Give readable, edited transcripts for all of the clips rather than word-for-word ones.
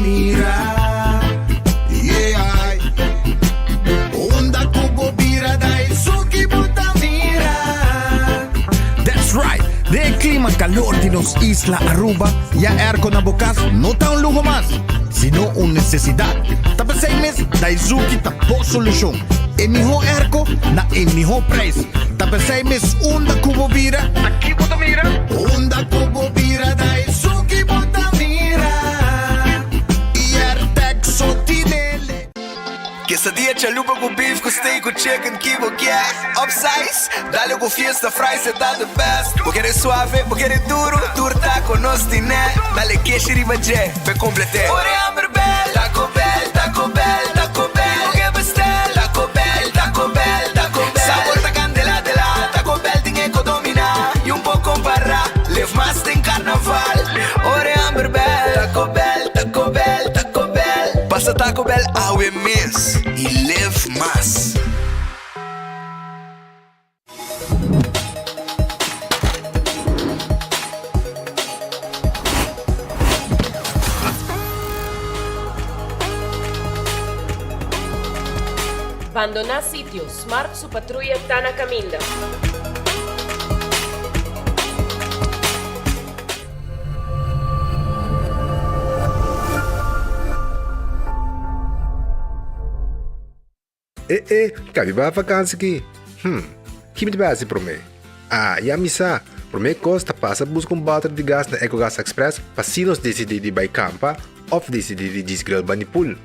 mira. Yeah. Unda ku bo bira Daisuki bo ta mira. That's right! Den e clima calor di nos isla Aruba, ya airco na bo cas no ta un luho mas, sino un necesidad. Ta p'esey mes Daizuki ta bo solucion. E miho airco na e miho prijs. Ta p'esey mes unda cu bo bira, aki bo ta mira. Unda cu bo bira Daizuki bo ta mira. Y Airtec so tinele. Quesadilla chalupa cu beef cu steak cu chicken ki bo kier Upsize, dale cu fiesta fries e ta the best Bo kere suave, bo kere duro, tur taco nos tine Dale keshi riba dje, p'e complete Ora e hamber bel, Taco Bell, Taco Bell, Taco Bell Bo ke bestel, Taco Bell, Taco Bell, Taco Bell Sabor ta candela de la, Taco Bell tin e co domina Y un por compara, live mas den carnaval Ora e hamber bel, Taco Bell, Taco Bell, Taco Bell Pasa Taco Bell awe mes y live mas. Bandoná sitio, Smart su patruya ta na kaminda. E e, kabi ba vakansi ki? Hm, ki mi ta bai hasi promé? Ah, ya mi sa! Promé kos ta pasa buska un bòter di gas na Ecogas Express pa si nos disidí di bai kampa òf disidí di djis grill bani pool.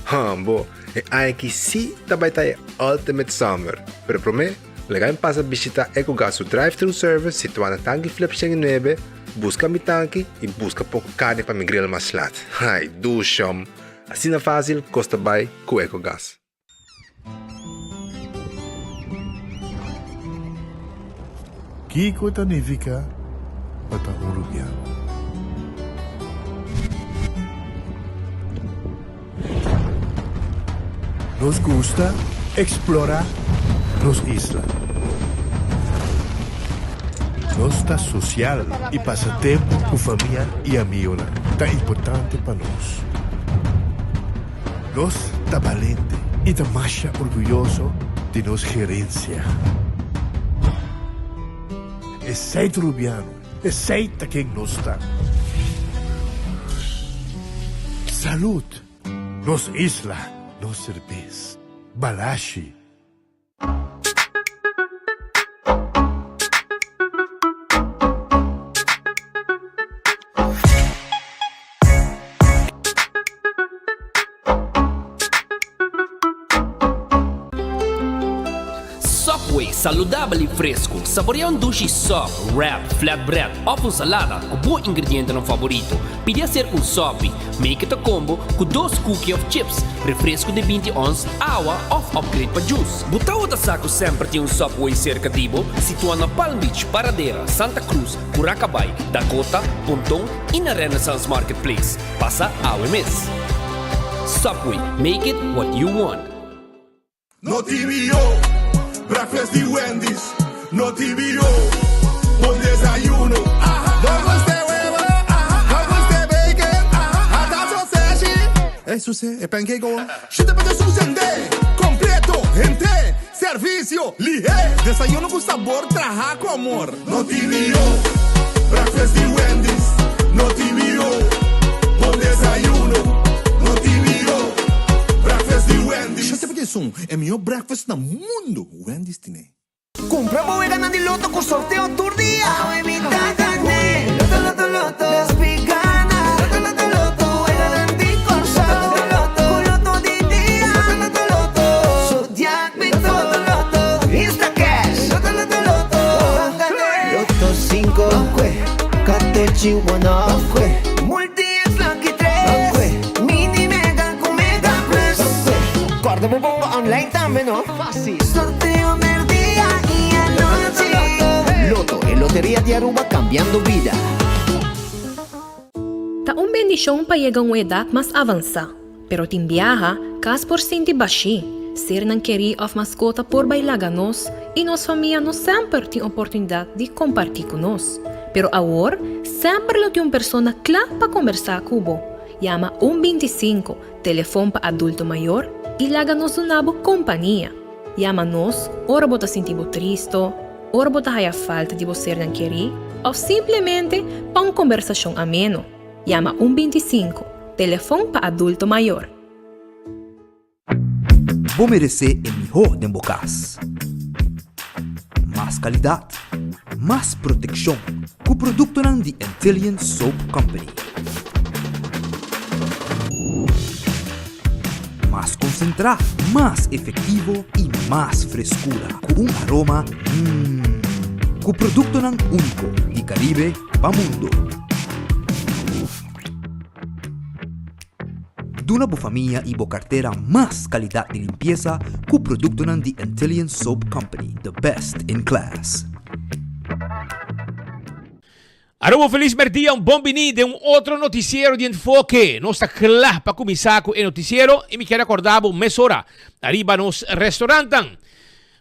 Hambo, e aña aki sí ta bai ta e ultimate summer! Pero promé, laga mi pasa bishitá Ecogas su drive-thru service situá na Tanki Flip 109, buska mi tanki i buska poko karni pa mi grill mas lat. Ai, dushom! Asina fásil kos ta bai ku Ecogas. Kiko ta nifiká pa ta un rubiano? Nos gusta eksplorá nos isla. Nos ta sosial i pasa tempu ku famia i amionan ta importante pa nos. Nos ta balente i ta masha orguyoso di nos gerensia. Esei ta Rubiano, esei ta ken nos ta. Salud! Nos isla, nos serbes. Balashi. Subway, saludabel y fresco. Saborea un dushi sub, wrap, flatbread of un salada cu bo ingredientenan favorito. Pidi hacer un sopi. Make it a combo cu dos cookie of chips, refresco di 20 ons, awa of upgrade pa juice. Bo tawata sa cu semper tin un Subway cerca di bo? Situa na Palm Beach, Paradera, Santa Cruz, Curacabai, Dakota, Ponton y na Renaissance Marketplace. Pasa awe mes. Subway, make it what you want. No TBO, breakfast di Wendy's. No TBO, bon desayuno. No gusta e webo, no gusta e bacon, ata sausage. Ey suse, e pancake awo. Shita pa ta susende, completo, hente, servicio, lihe. Desayuno cu sabor traha cu amor. No TBO, breakfast di Wendy's. No TBO, bon desayuno. No TBO, breakfast di Wendy's. Shete pa esun, e mihó breakfast na mundo, Wendy's tine. Cumpra bo weganan di loto cu sorteo tur dia. Awe mi ta gané. Loto, loto, loto. Despi gana. Loto, loto, loto. Weganan di Corsou. Loto, loto, Cu loto di dia. Loto, loto, loto. Zodiac mi to. Loto, loto, loto. Instacash. Loto, loto, loto. Ban gané. Loto cinco. Ban kue. Katochi one off. Ban kue. Multi X lucky tres. Ban kue. Mini mega cu mega plus. Ban kue. Corda bo bomba online tambe no. Fácil. Sorteo merdia y anochi. Lotto, e loteria di Aruba cambiando bida. Ta un bendishon pa yega un edat mas avansá, pero tin biaha kas por sinti bashí, sernan kerí òf maskota por bai laga nos i nos famia no semper tin oportunidat di kompartí ku nos. Pero awor semper lo tin un persona kla pa kombersá ku bo. Yama un 25, telefon pa adulto mayor, y laga nos duna bo compania. Yama nos ora bo ta sinti bo tristo, ora bo ta haya falta di bo sernan keri of simplemente pa un combersacion ameno. Yama un 25, telefon pa adulto mayor. Bo meresé e mihó den bo kas. Mas kalidat, mas protekshon ku produktonan di Antillian Soap Company. Mas konsentrá, mas efektivo i mas freskura ku un aroma mmm. Ku produktonan úniko di Karibe pa mundo. Duna bo famia i bo kartera mas kalidat di limpiesa ku produktonan di Antillian Soap Company, the best in class. Aruba un felis merdia, un bon bini den un otro noticiero di Enfoke. Nos ta kla pa kuminsá ku e noticiero i mi kier akorda bo mesora ariba nos restaurantnan.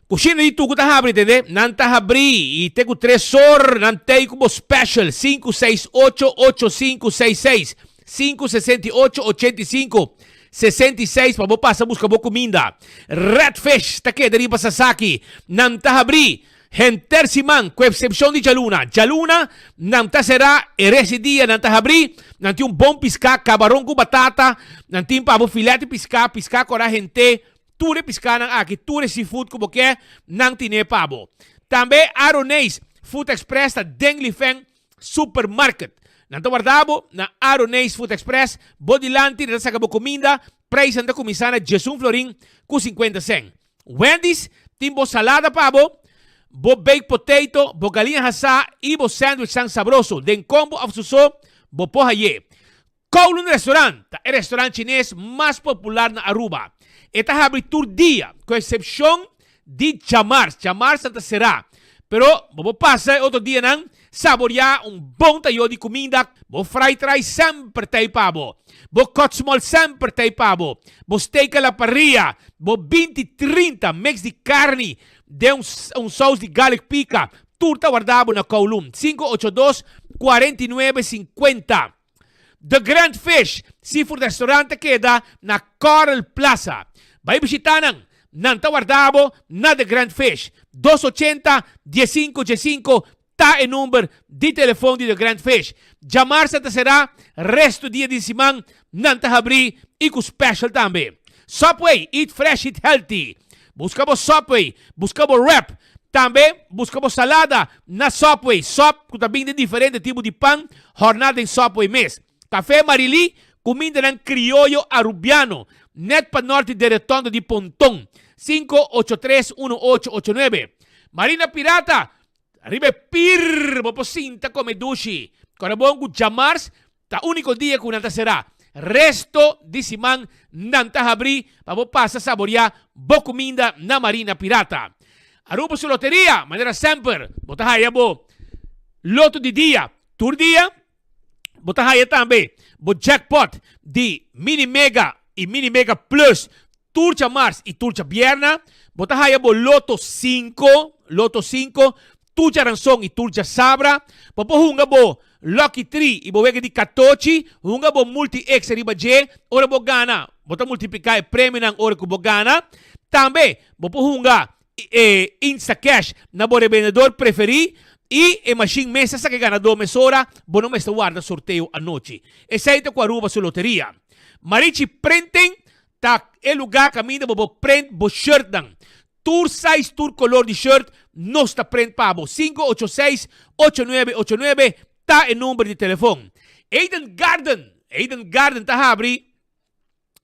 Kushina di Tuku ta habri tende? Nan ta habri i te ku tres or nan tei ku bo special sinku seis ocho ocho sinku seis seis, sinku 68 85 66 pa bo pasa buska bo kuminda. Red Fish ta keda riba Sasaki. Nan ta habri henter siman ku eksepshon di djaluna. Djaluna nan ta será e rest di dia nan ta habri. Nan tin un bon piská, kabaron ku batata, nan tin pa bo filet di piská, piská kora henter. Tur e piskanan aki, tur e seafood ku bo ke, nan tine pa bo. Tambe Aroneis Food Express ta den Lifen Supermarket. Nan ta warda bo na Aroneis Food Express, bo dilanti nan ta saka bo kuminda, prijsnan ta kuminsá na djesun florin ku sinkuenta sèn. Wendy's tin bo salada pa bo, bo baked potato, bo galiña hasá i bo sandwichnan sabroso den kombo òf su so, bo por hay'é. Kowloon Restaurant ta e restaurant chines mas popular na Aruba. E ta habri tur dia, ku eksepshon di djamars. Djamars nan ta será. Pero bo por pasa e otro dianan saboriá un bon tayo di kuminda. Bo fried rice semper ta ei pa bo. Bo kotsmol semper ta ei pa bo. Bo steak a la parrilla, bo binti 30 mix di karni den un saus di garlic pika, tur ta warda bo na Kowloon. 582 49 50. The Grand Fish Seafood Restaurant ta keda na Coral Plaza. Bai bishita nan. Nan ta warda bo na The Grand Fish. 280 15 15 ta e number di telefon di The Grand Fish. Djamarsa ta sera, resto dia di siman nan ta habri i ku special tambe. Subway, eat fresh, eat healthy. Buska bo Subway, buska bo wrap. Tambe buska bo salada na Subway, sòp ku ta bin den diferente tipo di pan hòrná den Subway mes. Kafé Marilí, kumindanan krioyo arubiano, nèt pa nòrt di Deretondo di Ponton, 583 1889. Marina Pirata, riba e pir bo por sinta kome dushi. Kòrda bon ku djamars Ta úniko dia ku nan ta será. Resto di siman nan ta habrí pa bo pasa saboriá bo kuminda na Marina Pirata. Aruba su loteria, manera semper, bo ta haya bo loto di dia tur dia. Bo ta haya tambe bo jackpot di Mini Mega i Mini Mega Plus Tur djamars i tur djabierna bo ta haya bo Loto 5, Loto 5, tur djaranson i tur djasabra. Bo por hunga bo Lucky 3 i bo wega di katochi, hunga bo Multi X riba dje, ora bo gana bo ta multipliká e premionan ora ku bo gana. Tambe bo por hunga e Instacash na bo rebendedor preferí i e mashin mes ta saka e ganadó mesora, bo no mester warda sorteo anochi. Esei ta ku Aruba su loteria. Marichi Printing Ta e lugar caminda bo por print bo shirtnan. Tur size, tur color di shirt nos ta print pa bo. 586-8989 ta e number di telefon. Eden Garden, Eden Garden ta habri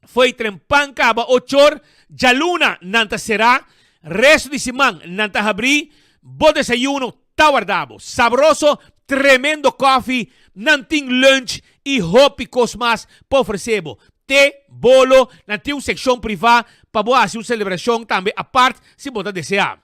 fo'i trempan caba ochor, djaluna nan ta cera, resto di siman nan ta habri. Bo desayuno ta warda bo. Sabroso, tremendo koffie, nan tin lunch y hopi cos mas pa ofrece bo. Te, bolo, nan tin un seccion priva pa bo haci un celebracion tambe apart si bo ta desea.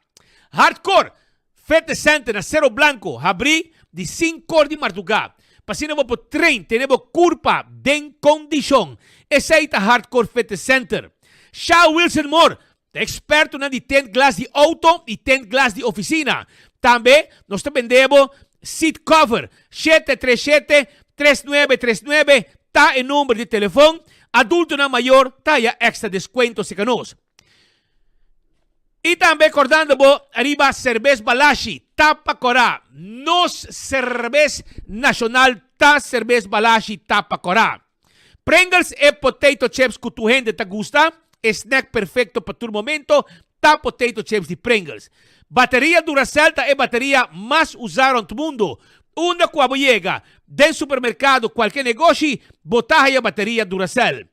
Hardcore, Fitness Center na Cerro Blanco habri di cincor di marduga pa asina bo por train tene bo curpa den condicion. Esey ta Hardcore Fitness Center. Sha Wilson Moore Ta expertonan di tent glas di auto y tent glas di oficina. Tambe nos ta bende bo seat cover. 737 3939. ta e number di telefon. Adultonan mayor ta haya extra descuento cerca nos. Y tambe cordando bo ariba Cerbes Balashi, Tapa Cora. Nos cerbes nacional ta Cerbes Balashi Tapa Cora. Pringles e potato chips cu tur hende ta gusta, e snack perfecto pa tur momento ta potato chips di Pringles. Bateria Duracell ta e bateria mas usa rond mundo. Unda cu abo yega, den supermercado, cualke negoshi, bo ta haya bateria Duracell.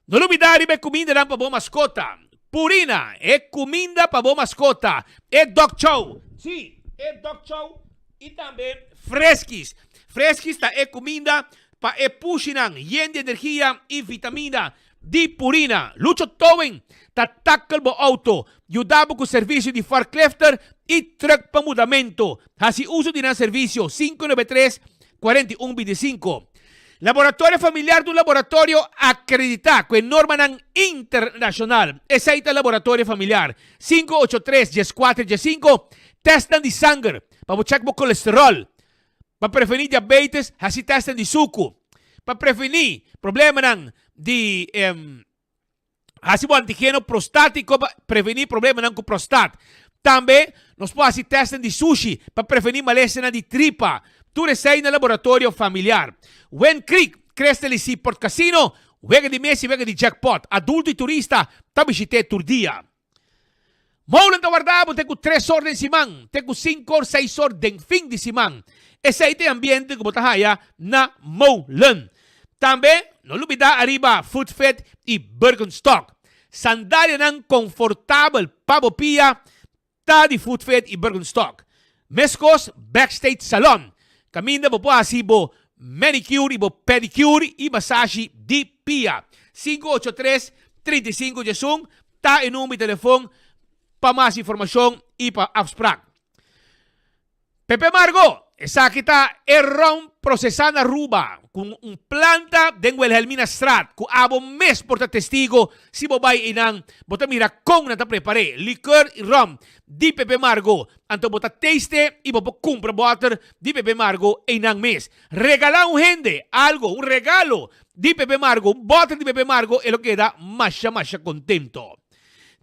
No lubida riba e cumindanan pa bo mascota. Purina, e cuminda pa bo mascota. E dog chow, si, e dog chow y tambe Friskies. Friskies ta e cuminda pa e pushinan yen di energia y vitamina di Purina. Lucho Towing ta tackle bo auto, yuda bo cu servicio di forklifter y truck pa mudamento. Haci uso di nan servicio, 593 41 25. Laboratorio Familiar ta un laboratorio akreditá ku e normanan internashonal. Esei ta Laboratorio Familiar. 583 14 15 Tèstnan di sanger pa bo chèk bo kolesteròl. Pa prevení diabetes, hasi tèstnan di suku. Pa prevení problemanan di. Hasi bo antigeno prostátiko pa prevení problemanan ku prostat. Tambe nos por hasi tèstnan di sushi pa prevení malesanan di tripa. Tur esei na laboratorio familiar. Wind Creek, Crystal i Seaport Casino, wega di mesa i wega di jackpot. Adulto i turista ta bishit'é tur dia. Molen ta warda bo te ku tres or den siman, te ku sinku or, seis or den fin di siman. Esei ta e ambiente ku bo ta haya na Molen. Tambe no lubida ariba Food Fit i Birkenstock. Sandalianan konfortabel pa bo pia ta di Food Fit i Birkenstock. Meskos Backstage Salon, kaminda bo por hasi bo manicure i bo pedicure i masashi di pia. Sinku ocho tres, 35 diesun ta e number di telefon pa mas informashon i pa afsprak. Pepe Margo, esaki ta e ron prosesá na Aruba ku un planta den Wilhelminastraat ku abo mes por ta testigo si bo bai einan bo ta mira kon nan ta prepar'é likeur i rom di Pepe Margo anto bo ta taste i bo por kumpra bòter di Pepe Margo einan mes. Regalá un hende algo, un regalo di Pepe Margo, un bòter di Pepe Margo e lo keda masha masha kontento.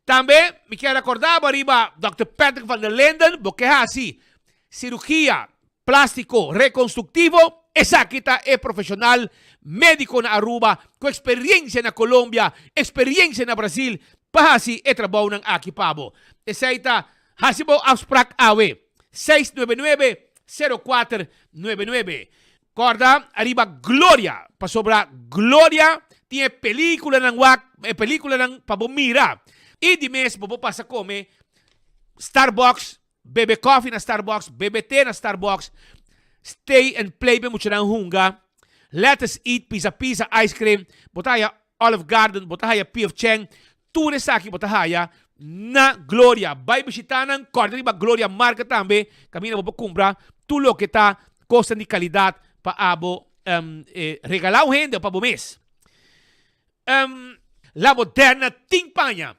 Tambe mi kier rekordá bo ariba Dòkter Patrick van der Linden, bo ke hasi sirugia plástiko rekonstruktivo, esaki ta e profeshonal médiko na Aruba ku eksperiencia na Colombia, eksperiencia na Brasil pa hasi e trabounan aki pa bo. Esei ta hasi bo afsprak awe, 699 0499. Kòrda ariba Gloria, pasobra Gloria tin e pelíkulanan wak, e pelíkulanan pa bo mira. I di mes bo por pasa kome Starbucks, bebe kòfi na Starbucks, bebe te na Starbucks, stay and play pa e muchanan hunga, Let us eat, pizza pizza, ice cream, bo ta haya Olive Garden, bo ta haya P.F. Chang, tur esaki bo ta haya na Gloria. Bai bishita nan, kòrda riba Gloria marka tambe, kaminda bo por kumpra tur loke ta kosnan di kalidat pa abo regalá un hende o pa bo mes. La Moderna tin paña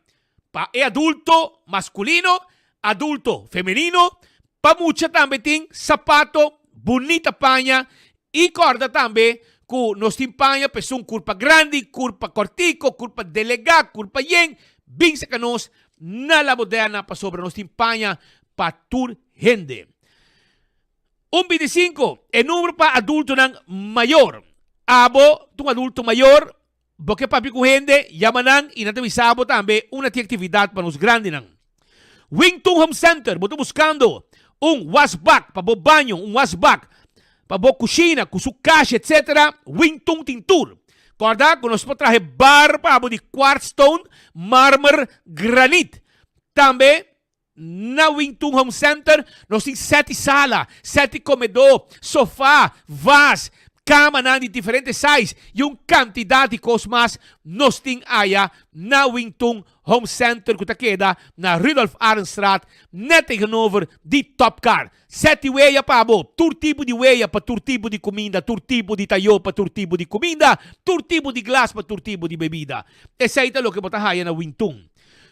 pa e adulto maskulino, adulto femenino, pa mucha tambe tin sapato, bunita paña i kòrda tambe ku nos tin paña pa esun kurpa grandi, kurpa kòrtiko, kurpa delegá, kurpa yen, bin saka nos na La Moderna pasobra nos tin paña pa tur hende. Un bintisinko, e numero pa adultonan mayor. Abo ta un adulto mayor, bo ke papia ku hende, yama nan i nan ta bisa bo tambe unda tin aktividat pa nos grandinan. Wington Home Center, bo ta buskando un wasbak pa bo baño, un wasbak pa bo kushina ku su kasha etc. Wington tin tur. Kòrda ku nos por traha e bar pa bo di quartz stone, marmer, granit. Tambe Na Wingtun Home Center nos tin seti sala, seti komedó, sofá, vas, kamanan di diferente size i un kantidat di kos mas nos tin aya na Wingtun Home Center ku ta keda na Rudolf Arendstraat net tegenover di Topcar. Seti weya pa bo, tur tipo di weya pa tur tipo di kuminda, tur tipo di tayó pa tur tipo di kuminda, tur tipo di glas pa tur tipo di bebida. Esei ta loke bo ta haya na Wingtun.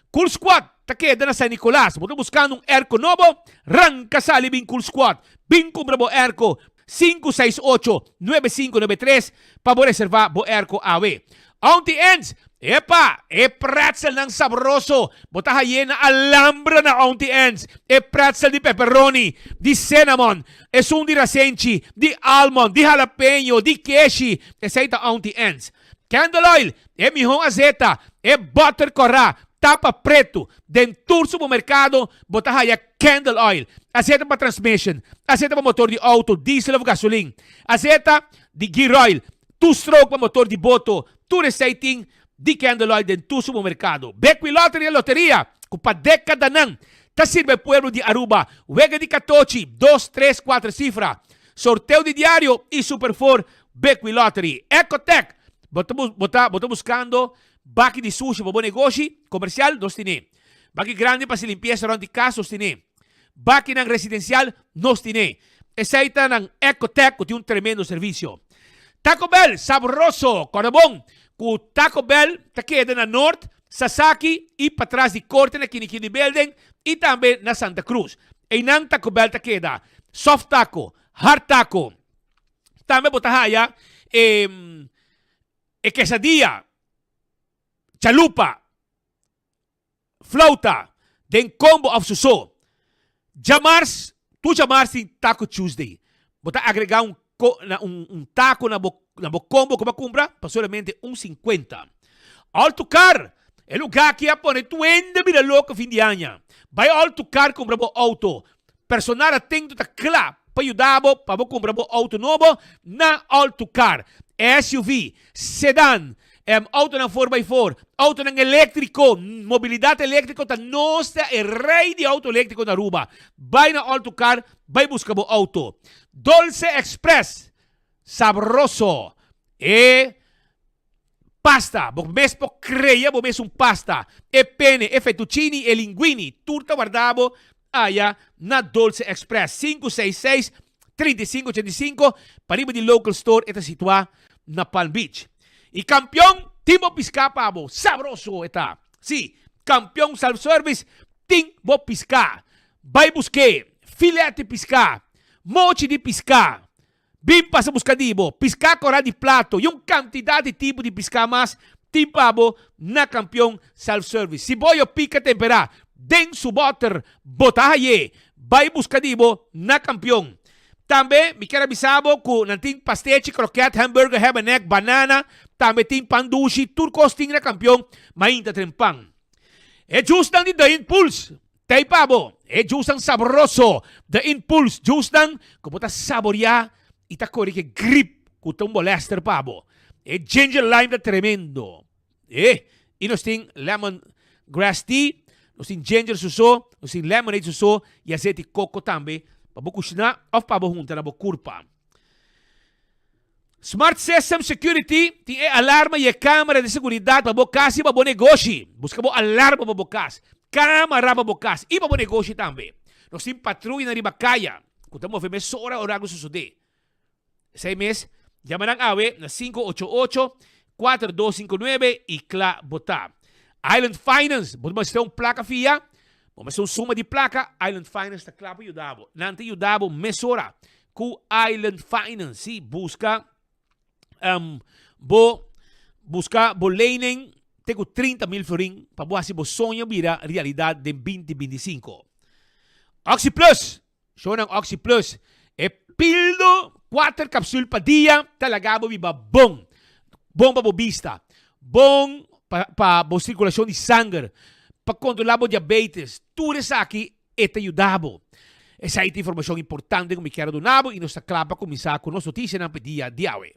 Cool Squad ta keda na San Nicolas. Bo ta buskando un airco nobo? Ranka sali bin Cool Squad. Bin kumpra bo airco. 568 9593 pa bo reserva bo airco awe. Auntie Anne's, Epa! E pretzelnan sabroso bo ta haye na Alhambra na Auntie Anne's. E pretzel di pepperoni, di cinnamon, esun di rasenchi, di almond, di jalapeño, di keshi, esei ta Auntie Anne's. Candle oil, e mihó azeta, e butter kòrá, tapa pretu. Den tur supermerkado bo ta haya candle oil. Azeta pa transmission, azeta pa motor di outo, diesel of gasolin, azeta di gear oil, two stroke pa motor di boto, tur esei tin di candle oil den tur supermerkado. Bequi Lottery e loteria ku pa dekadanan ta sirbi e pueblo di Aruba. Wega di katochi, dos, tres, kuater sifra, sorteo di diario y Super Four Bequi Lottery. Ecotec, bo ta bo ta bo ta buskando baki di sushi pa bo negoshi komersial? Nos tine. Baki grandi pa hasi limpiesa rònt di kas? Nos tine. Bakinan residensial? Nos tine. Esei ta nan Ecotec ku tin un tremendo servisio. Taco Bell, sabroso! Kòrda bon ku Taco Bell ta keda na Noord, Sasaki i patras di Korte na Kinikini Building i tambe na Santa Cruz. Einan Taco Bell ta keda. Soft taco, hard taco. Tambe bo ta haya e e quesadilla, chalupa, flauta, den combo of su so. Djamars, tur djamars tin Taco Tuesday. Bo ta agrega un na un un taco na bo na bo combo ku bo a kumpra pa solamente un sinkuenta. All to Car, e lugá aki a pone tur hende bira loko fin di aña. Bai All to Car kumpra bo outo. Personal atento ta kla pa yuda bo pa bo kumpra bo outo nobo na All to Car. SUV, sedan, outonan four by four, outonan eléktriko, mobilidat eléktriko ta nos ta e rei di outo eléktriko na Aruba. Bai na All to Car bai buska bo outo. Dolce Express, sabroso. E Pasta, bo mes por crea bo mes un pasta. E pene, e fettuccini, e linguini, tur ta warda bo aya na Dolce Express. 566 3585, pariba di Local Store e ta situa na Palm Beach. Y Campeon tin bo pisca pa bo, sabroso e ta. Si, Campeon Self Service tin bo pisca. Bay busque, filet di pisca, mochi di pisca, Bin pasa buska di bo piská korá di plato i un kantidat di tipo di piská mas tin pa bo na Kampion Self Service. Si boyo pika temperá den su bòter, bo ta hay'é. Bai buska di bo na Kampion. Tambe mi kier a bisa bo ku nan tin pastechi, kroket, hamburger, hebenek, banana, tambe tin pan dushi, tur kos tin na Kampion mainta tren pan. E jusnan di The Impulse Tei pa bo, e juicenan sabroso, The Impulse juicenan ku bo ta saboreá i ta kore ke grip ku ta un bolester pa bo. E ginger lime ta tremendo. E, i nos tin lemon grass tea, nos tin ginger suso, nos tin lemonade suso i azeti koko tambe pa bo kushiná òf pa bo hunta na bo kurpa. Smart System Security tin e alarma i e camera di seguridad pa bo cas i pa bo negoshi. Busca bo alarma pa bo cas, camara pa bo cas i pa bo negoshi tambe. Nos tin patruyanan riba caya cu ta move mesora ora algo sosode. Esey mes, yama nan awe na 588 4259 i cla bo ta. Island Finance, bo ta mester un placa fia? Bo mester un suma di placa? Island Finance ta cla pa yuda bo. Nan ta yuda bo mesora. Ku Island Finance, sí, buska um, bo buska bo lening te ku 30 mil florin pa bo hasi bo soño bira realidat den 2025. Oxi Plus, shownan Oxi Plus, e pildo 4 kapsul pa dia ta laga bo biba bon. Bon pa bo bista, bon pa, pa bo sirkulashon di sanger, pa kontrola bo diabetes, tur esaki E ta yuda bo. Esei ta informashon importante ku mi kier a duna bo i nos ta kla pa kuminsá ku nos notisianan pa e dia di awe.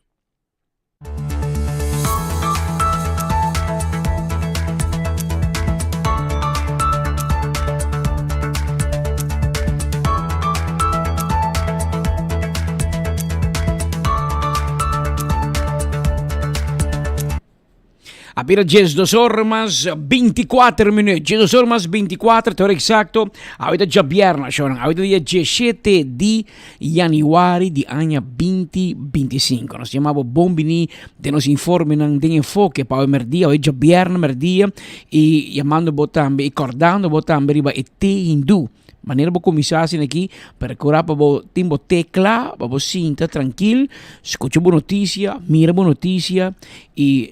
A bira 12 or mas 24 minuut. 12 or mas 24, te hora exacto. Ahorita djabierna, shownan. Ahorita dia 17 di januari di aña 2025. Nos llamabo bon bini de nos informenan den enfoque pa hoy merdia, hoy djabierna merdia. Y llamando bo tambe y cordando bo tambe riba e té hindú. Manera bo kuminsá asina aki, perkurá pa bo tin bo te kla, pa bo sinta trankil, skucha bo notisia, mira bo notisia i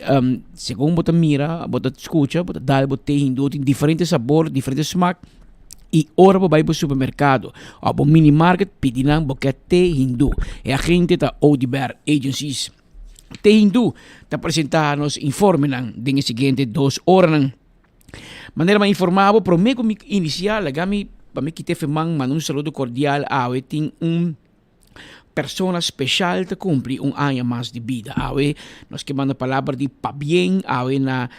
segun bo ta mira, bo ta skucha, bo ta dal bo te hindú, tin diferente sabor, diferente smak i ora bo bai bo supermerkado òf bo mini market pidi nan bo ke te hindú. E agente ta Oduber Agencies. Te hindú ta presentá nos informenan den e siguiente dos oranan. Manera mi a informá bo promé ku mi inisiá laga mi pa mi kita e feman manda un saludo kordial awe tin un persona speshal ta kumpli un aña mas di bida awe nos ke manda palabra di pabien awe na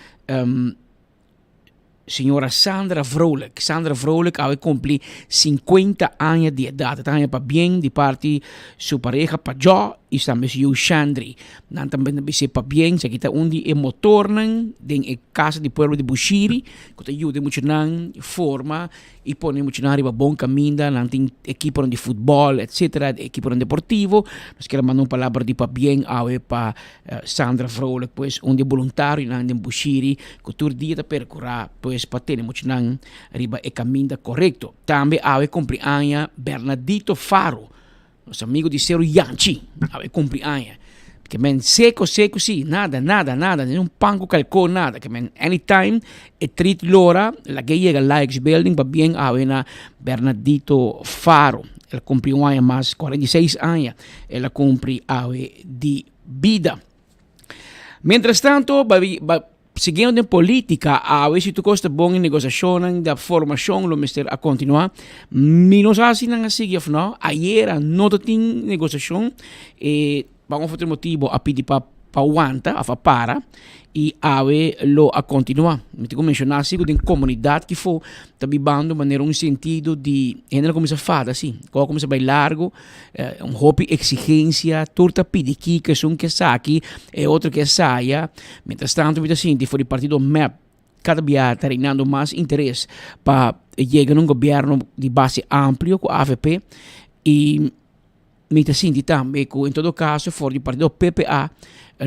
señora Sandra Vrolijk Sandra Vrolijk awe kumpli sinkuenta aña di edat e ta haña pabien di parti su pareha Pajò i tambe su yu Shandri. Nan tambe ta bis'é pabien, esaki ta un di e motornan den e Casa di Pueblo di Bushiri ku ta yuda e muchanan forma i pone e muchanan riba bon kaminda. Nan tin ekiponan di futbòl etsetera, ekiponan deportivo. Nos kier a manda un palabra di pabien awe pa Sandra Vrolijk, pues un di e boluntarionan den Bushiri ku tur dia ta perkurá pues pa tene muchanan riba e kaminda korekto. Tambe awe kumpli aña Bernadito Faro. Nos amigo di Seru Yanchi awe cumpli aña. Ke men seco seco si, nada, nada, nada, ni un pan cu calco, nada. Ke men anytime e treat lora, lag'e yega Likes Building pa bien awe na Bernadito Faro. El a cumpli un aña mas, 46 aña el a cumpli awe di bida. Mientras tanto, ba, ba, Siguiendo den politica, awe si tur cos ta bon e negociacionnan di formacion lo mester a continua. Mi no sa si nan a sigui of no. Ayera no ta tin negociacion, e pa un of otro motibo a pidi pa pa wanta of a para y awe lo a continua. Mi tin cu menciona si cu den comunidad kifo ta bibando manera un sentido di hende a cuminsa fada si, cos a cuminsa bay largo. Un hopi exigencia, tur ta pidi kiko, esun ke esaki, e otro ke esaya. Mientras tanto mi ta sinti for di partido mep kada bia ta reinando mas interes pa yega na un gobierno di base amplio ku avp i mi ta sinti tambe ku en todo caso for di partido PPA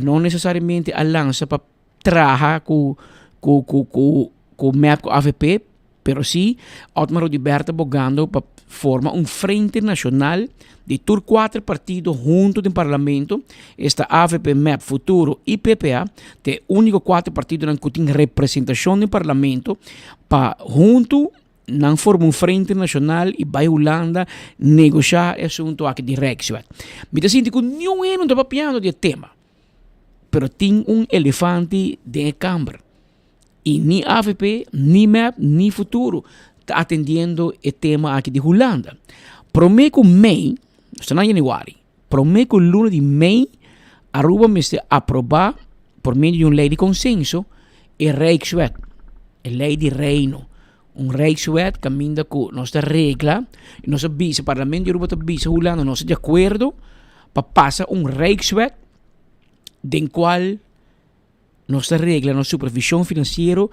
no necesariamente a lansa pa traha ku ku ku ku ku mep ku avp Pero sí, Otmar Oduber ta bogando pa forma un frente nacional di tur cuater partido hunto den parlamento, esta avp, mep, Futuro y PPA, ta e unico cuater partidonan cu tin representacion den parlamento, pa hunto nan forma un frente nacional y bay Hulanda negosha e asunto aki di Rijkswet. Mi ta sinti cu niun hende no ta papiando di e tema, pero tin un elefante den e kamber. Y ni avp, ni mep, ni Futuro ta atendiendo e tema aki di Hulanda. Prome cu mei, nos ta na januari, prome cu luna di mei Aruba mester aproba por medio di un ley di consenso e Rijkswet, e ley di Reino. Un Rijkswet caminda cu nos ta regla y nos a bisa, Parlamento di Aruba ta bisa Hulanda nos ta di acuerdo pa pasa un Rijkswet den cual Nos ta regla nos supervision financiero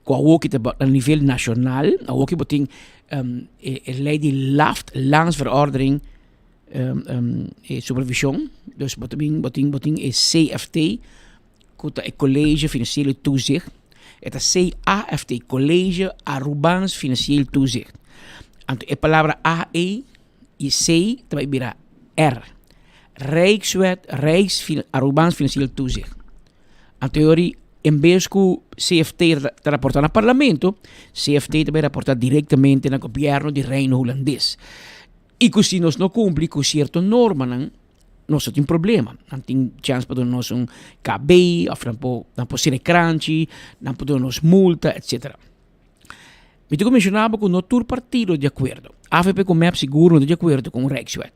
cu awoki ta a nivel nacional. Awoki bo tin e e ley di LAFT, Landsverordening e supervision. Dus bo ta bin bo tin bo tin e CFT cu ta e College Financieel Toezicht. E ta CAFT, College Arubaans Financieel Toezicht. Anto e palabra A ei y C ta bay bira R. Rijkswet, Rijks Arubaans Financieel Toezicht. Anto en bes ku CFT ta raporta na parlamento, CFT ta bay raporta directamente na gobierno di Reino Hulandes. Y ku si nos no cumpli ku cierto normanan, nos ta tin problema. Nan tin chance pa duna nos un KB, of nan por, nan por cera e kranchi, nan por duna nos multa, etcetera. Mi tin ku menshoná bo ku no tur partido di akuerdo. Avp ku mep sigur no ta di akuerdo ku un Rijkswet.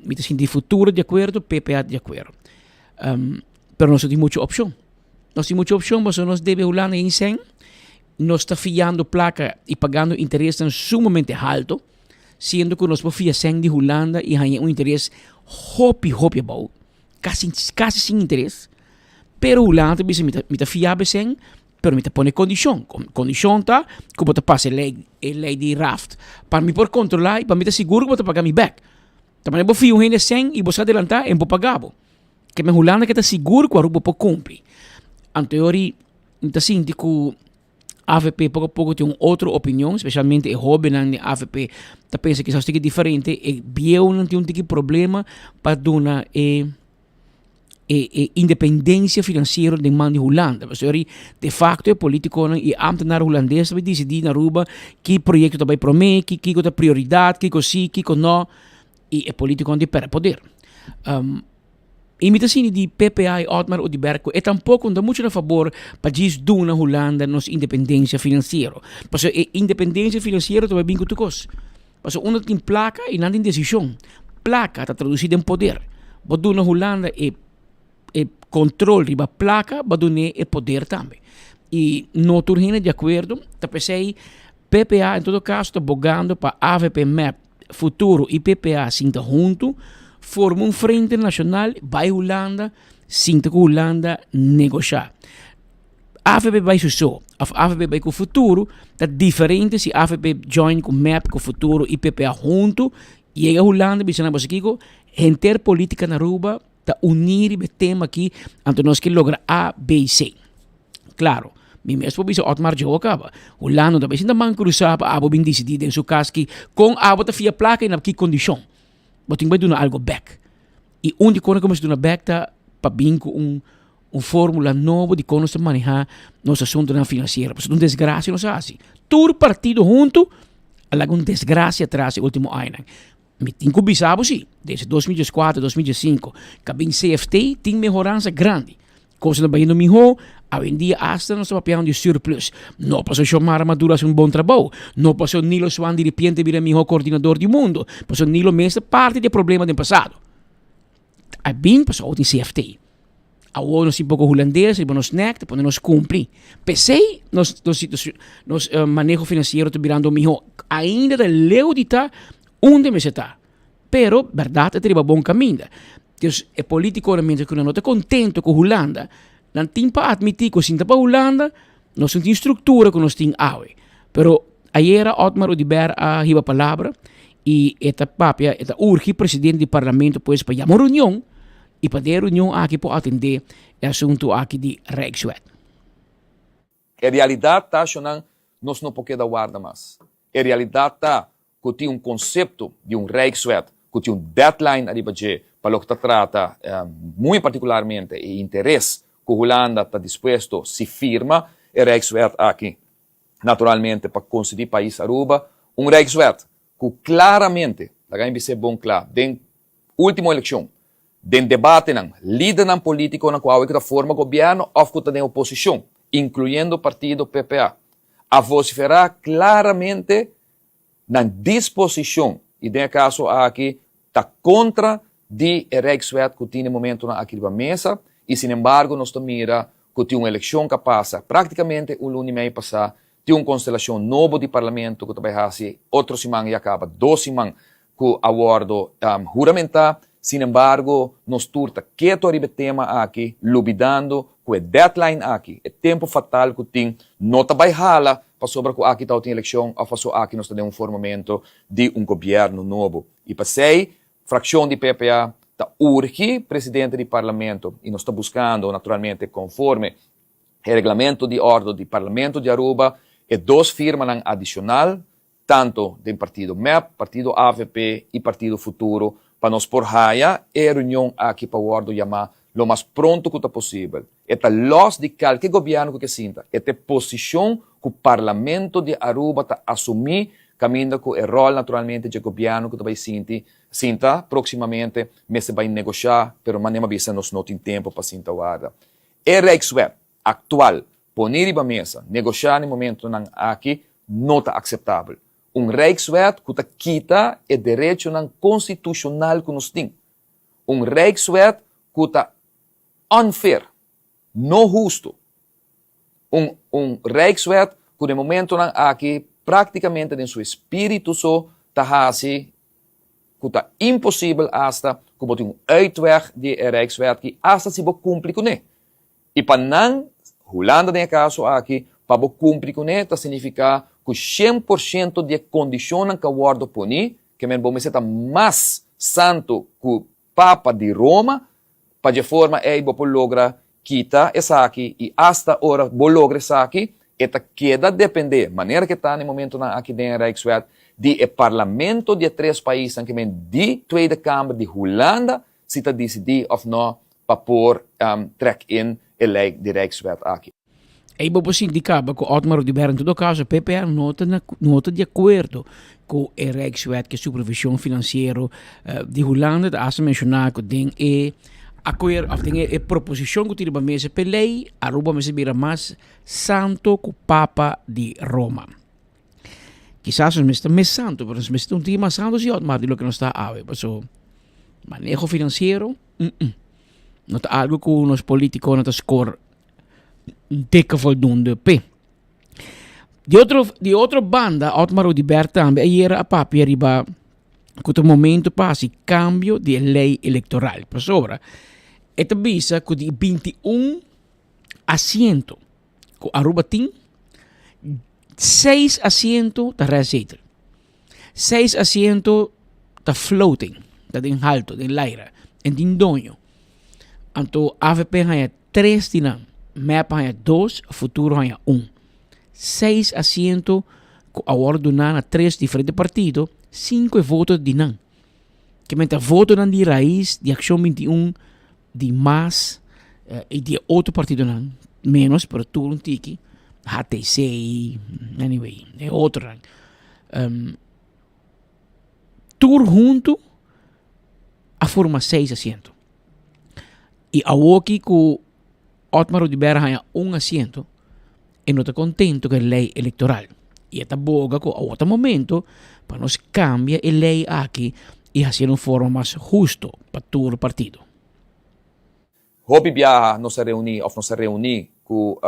Mi ta sinti Futuro di akuerdo, PPA di akuerdo. Pero nos no tin muchu opshon. Nos tin muchu opshon pasobra nos debe Hulanda yen sèn, nos ta fiando plaka i pagando interesnan sumamente halto, siendo ku nos por fia sèn di Hulanda i haña un interes hopi hopi abou, kasi kasi sin interes. Pero Hulanda ta bisa mi ta mi ta fia bo e sèn, Pero mi ta pone kondishon. Kondishon ta ku bo ta pasa e lei, e lei di raft. Pa mi por kontrolá i pa mi ta sigur ku bo ta paga mi bèk. Ta manera bo fia un hende sèn i bo sa adelantá en bo paga bo. Ke men Hulanda ke ta sigur ku Aruba por kumpli. Anto yori mi ta sinti ku. Avp poko poko tin un otro opinion, specialmente e hobennan di avp ta pensa kisas tiki diferente, e bieunan tin un tiki problema pa duna e e e independencia financiero den man di Hulanda. Pasobra ori de facto e politiconan y ambtenaar Hulandes ta bay dicidi na Aruba ki proyecto ta bay prome, ki kiko ta prioridad, kiko si, kiko no, y e politiconan tin perde poder. Y mi ta sinti di PPA y Otmar Oduber cu e tampoco no ta mucho na fabor pa djis duna Hulanda nos independencia financiero. Pasobra e independencia financiero ta bay bin cu tur cos. Pasobra unda tin placa y nan tin decision. Placa ta traduci den poder. Bo duna Hulanda e e control riba placa, bo dun'e e poder tambe. Y no tur hende di acuerdo, ta p'esey PPA en todo caso ta bogando pa avp, mep, Futuro y PPA sinta hunto, forma un frente nacional, bay Hulanda, sinta cu Hulanda, negosha. Avp bay su so of avp bay cu Futuro ta diferente si avp join cu mep, cu Futuro y PPA hunto, yega Hulanda bisa nan boso kico, henter politica na Aruba ta uni riba e tema aki, anto nos ke logra A, B, C. Claro, mi mes por bisa Otmar dje caba. Hulanda no ta bay sinta man cruza pa abo bin dicidi den su cas ki con abo ta fia placa y na ki condicion. Bo tin bay duna algo bek. Y un di cona cu mester duna bek ta pa bin cu un un formula nobo di con nos ta maneha nos asuntonan financiero. Pasobra un desgracia nos a haci. Tur partido hunto a laga un desgracia atras e ultimo añanan. Mi tin cu bisa bo si, desde 2014, 2015, ca bin CFT tin mehoransa grandi. Cosnan ta bayendo miho, awendia hasta nos ta papiando di surplus. No pasobra Xiomara Maduro haci un bon trabou, no pasobra Nilo Swan di ripiente bira e miho coordinador di mundo, pasobra Nilo mes ta parti di e problema den pasado. A bin pasobra awor tin CFT. Awor nos tin poko hulandes riba nos nek ta pone nos kumpli. P'esei nos nos nos maneho finansiero ta birando mihó. Ainda ta leu di ta unda mester ta. Pero bèrdat e ta riba bon kaminda. Dus e politikonan mientras ku nan no ta kontento ku Hulanda, nan tin pa atmití ku sinta pa Hulanda nos no tin struktura ku nos tin awe. Pero ayera Otmar Oduber a hiba palabra i e ta papia, e ta urgi presidente di parlamento pues pa yama un reunion i pa den e reunion aki por atendé e asuntu aki di Rijkswet. E realidat ta, shonnan, nos no por keda warda mas. E realidat ta ku tin un konsepto di un Rijkswet ku tin un deadline ariba dje pa loke ta trata muy partikularmente e interes ku Hulanda ta dispuesto si firma e Rijkswet aki naturalmente pa konsedí pais Aruba un Rijkswet ku klaramente, laga mi bis'é bon kla, den último elekshon, den debatenan, lidernan polítikonan ku awe ku ta forma gobièrnu òf ku ta den oposishon, inkluyendo partido PPA, a vosiferá klaramente nan disposishon i den e kaso aki ta kontra di e Rijkswet ku tin e momentunan aki riba mesa i sinembargo nos ta mira ku tin un elekshon ku a pasa praktikamente un luna i mei pasá, tin un konstelashon nobo di parlamento ku ta bai hasi otro siman i a kaba dos siman ku a wòrdu huramentá. Sinembargo nos tur ta ketu ariba e tema aki lubidando ku e deadline aki, e tempu fatal ku tin no ta bai hala pasobra ku aki ta tin elekshon òf paso aki nos ta den un formamento di un gobièrnu nobo. I p'esei frakshon di PPA ta urgi presidente di Parlamento i nos ta buskando naturalmente konforme e reglamento di òrdo di Parlamento di Aruba e dos firmanan adishonal tanto den partido mep, partido avp i partido Futuro pa nos por haya e reunion aki pa wòrdu yamá lo mas pronto ku ta posibel. E ta lòs di kalke gobièrnu ku ke sinta. E ta e posishon ku Parlamento di Aruba ta asumí kaminda ku e ròl naturalmente dje gobièrnu ku ta bai sinti sinta próksimamente mester bai negoshá pero manera mi a bisa nos no tin tempu pa sinta warda. E Rijkswet aktual Pone riba mesa, negoshá na e momentonan aki no ta akseptabel. Un Rijkswet ku ta kita e derechonan konstitushonal ku nos tin. Un Rijkswet ku ta unfair, no hustu. Un un Rijkswet ku na e momentonan aki praktikamente den su espíritu so ta hasi ku ta imposibel asta ku bo tin un uitweg di e Rijkswet ki asta si bo kumpli kuné. I pa nan, Hulanda den e kaso aki, pa bo kumpli kuné ta signifiká ku 100% di e kondishonnan ku a wòrdu poní, ke men bo mester ta mas santu ku Papa di Roma, pa dje forma ei bo por logra kita esaki i asta ora bo logra esaki, E ta keda depende, manera ke ta na e momentonan aki den e Rijkswet, di e parlamento di e tres paisnan ke men di Tweede Kamer di Hulanda si ta disidí òf nò pa por trek in e lei di Rijkswet aki. Ey bo por sinti caba cu Otmar Oduber en todo caso PPA no ta na no ta di acuerdo cu e Rijkswet cu e supervision financiero di Hulanda ta hasta menciona cu den e acuerdo of den e proposicion cu tin riba mesa p'e ley Aruba mester bira mas santo cu Papa di Roma. Kisas nos mester mes santo pero nos mester un tiki mas santo si Otmar di loke nos ta awe paso maneho financiero no ta algo cu nos politiconan ta score dikke voldoende p'e. Di otro, di otro banda, Otmar Oduber tambe ayera a papia riba ku ta momento pa hasi kambio di e lei elektoral. Pasobra e ta bisa ku di 21 asiento ku Aruba tin, seis asiento ta restzetel. Seis asiento ta floating, ta den halto, den laira, en tin doño. Anto avp haña tres di nan, mep haña dos, Futuro haña un. Seis asiento ku a wòrdu duná na tres diferente partido, sinku e voto di nan. Ke men ta votonan di Raiz, di Akshon 21, di mas i di e otro partidonan menos, pero tur un tiki, HTC, anyway, e otronan. Um, tur huntu a forma seis asiento. I awoki ku Otmar Oduber haña un asiento, e no ta contento cu e ley electoral. Y e ta boga cu awor ta momento pa nos cambia e ley aki y haci'e un forma mas husto pa tur partido. Hopi biaha nos a reuní òf nos a reuní ku,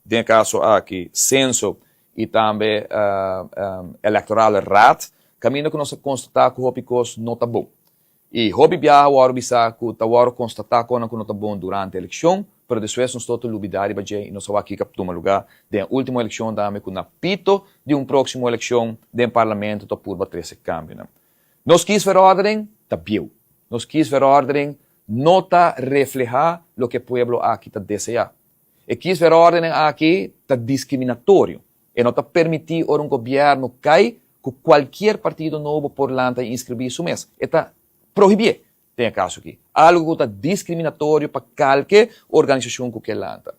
den e kaso aki, Censo i tambe Electorale Raad, kaminda ku nos a konstatá ku hopi kos no ta bon. I hopi biaha wòrdu bisa ku ta wòrdu konstatá konan ku no ta bon durante elekshon, pero despues nos tot ta lubidá riba dje i nos a wak kiko a tuma lugá den e último elekshon tambe ku na pito di un próksimo elekshon den parlamento ta purba trese kambionan. Nos kiesverordening ta bieu. Nos kiesverordening no ta reflehá loke e pueblo aki ta deseá. E kiesverordening aki ta diskriminatorio. E no ta permití ora un gobièrnu kai ku kualkier partido nobo por lanta i inskribí su mes. E ta prohibié den e kaso akí, algu ku ta diskriminatorio pa kalke organisashon ku ke lanta.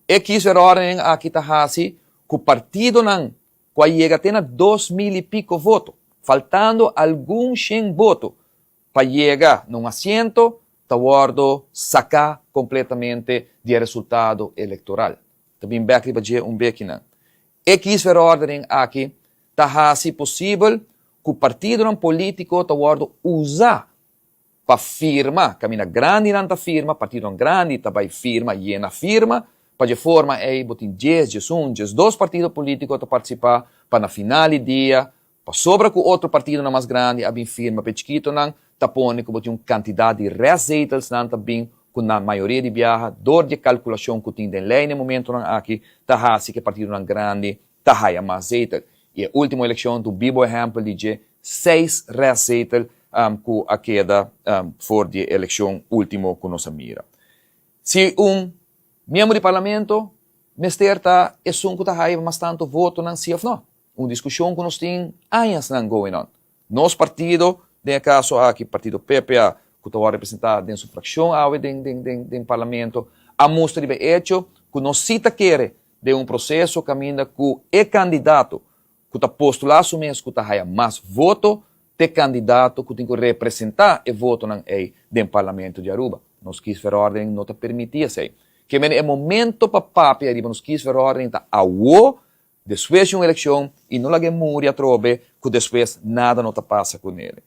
E kiesverordening aki ta hasi ku partidonan ku a yega te na 2000 i piko voto, faltando algun shen boto pa yega na un asiento, ta wòrdu saká kompletamente di e resultado elektoral. Ta bin bèk riba dje un bekinan. E kiesverordening aki ta hasi posibel ku partidonan polítiko ta wòrdu usa pa firma, kaminda grandinan ta firma, partidonan grandi ta bai firma, yena firma, pa dje forma ei bo tin djes, djesun, djesdos partido polítiko ta partisipá pa na final di dia Pasobra ku otro partidonan mas grandi a bin firma pa e chikitonan, ta pone ku bo tin un kantidat di restzetelsnan ta bin ku na mayoria di biaha dor di e kalkulashon ku tin den lei na e momentonan aki ta hasi ku e partidonan grandi ta haya mas zetel. I e ultimo elekshon ta un bibo ehèmpel di dje seis restzetel ku a keda for di e elekshon ultimo ku nos a mira. Si un miembro di parlamento mester ta esun ku ta haya mas tantu votonan si òf no? Un diskushon ku nos tin añasnan going on. Nos partido, den e kaso aki partido PPA, ku ta wòrdu representá den su frakshon awe den den den den parlamento, a mustra riba e echo ku nos si ta kere den un proseso kaminda ku e kandidato ku ta postulá su mes ku ta haya mas voto t'e kandidato ku tin ku representá e votonan ei den parlamento di Aruba. Nos kiesverordening no ta permití esei. Ke mende e momento pa papia riba nos kiesverordening ta awo Despues di un elekshon i no laga e muri atrobe ku despues nada no ta pasa ku nele.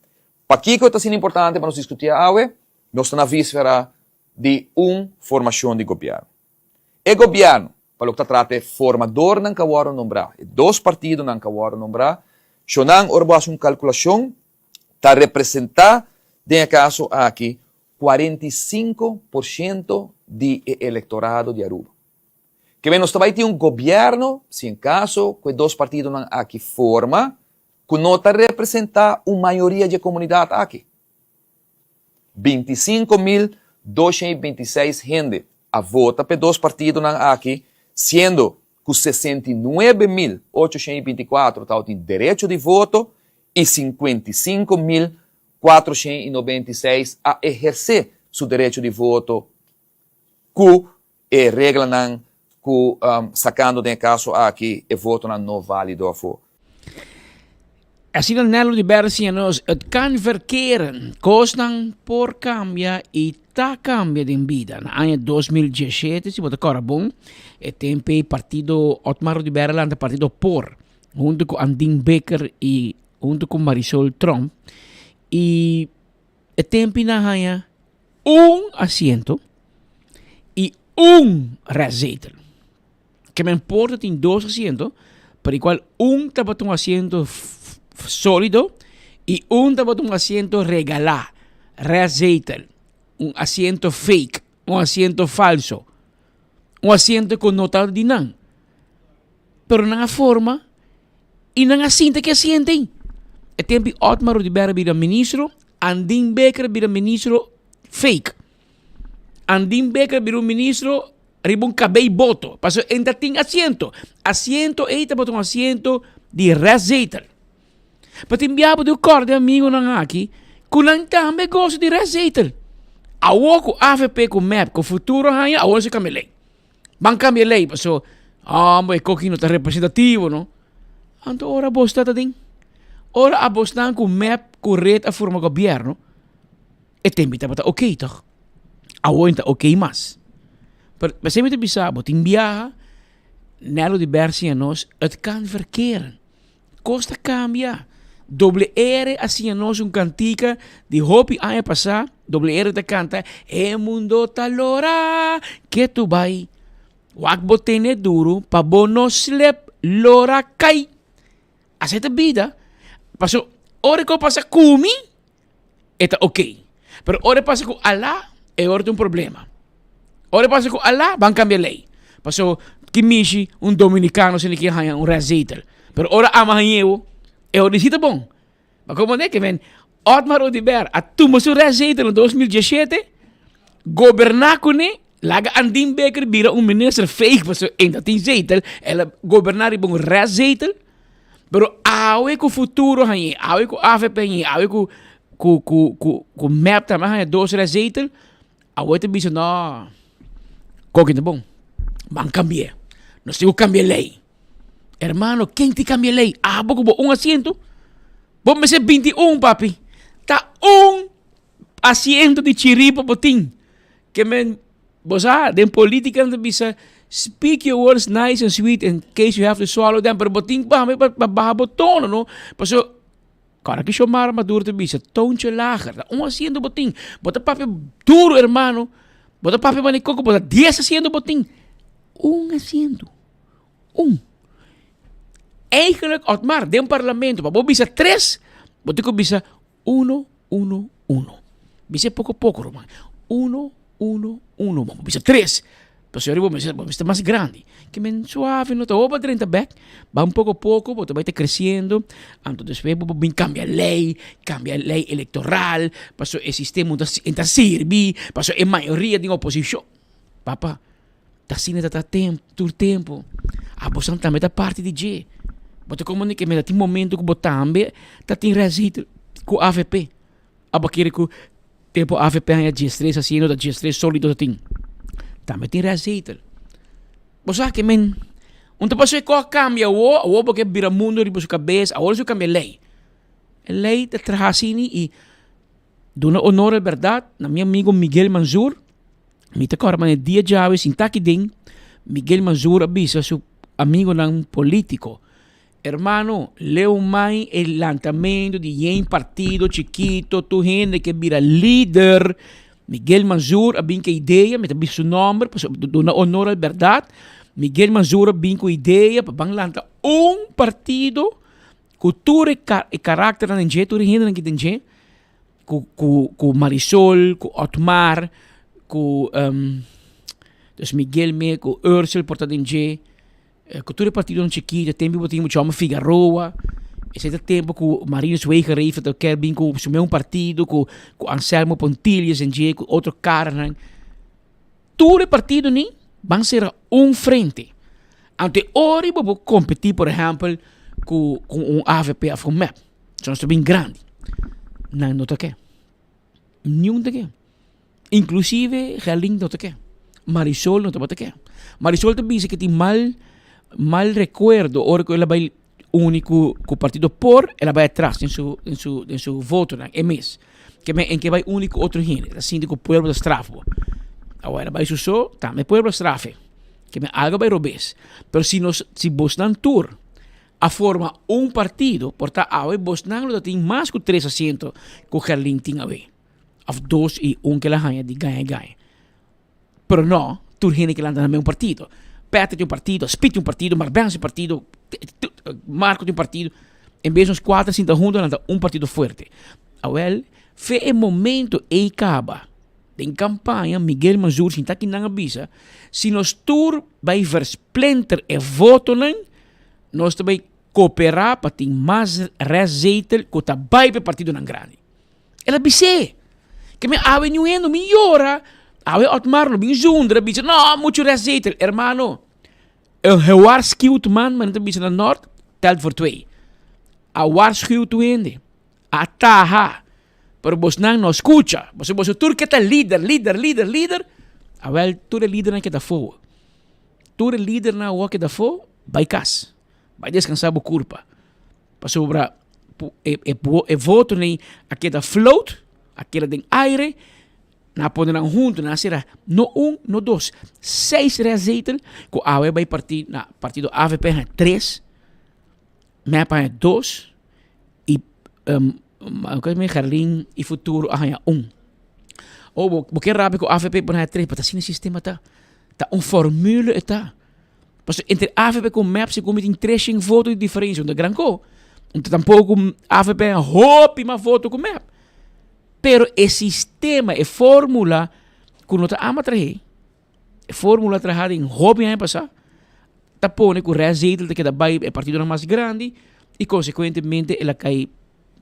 Pakiko e ta asina importante pa nos diskutí awe? Nos ta na vísfera di un formashon di gobièrnu. E gobièrnu, pa loke ta trata e formadornan ku a wòrdu nombrá, e dos partidonan ku a wòrdu nombrá, shonnan ora bo hasi un kalkulashon ta representá den e kaso aki 45 por shento di e elektorado di Aruba. Ke men nos ta bai tin un gobièrnu, si en kaso ku e dos partidonan aki forma, ku no ta representá un mayoria dje komunidat aki. 25,226 hende a vota p'e dos partidonan aki, siendo. ku 69.824 tabatin derecho di voto i 55.496 a ehersé su derecho di voto ku e reglanan ku sakando den e kaso aki e votonan no válido afó. Asina Nelo di Berg siña nos, het kan verkeren. Kosnan por kambia i ta kambia den bida. Na aña 2017, si bo ta kòrda bon, e tempu ei partido Otmar Oduber a lanta partido por, huntu ku Andin Bikker i huntu ku Marisol Tromp. I e tempu ei nan haña un asiento i un restzetel. Ke men por ta tin dos asiento, pero di cual un tabata un asiento solido y un tabata un asiento regalá, restzetel, un asiento fake, un asiento falso, un asiento cu no ta di nan. Pero nan a forma y nan a sinta ki asiento ei. E tempo Otmar Oduber a bira ministro, Andin Bikker a bira ministro fake. Andin Bikker a bira un ministro riba un kabei boto, pasobra e ta tin asiento. Asiento ei tabata un asiento di restzetel. Pa tin biaha bo debe kòrda e amigonan aki ku nan tambe gosa di restzetel. Awor ku avp ku mep ku futuro haña awor si kambia lei. Ban kambia lei pasobra hombre e koki no ta representativo no. Anto ora bos ta ta den? Ora abosnan ku mep ku red a forma gobièrnu e tempu tabata oké tòg? Awor e ta oké mas. Pero p'esei mi ta bisa bo tin biaha Nelo di Ber siña nos het kan verkeren. Kos ta kambia. Doble R a siña nos un kantika di hopi aña pasá. Doble R ta kanta, E mundo ta lora ketu bai. Wak bo tene duru pa bo no slep lora kai. Asina ta bida. Pasobra ora ku a pasa ku mi, e ta ok. Pero ora e pasa ku Alá, e ora ta un problema. Ora e pasa ku Alá, ban kambia lei. Paso ki mishi un dominikano sende ki haña un restzetel. Pero ora ama hañ'e, e ora di si ta bon. Ma komo ne ke men Otmar Oduber a tuma su restzetel na 2017, goberná kuné, laga Andin Bikker bira un minister fake paso e no tin zetel, el a goberná riba un restzetel. Pero awe ku futuro hañ'é, awe ku avp hañ'é, awe ku ku ku ku ku mep tambe haña dos tres zetel, awe ta bisa no, koki ta bon, ban kambi'é, nos tin ku kambia lei. Hermano, ken tin kambia lei? Abo ku bo un asiento? Bo mester 21 papi, ta un asiento di chiripa bo tin. Ke men, bo sa, den politica nan ta bisa, speak your words nice and sweet in case you have to swallow them, pero bo tin ku baha pa baha bo tono, no? Pasobra, kòrda ki Xiomara Maduro ta bisa, toontje lager, ta un asiento bo tin, bo ta papia duro hermano, bo ta papia manera koko, bo ta dies asiento bo tin, un asiento, un. Eigenlijk, Otmar, den parlamento, pa bo bisa tres, bo tin ku bisa Uno, uno, uno. Bisa poko poko, ruman. Uno, uno, uno. Bo bisa tres. Pasobra riba bo mester, bo mester mas grandi. Ke men suave no ta hopi drenta bek. Ban poko poko, bo ta bai ta kresiendo. Anto despues bo por bin kambia lei, kambia lei elektoral, pasobra e sistema no ta no ta sirbi, pasobra e mayoria den oposishon. Papa, ta asina ta ta tempu, tur tempu. Abosan tambe ta parti di dje. Bo ta komo ke mira tin momento ku bo tambe ta tin resito ku avp. Abo kere ku tempu avp haña diestres asiento ta diestres solido ta tin. Tambe tin resito. Bo sa ke men un ta paso e kos a kambia awor, awor bo ke bira mundo riba su kabes, awor su kambia lei. E lei ta traha asina i duna honor al bèrdat na mi amigo Miguel Manzur. Mi ta kòrda manera dia djawe sintá aki den, Miguel Manzur a bisa su amigonan polítiko, Hermano, leu mai e lantamentu di yen partido chikito, tur hende ke bira lider. Miguel Manzur a bin ku e idea, mi ta bisa su nòmber pasobra duna honor al bèrdat. Miguel Manzur a bin ku e idea pa ban lanta un partido ku tur e karakternan den dje, tur e hendenan ki den dje. Ku ku ku Marisol, ku Otmar, ku um, dus Miguel me, ku Ursel por ta den dje, eh, ku tur e partidonan chikito, tempo bo tin mucho hòmber Figaroa, esei ta tempo ku Marinus Wegereef ta ker bin ku su meun partido, ku ku Anselmo Pontilius den dje, ku otro karanan. Tur e partido ni ban sera un frente. Anto e ora bo por competi por ehempel cu cu un avp of un mep. So nos ta bin grandi. Nan no ta ke. Niun ta ke. Inclusive Gerlin no ta ke. Marisol no tabata ke. Marisol ta bisa ke tin mal mal recuerdo ora ku el a bai uni ku ku partido por el a bai atras den su den su den su votonan e mes. Ke men en ke bai uni ku otro hende ta sinti ku pueblo ta straf bo. Awor el a bai su so tambe pueblo a straf e. Ke men algo a bai robes. Pero si nos si bosnan tur a forma un partido por ta awe bosnan lo ta tin mas ku tres asiento ku Gerlin tin awe. Of dos i un ke el a haña di gaña gaña. Pero no, tur hende ke lanta na un partido. Peter tin un partido, Speed tin un partido, Marbenz tin un partido, Marco tin un partido. En bes nos cuatro sinta hunto lanta un partido fuerte. Awel, fe e momento ei caba. Den campaña Miguel Mazur sinta kinan a bisa, si nos tur bay versplinter e votonan, nos ta bay coopera pa tin mas restzetel cu ta bay pa e partidonan grandi. El a bis'é, Ke mi awe niun hende no bin yora, awe Otmar no bin zundra, bisa, no, muchu restzetel. Hermano, een gewaarschuwd man, men ta bisa na Noord, telt voor twee. A waarschuw tur hende, a taha, pero bosnan no skucha. Boso, boso tur ke ta lider, lider, lider, lider, awel tur e lidernan keda afó. Tur e lidernan awor keda afó, bai kas, bai deskansá bo kurpa. Pasobra e, e, e votonan a keda float, a keda den aire, nan a pone nan hunto, nan a sera no un, no dos, seis restzetel, ku awe bai parti na partido avp haña tres, mep haña dos, i um, Gerlin i Futuro a haña un. Oh, bo, bo ke rabia ku avp por haña tres, pero ta asina e sistema ta. Ta un formule e ta. Pasobra entre avp ku mep segun mi tin tres shen voto di diferensia, un ta gran ko. Un ta tampoko avp a hopi mas voto ku mep. Pero e sistema, e formula ku no ta ama trahe, e formula traha den hopi aña pasá, ta pone ku restzetel ta keda bai e partidonan mas grandi i konsekuentemente el a kai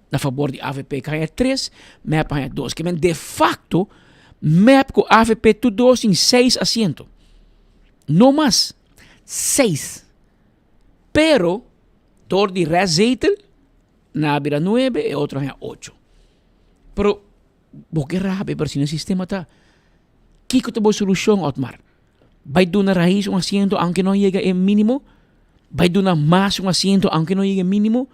na fabor di avp ku haña tres, mep a haña dos. Ke men de fakto mep ku avp tur dos tin seis asiento. No mas. Seis. Pero, dor di restzetel, nan a bira nuebe, e otro haña ocho. Pero, bo ke rabia, pero asina e sistema ta. Kiko ta bo solushon, Otmar? Bai duna Raiz un asiento aunke no yega e minimo? Bai duna Mas un asiento aunke no yega e minimo?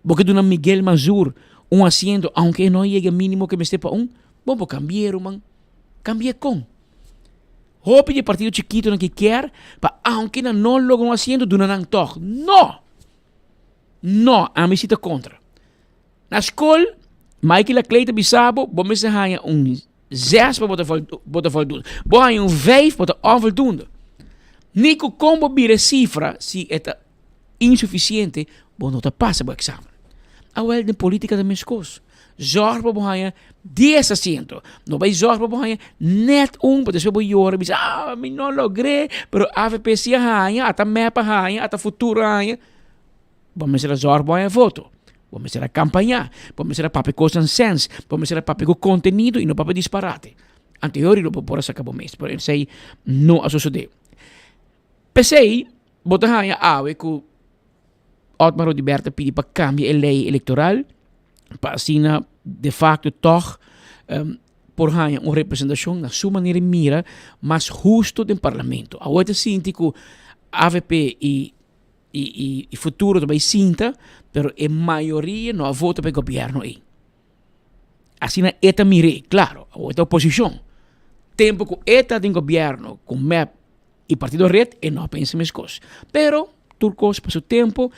Bo ke duna Miguel Mazur un asiento aunke e no yega e minimo ke mester pa un? Bon, bo kambi'é, ruman. Kambi'é kon? Hopi di e partido chikitonan ki kier pa aunke nan no logra un asiento duna nan tog. No! No, ami si ta kontra. Na skol, Maiky Laclay ta bisa bo, bo mester haña un zes pa bo ta bo ta voldoende. Bo haña un vijf, bo ta onvoldoende. Ni ku kon bo bira e sifra, si e ta insufisiente, bo no ta pasa bo eksamen. Awel, den politika ta meskos. Zorg pa bo haña dies asiento. No bai zorg pa bo haña net un, pa despues bo yora bisa, ah, mi no logr'é, pero avp si a haña, ata mep a haña, ata Futuro a haña. Bo mester a zorg bo haña voto. Bo mester a kampañá. Bo mester a papia kosnan sèns. Bo mester a papia ku kontenido i no papia disparate. Anterior lo bo por a saka bo mes, pero esei no a sosodé. P'esei bo ta haña awe ku Otmar Oduber ta pidi pa kambia e lei elektoral pa asina de facto tòg por haña un representashon na su manera di mira mas husto den parlamento. Awor e ta sinti ku avp i i Futuro ta bai sinta pero e mayoria no a vota pa e gobièrnu ei. Asina e ta mir'é, klaro awor e ta oposishon. Tempu ku e ta den gobièrnu ku mep I Partido Red e no a pensa meskos. Pero tur kos pa su tempo.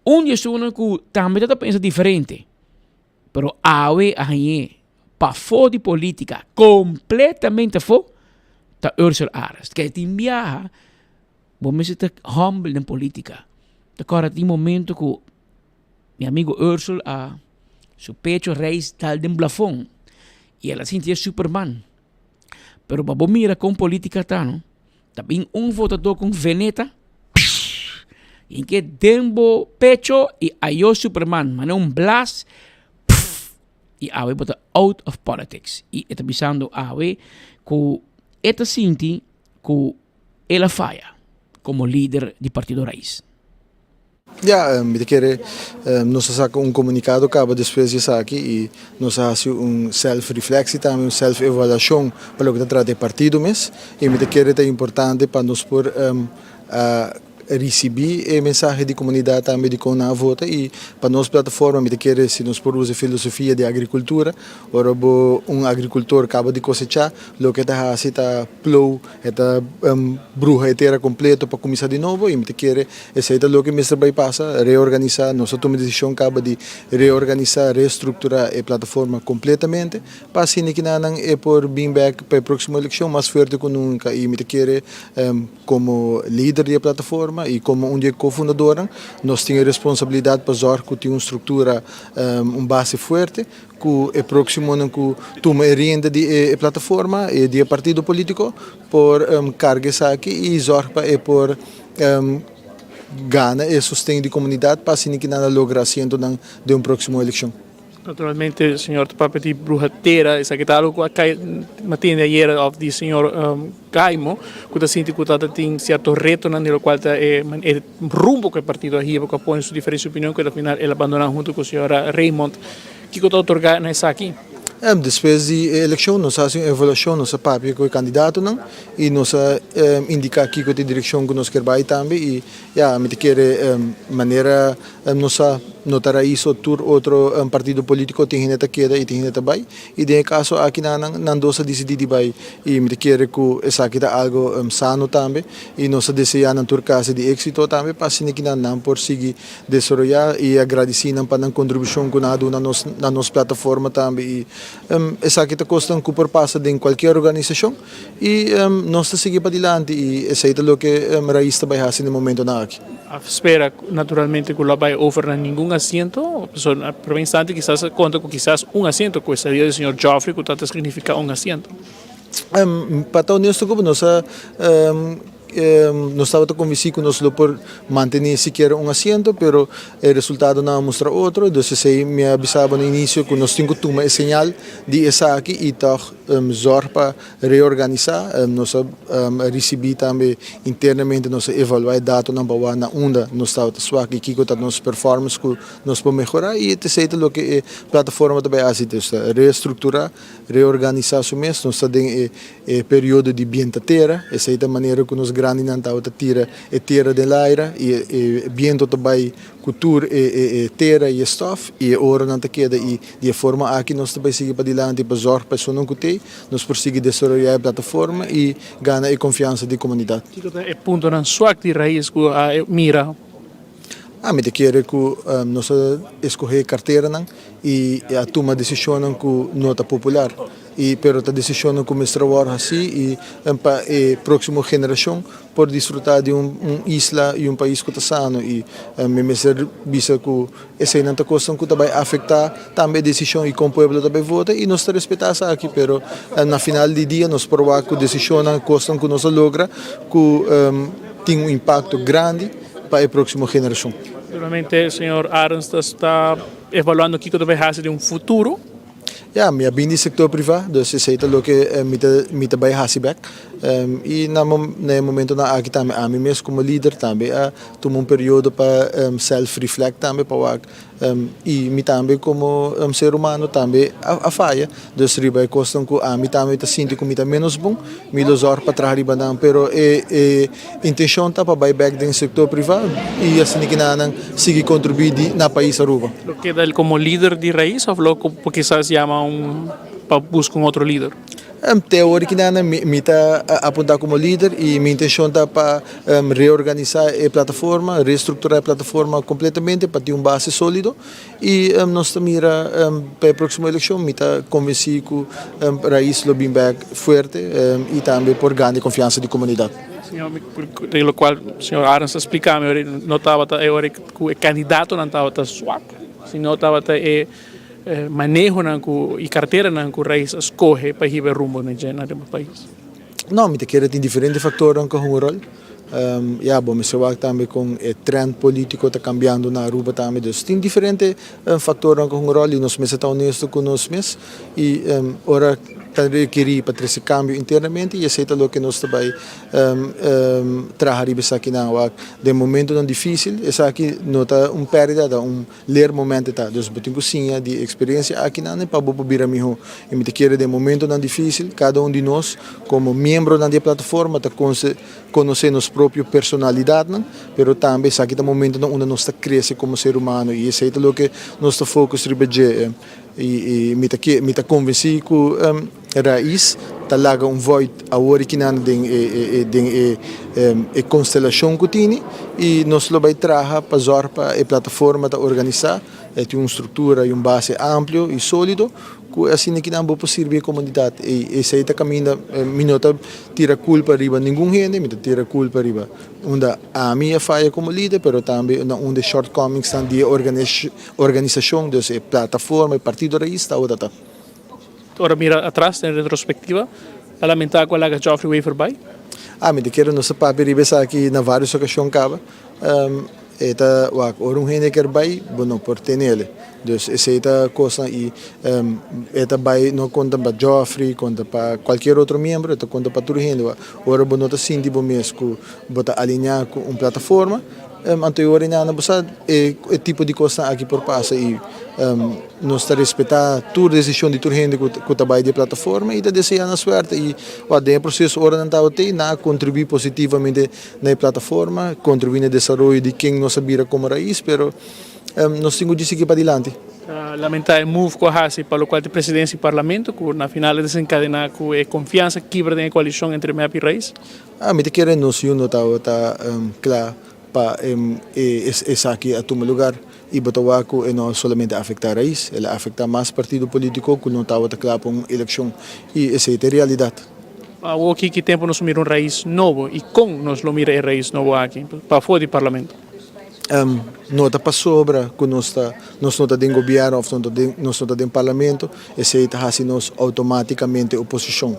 Un di esunnan ku tambe ta ta pensa diferente, pero awe a hañ'é pafó di polítika, kompletamente afó, ta Ursel Arends. Ke tin biaha bo mester ta humble den polítika. Ta kòrda tin momento ku mi amigo Ursel a su pecho reis dal den blafon i el a sintié superman. Pero pa bo mira kon politica ta no, ta bin un votador con veneta, psh, y ke den bo pecho y ayo Superman, mane un blas, pff, y awe bo ta out of politics. Y e ta bisando awe ku e ta sinti ku el a faya. komo lider di Partido Rais. Ya, mi ta kere nos a saka un komunikado kaba despues di esaki i nos a hasi un self-refleksie tambe, un self-evaluashon pa loke ta trata e partido mes. I mi ta kere ta importante pa nos por risibí e mensahe di komunidat tambe di kon nan a vota i pa nos plataforma mi ta kere si nos por usa e filosofia di agrikultura, ora bo un agrikultor kaba di kosechá loke e ta hasi ta plou, e ta bruha e tera kompleto pa kuminsá di nobo i mi ta kere esei ta loke mester bai pasa, reorganisá, nos a tuma e desishon kaba di reorganisá, restrukturá e plataforma kompletamente pa asina kinanan e por bin bèk pa e próksimo elekshon mas fuerte ku nunka i mi ta kere Komo lider di e plataforma i komo un di e kofundadornan, nos tin e responsabilidat pa zòrg ku tin un struktura, un base fuerte, ku e próksimonan ku tuma e rienda di e plataforma i di e partido polítiko por karga esaki i zòrg pa e por gana e sosten di komunidat pa asina ki nan a logra asientonan den un próksimo elekshon. Naturalmente señor ta papia di bruha tera, esaki ta algo cu a cay mi a tende ayer of di señor Gaimo cu ta sinti cu ta tin cierto retonan di locual ta e rumbo cu e partido a hiba cu a pone su diferencia di opinion cu al final el a bandona hunto cu señora Raymond. Kico ta otorga na esaki? Despues di e eleccion nos a haci un evaluacion, nos a papia cu e candidatonan y nos a indica kico ta e direccion cu nos kier bay tambe y ya mi ta kere manera Nos a nota rais o tur otro partido politico tin hende ta keda y tin hende ta bay y den e caso aki nan nan dos a dicidi di bay y mi ta kere cu esaki ta algo sano tambe y nos a desea nan tur case di exito tambe pa asina ki nan nan por sigui desaroya y a gradici nan pa nan contribucion cu nan a duna nos na nos plataforma tambe y esaki ta cosnan cu por pasa den cualkier organisacion y nos ta sigui padilanti y esey ta loke rais ta bay haci na e momentonan aki. A spera naturalmente cu lo a bay over na ningun asiento, pasobra na primer instante kisas a conta cu kisas un asiento, cu e salida di señor Geoffrey cu ta ta significa un asiento. Pa ta honesto cu bo, nos a nos tabata convenci cu nos lo por mantene sikiera un asiento, pero e resultadonan a mustra otro, dus esey mi a bisa bo na inicio cu nos tin cu tuma e señal di esaki y tog zorg pa Reorganisá, nos a risibí tambe internamente, nos a evaluá e datonan pa wak na unda nos tabata swak i kiko ta nos performance ku nos por mehorá i esei ta loke e plataforma ta bai hasi. Nos ta restrukturá, reorganisá su mes, nos ta den e e periodo di bienta tera, esei ta manera ku nos grandinan tabata tira e tera den laira i e biento ta bai Ku tur e tera i e stòf i e oronan ta keda i di e forma aki nos ta bai sigui padilanti pa zòrg pa esunnan ku t'ei nos por sigui desaroyá e plataforma i gana e konfiansa di komunidat. Kiko ta e puntonan suak di rais ku a mira? Ami ta kere ku nos a eskohé karteranan i a tuma desishonnan ku no ta popular i pero ta desishonnan ku mester a wòrdu hasí i pa e próksimo generashon por disfruta di un isla y un pais cu ta sano y mi mester bisa cu eseynan ta cosnan cu ta bay afecta tambe e decision y con pueblo ta bay vota y nos ta respeta esaki pero na final di dia nos por wak cu decisionnan cosnan cu nos a logra cu tin un impacto grandi pa e proximo generacion. Naturalmente señor Arends ta sta evaluando kico ta bay haci den un futuro. Ya, mi a bin di sector priva, dus esey ta loke mi ta mi ta bay haci bek. Y na na e momentonan aki tambe ami mes como lider tambe a tuma un periodo pa self reflect tambe pa wak y mi tambe como ser humano tambe a faya. Dus riba e cosnan cu ami tambe ta sinti cu mi ta menos bon, mi lo zorg pa traha riba nan. Pero e e intencion ta pa bay bek den sector priva y asina kinanan sigui contribui di na pais Aruba. Lo keda el como lider di Raiz of lo kisas yama un pa busca un otro lider? Te awor kinan mi ta apunta como lider y mi intencion ta pa reorganisa e plataforma, reestructura e plataforma completamente pa tin un base solido y nos ta mira pa e proximo eleccion mi ta convenci cu Raiz lo bin bek fuerte y tambe por gana e confiansa di comunidad. Señor, di locual señor Arends a splica mi ora no tabata e ora cu e candidatonan tabata swak, sino tabata e manehonan cu y carteranan cu Raiz a scoge pa hiba e rumbo na dje na pais. No, mi ta kere tin diferente factornan cu a hunga rol. Ya bo mester wak tambe kon e trend politico ta cambiando na Aruba tambe. Dus tin diferente factornan cu hunga rol y nos mester ta honesto cu nos mes y ora ta rekeri pa trece cambio internamente y esey ta loke nos ta bay traha riba esakinan. Wak den momentonan dificil esaki no ta un perdida ta un leermoment e ta. Dus bo tin cu siña di e experiencia akinan pa bo por bira miho. Y mi ta kere den momentonan dificil cada un di nos como miembronan di e plataforma ta Konosé nos propio personalidatnan, pero tambe esaki ta momentonan unda nos ta krese komo ser humano i esei ta loke nos ta focus riba dje. I mi ta ke mi ta konvensí ku Rais ta laga un void awor i kinan den e den e e konstelashon ku tini i nos lo bai traha pa zòrg pa e plataforma ta organisá, e tin un struktura i un base amplio i sólido Ku asina kinan bo por sirbi e komunidat. I esei ta kaminda mi no ta tira kulpa riba ningun hende, mi ta tira kulpa riba unda ami a faya komo lider, pero tambe na unda e shortcomingsnan di e organisashon, dus e plataforma, e partido Rais tabata ta. Ora mira atras den retrospektiva, ta lamentá ku a laga Geoffrey Wever bai? Ami ta kere nos a papia riba esaki na vários okashon kaba. E ta wak ora un hende kier bai bo no por tenele. Dus esei ta kosnan i e ta bai no konta pa Geoffrey, konta pa kualkier otro miembro, e ta konta pa tur hende. Ora bo no ta sinti bo mes ku bo ta alineá ku un plataforma, anto e ora nan bo sa e tipo di kosnan aki por pasa i nos ta respetá tur desishon di tur hende ku ta bai di e plataforma i ta deseá nan suerte i wak den e proseso ora nan tabata ei nan a kontribuí positivamente na e plataforma, kontribuí na e desaroyo di ken nos a bira komo rais, pero nos tin ku dje sigui padilanti. Ta lamentá e move ku a hasi pa lokual ta e presidensia di parlamento, ku na final a desenkadená ku e konfiansa kibra den e koalishon entre mep i rais. Mi ta kere nos yu no tabata kla pa esaki a tuma lugar i bo ta wak ku e no solamente a afektá rais, el a afektá mas partido polítiko ku no tabata kla pa un elekshon i esei ta e realidat. Awor ki ki tempu nos mira un rais nobo i kon nos lo mira e rais nobo aki pafó di parlamento? No ta pasobra ku nos ta nos no ta den gobièrnu òf nos no ta den parlamento, esei ta hasi nos outomátikamente oposishon.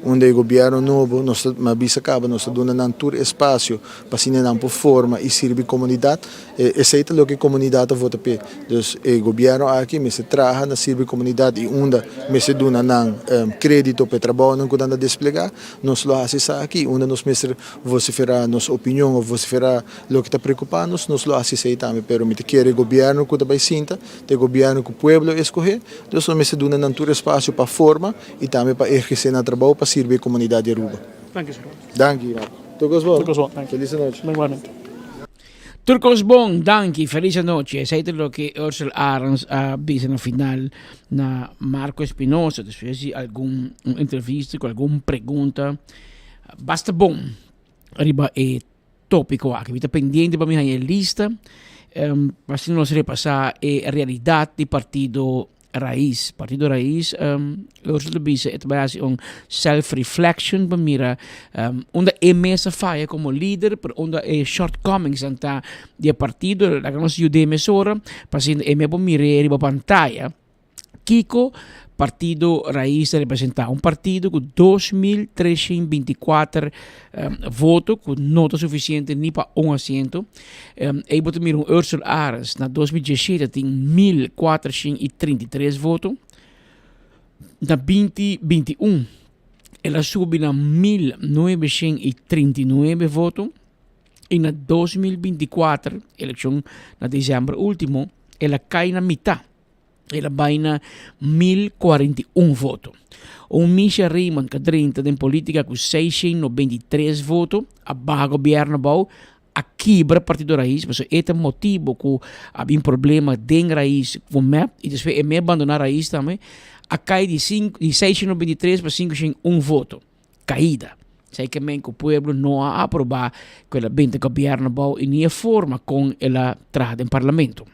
Unda e gobièrnu nobo nos ta mi a bisa kaba nos ta duna nan tur espasio pa asina nan por forma i sirbi komunidat. Esei ta loke komunidat ta vota p'e. Dus e gobièrnu aki mester traha na sirbi komunidat i unda mester duna nan krédito pa e trabounan ku nan ta desplegá, nos lo hasi esaki. I unda nos mester vosiferá nos opinion òf vosiferá loke ta preokupá nos, nos lo hasi esei tambe. Pero mi ta kere e gobièrnu ku ta bai sinta ta e gobièrnu ku pueblo eskohé. Dus nos mester duna nan tur espasio pa forma i tambe pa ehersé nan trabou pa sirbi e komunidat di Aruba. Danki, señor. Danki, Marco. Tur kos bon? Tur kos bon, danki. Felis anochi. Igualmente. Tur kos bon, danki, felis anochi. Esei ta loke Ursel Arends a bisa na final na Marco Espinosa despues di algun un entrevista ku algun pregunta basta bon riba e topiko aki. Mi ta pendiente pa mi haña e lista pa asina nos repasá e realidat di partido Rais. Partido Rais, Ursula ta bisa e ta bai hasi un self reflection pa mira unda e mes a faya komo lider, pero unda e shortcomings nan ta di e partido. Laga nos yud'é mesora pa asina e mes por mir'é riba pantaya kiko Partido Rais ta representá. Un partido ku 2324 voto ku no ta sufisiente ni pa un asiento. Ei bo ta mira un Ursel Arends na 2017 tin 1433 voto. Na 2021 el a subi na 1939 voto. I na 2024, elekshon na december ultimo, el a kai na mitá. El a bai na 1041 voto. Un Misha Raymond ka drenta den politica ku 693 voto, a baha gobierno abou, a kibra Partido Raiz, pasobra e ta motibo ku a bin problema den Raiz ku mep i despues e mep bandona Raiz tambe, a kai di di 693 pa 501 voto. Kaida. Esei ke men ku pueblo no a aproba ku el a binti gobierno abou i ni e forma kon el a traha den parlamento.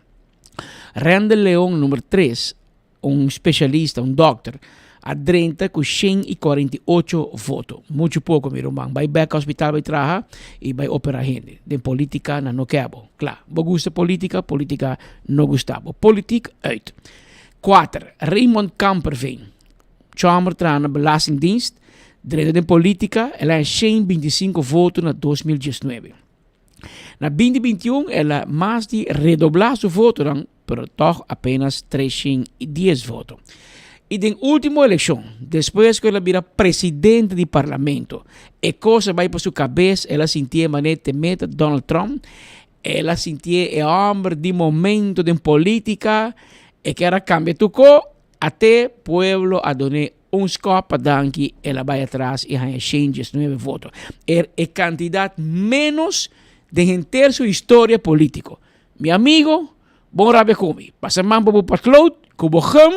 Randall Leon number tres, un specialista, un dokter, a drenta ku 148 voto. Muchu poko mi ruman. Bai bek hospital bai traha i bai opera hende. Den politika nan no ke bo. Kla, bo gusta politika, politika no gusta bo. Politiek uit. Kuater, Raymond Kamperveen, chòmer traha na Belastingdienst. Drenta den politica, el a 125 voto na 2019. Na 2021 el a mas di redobla su votonan, pero toch apenas 310 voto. Y den ultimo eleccion, despues cu el a bira presidente di parlamento, e cos a bay pa su cabes, el a sintié manera te meta Donald Trump, el a sintié e homber di momento den politica, e kier a cambia tur co, ate pueblo a dun'é un skop pa danki, el a bay atras y haña 119 voto. Er e cantidad menos den henter su historia politico. Mi amigo, bon rabia ku mi. Pasa man pa bo potlood ku bo gum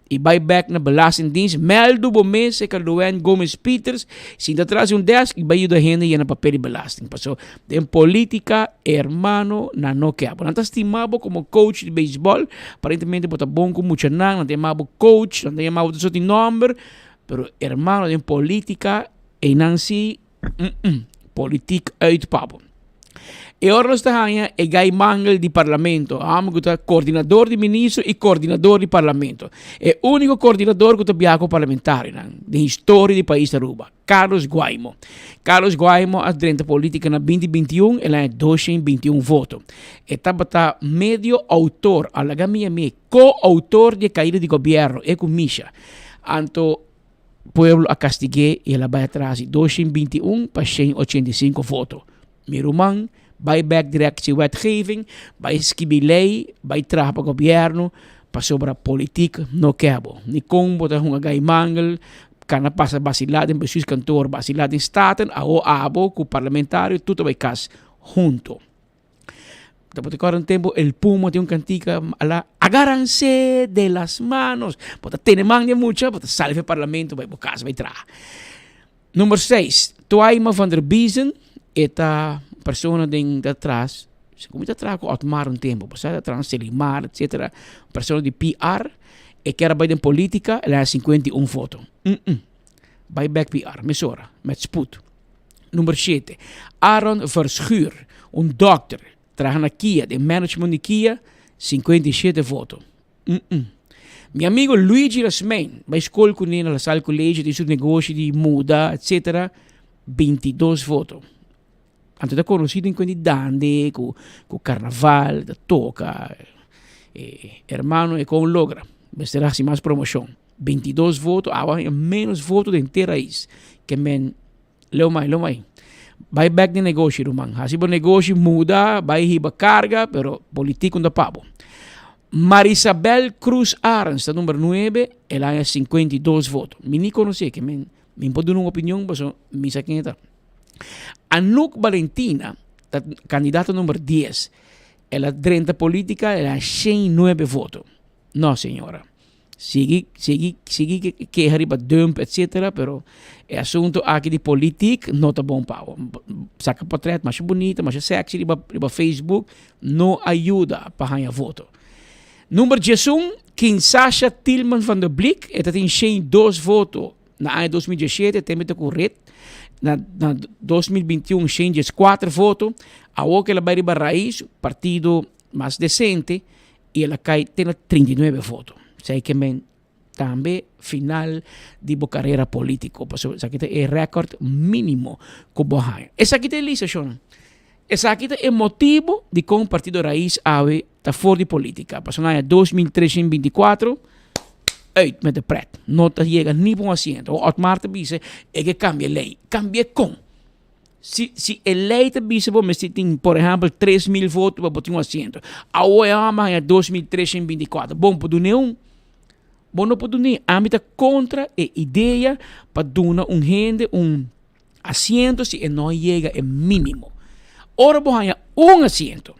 i bai bek na Belastingdienst. Meldu bo mes serka Luann Gomez Pieters, sinta tras di un desk i bai yuda hende yena papel di belasting. Paso den politica, hermano, nan no ke abo. Nan ta stima bo komo coach di beisbòl, aparentemente bo ta bon ku muchanan, nan ta yama bo coach, nan ta yama bo tur sorti nòmber, pero hermano den politica einan si Politiek uit pa bo. E ora nos ta haña e Guy Mangel di Parlamento, amo ku ta koordinador di ministro i koordinador di Parlamento. E úniko koordinador ku ta biaha ku parlamentarionan den historia di pais Aruba, Carlos Guaimo. Carlos Guaimo a drenta politika na binti 21, el haña 221 voto. E tabata medio outor, a laga mi yam'é ko-outor di e kaida di gobièrnu, e ku Misha. Anto Pueblo a kastig'é i el a bai atras di 221 pa 185 voto. Mi ruman, bai bek directie wetgeving, bai skibi lei, bai traha pa gobièrnu, pasobra politiek no ke bo. Ni kon bo ta hunga gai mangel, kana pasa basilá den bestuurskantoor, basilá den Staten, awo abo ku parlamentario tur ta bai kas hunto. Ta por te un tempo el Puma tin un cantica a la Agárranse de las manos. Bo ta tene man di e mucha, bo ta sali for e parlamento bai bo casa bai traha. Number seis, Twaima van der Biezen, e ta persona den ta tras, segun mi ta traha ku Otmar un tempo, bo sa ta traha na Selimar etcetera, persona di PR, e kier a bai den politica, el a haña 51 voto. Bai bek PR mesora, met spoed. Number shete, Aaron Verschuur, un dòkter, traha na Kia, den management di Kia, 57 voto. Mm-mm. Mi amigo Luigi Rasmijn, bai skol kuné na La Salle College, tin su negoshi di muda, etcetera, 22 voto. Anto ta konosí den kuent di dande, ku ku karnaval, ta toka. E hermano e kon logra, mester hasi mas promoshon. 22 voto, awa haña menos voto den te rais. Ke men leu mai, leu mai. Bai bek den negoshi, ruman. Hasi bo negoshi, muda, bai hiba karga, pero politiek no ta pa bo. Marisabel Cruz Arends ta number 9, el haña 52 voto. Mi ni konosé, ke men mi por duna un opinion pasobra mi sa ken e ta. Anouk Balentina ta kandidato number 10. El a drenta politika, el haña 109 voto. No, señora. Sigui, sigui, sigui keha riba dump, etcetera, pero e asunto aki di politiek no ta bon pa bo. Saka portret masha bunita, masha sexy riba, riba Facebook, no a yuda pa haña voto. Number 11, Kinsasha Tilman van der Blik, e ta tin 102 voto na aña 2017, tembe ta ku red. Na, na 2021, 114 voto. Awor ku el a bai riba Raiz, partido mas decente, i el a kai te na 39 voto. Esei ke men tambe final di bo karera polítiko, pasobra esaki ta e rèkòrt mínimo ku bo haña. Esaki ta e lista, shonnan. Esaki ta e motibu dikon Partido Raiz awe ta for di polítika, pasobra na aña 2324 uit met de pret. No ta yega ni pa un asiento. Otmar ta bisa e ke kambia e lei. Kambi'é kon? Si, si e lei ta bisa bo mester tin, por ehempel, 3000 voto pa bo tin un asiento. Awo e hòmber haña 2324. Bon por dun'é un? Bo no por dun'é. Ami ta kontra e idea pa duna un hende un asiento si e no yega e mínimo. Ora bo haña un asiento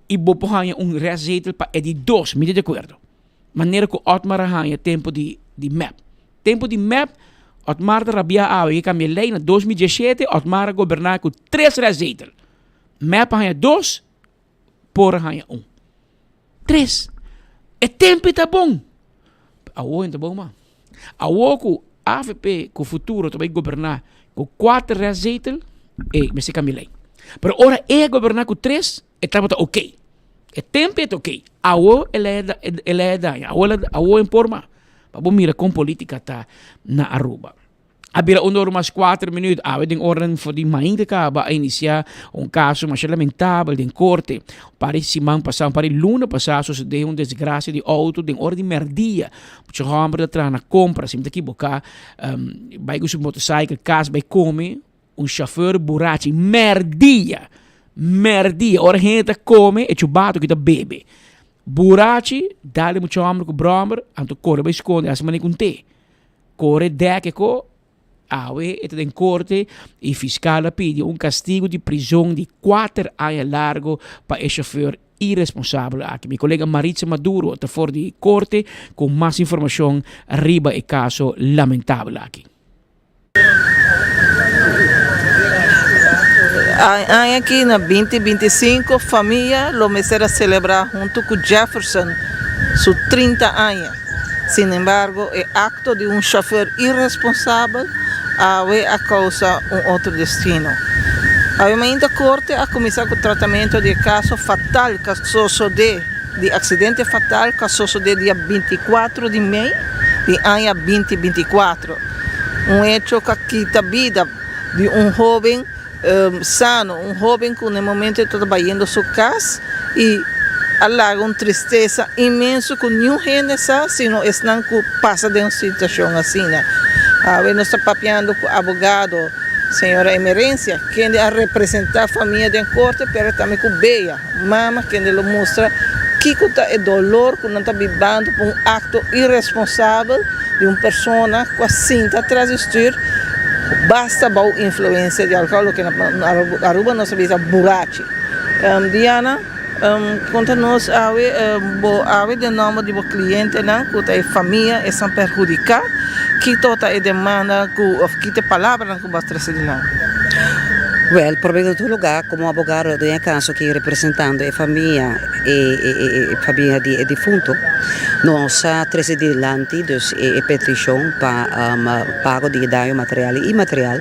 i bo por haña un restzetel pa e di dos, mi ta di akuerdo. Manera ku Otmar a haña tempu di di mep. Tempu di mep, Otmar ta rabiá awe ke kambia lei na 2017, Otmar a goberná ku tres restzetel. Mep a haña dos, por a haña un. Tres. E tempu ei ta bon. Awor no ta bon mas. Awor ku avp ku Futuro ta bai goberná ku kuater restzetel, e mester kambia lei. Pero ora e a goberná ku tres, e tabata oké. E tempu e ta oké. Awor el a el a daña. Awor el a awor en por mas. Pa bo mira kon politica ta na Aruba. A bira un or mas kuater minuut. Awe den oran for di mainta kaba a inisiá un kaso masha lamentabel den korte. Un par di siman pasá, un par di luna pasá a sosodé un desgrasia di outo den ora di mèrdia. Mucha hòmber ta traha na kompra, si mi ta kiboká, bai ku su motosaikel kas bai kome. Un shofèr burachi mèrdia, mèrdia, ora hende ta kome e chubato ki ta bebe. Burachi, dal e mucha hòmber ku bròmer, anto kore bai skonde hasi manera ku un te. Kore dek e ko, awe e ta den korte i fiskal a pidi un kastigu di prizon di kuater aña largo pa e shofèr iresponsabel aki. Mi kolega Maritza Maduro ta for di korte ku mas informashon riba e kaso lamentabel aki. Aña aki na 2025 famia lo mester a selebrá huntu ku Jefferson su 30 aña. Sin embargo, e akto di un shofèr iresponsabel awe a kousa un otro destino. Awe mainta korte a kuminsá ku tratamentu di e kaso fatal ku a sosodé di aksidente fatal ku a sosodé dia 24 di mei di aña 2024. Un hecho ku a kita bida di un hóben sano, un hóben ku na e momento e tabata bayendo su kas i a laga un tristesa inmenso ku niun hende sa sino esnan ku pasa den un situashon asina. Awe nos ta papiando ku abogado señora Emerencia kende a representá famia den korte pero tambe ku Bea, mama, kende lo mustra kiko ta e dolor ku nan ta bibando pa un akto iresponsabel di un persona ku a sinta tras di stuur basta bou influensia di alkohol, loke na Aruba nos ta bisa burachi. Diana, konta nos awe bo awe den nòmber di bo klientenan ku ta e famia esnan perhudiká, kito ta e demanda ku òf ki ta e palabranan ku bo a trese dilanti? Wèl, promé di tur lugá, komo abogado den e kaso aki representando e famia, e famia di e difunto, nos a trese dilanti dus e petishon pa pago di e daño material i inmaterial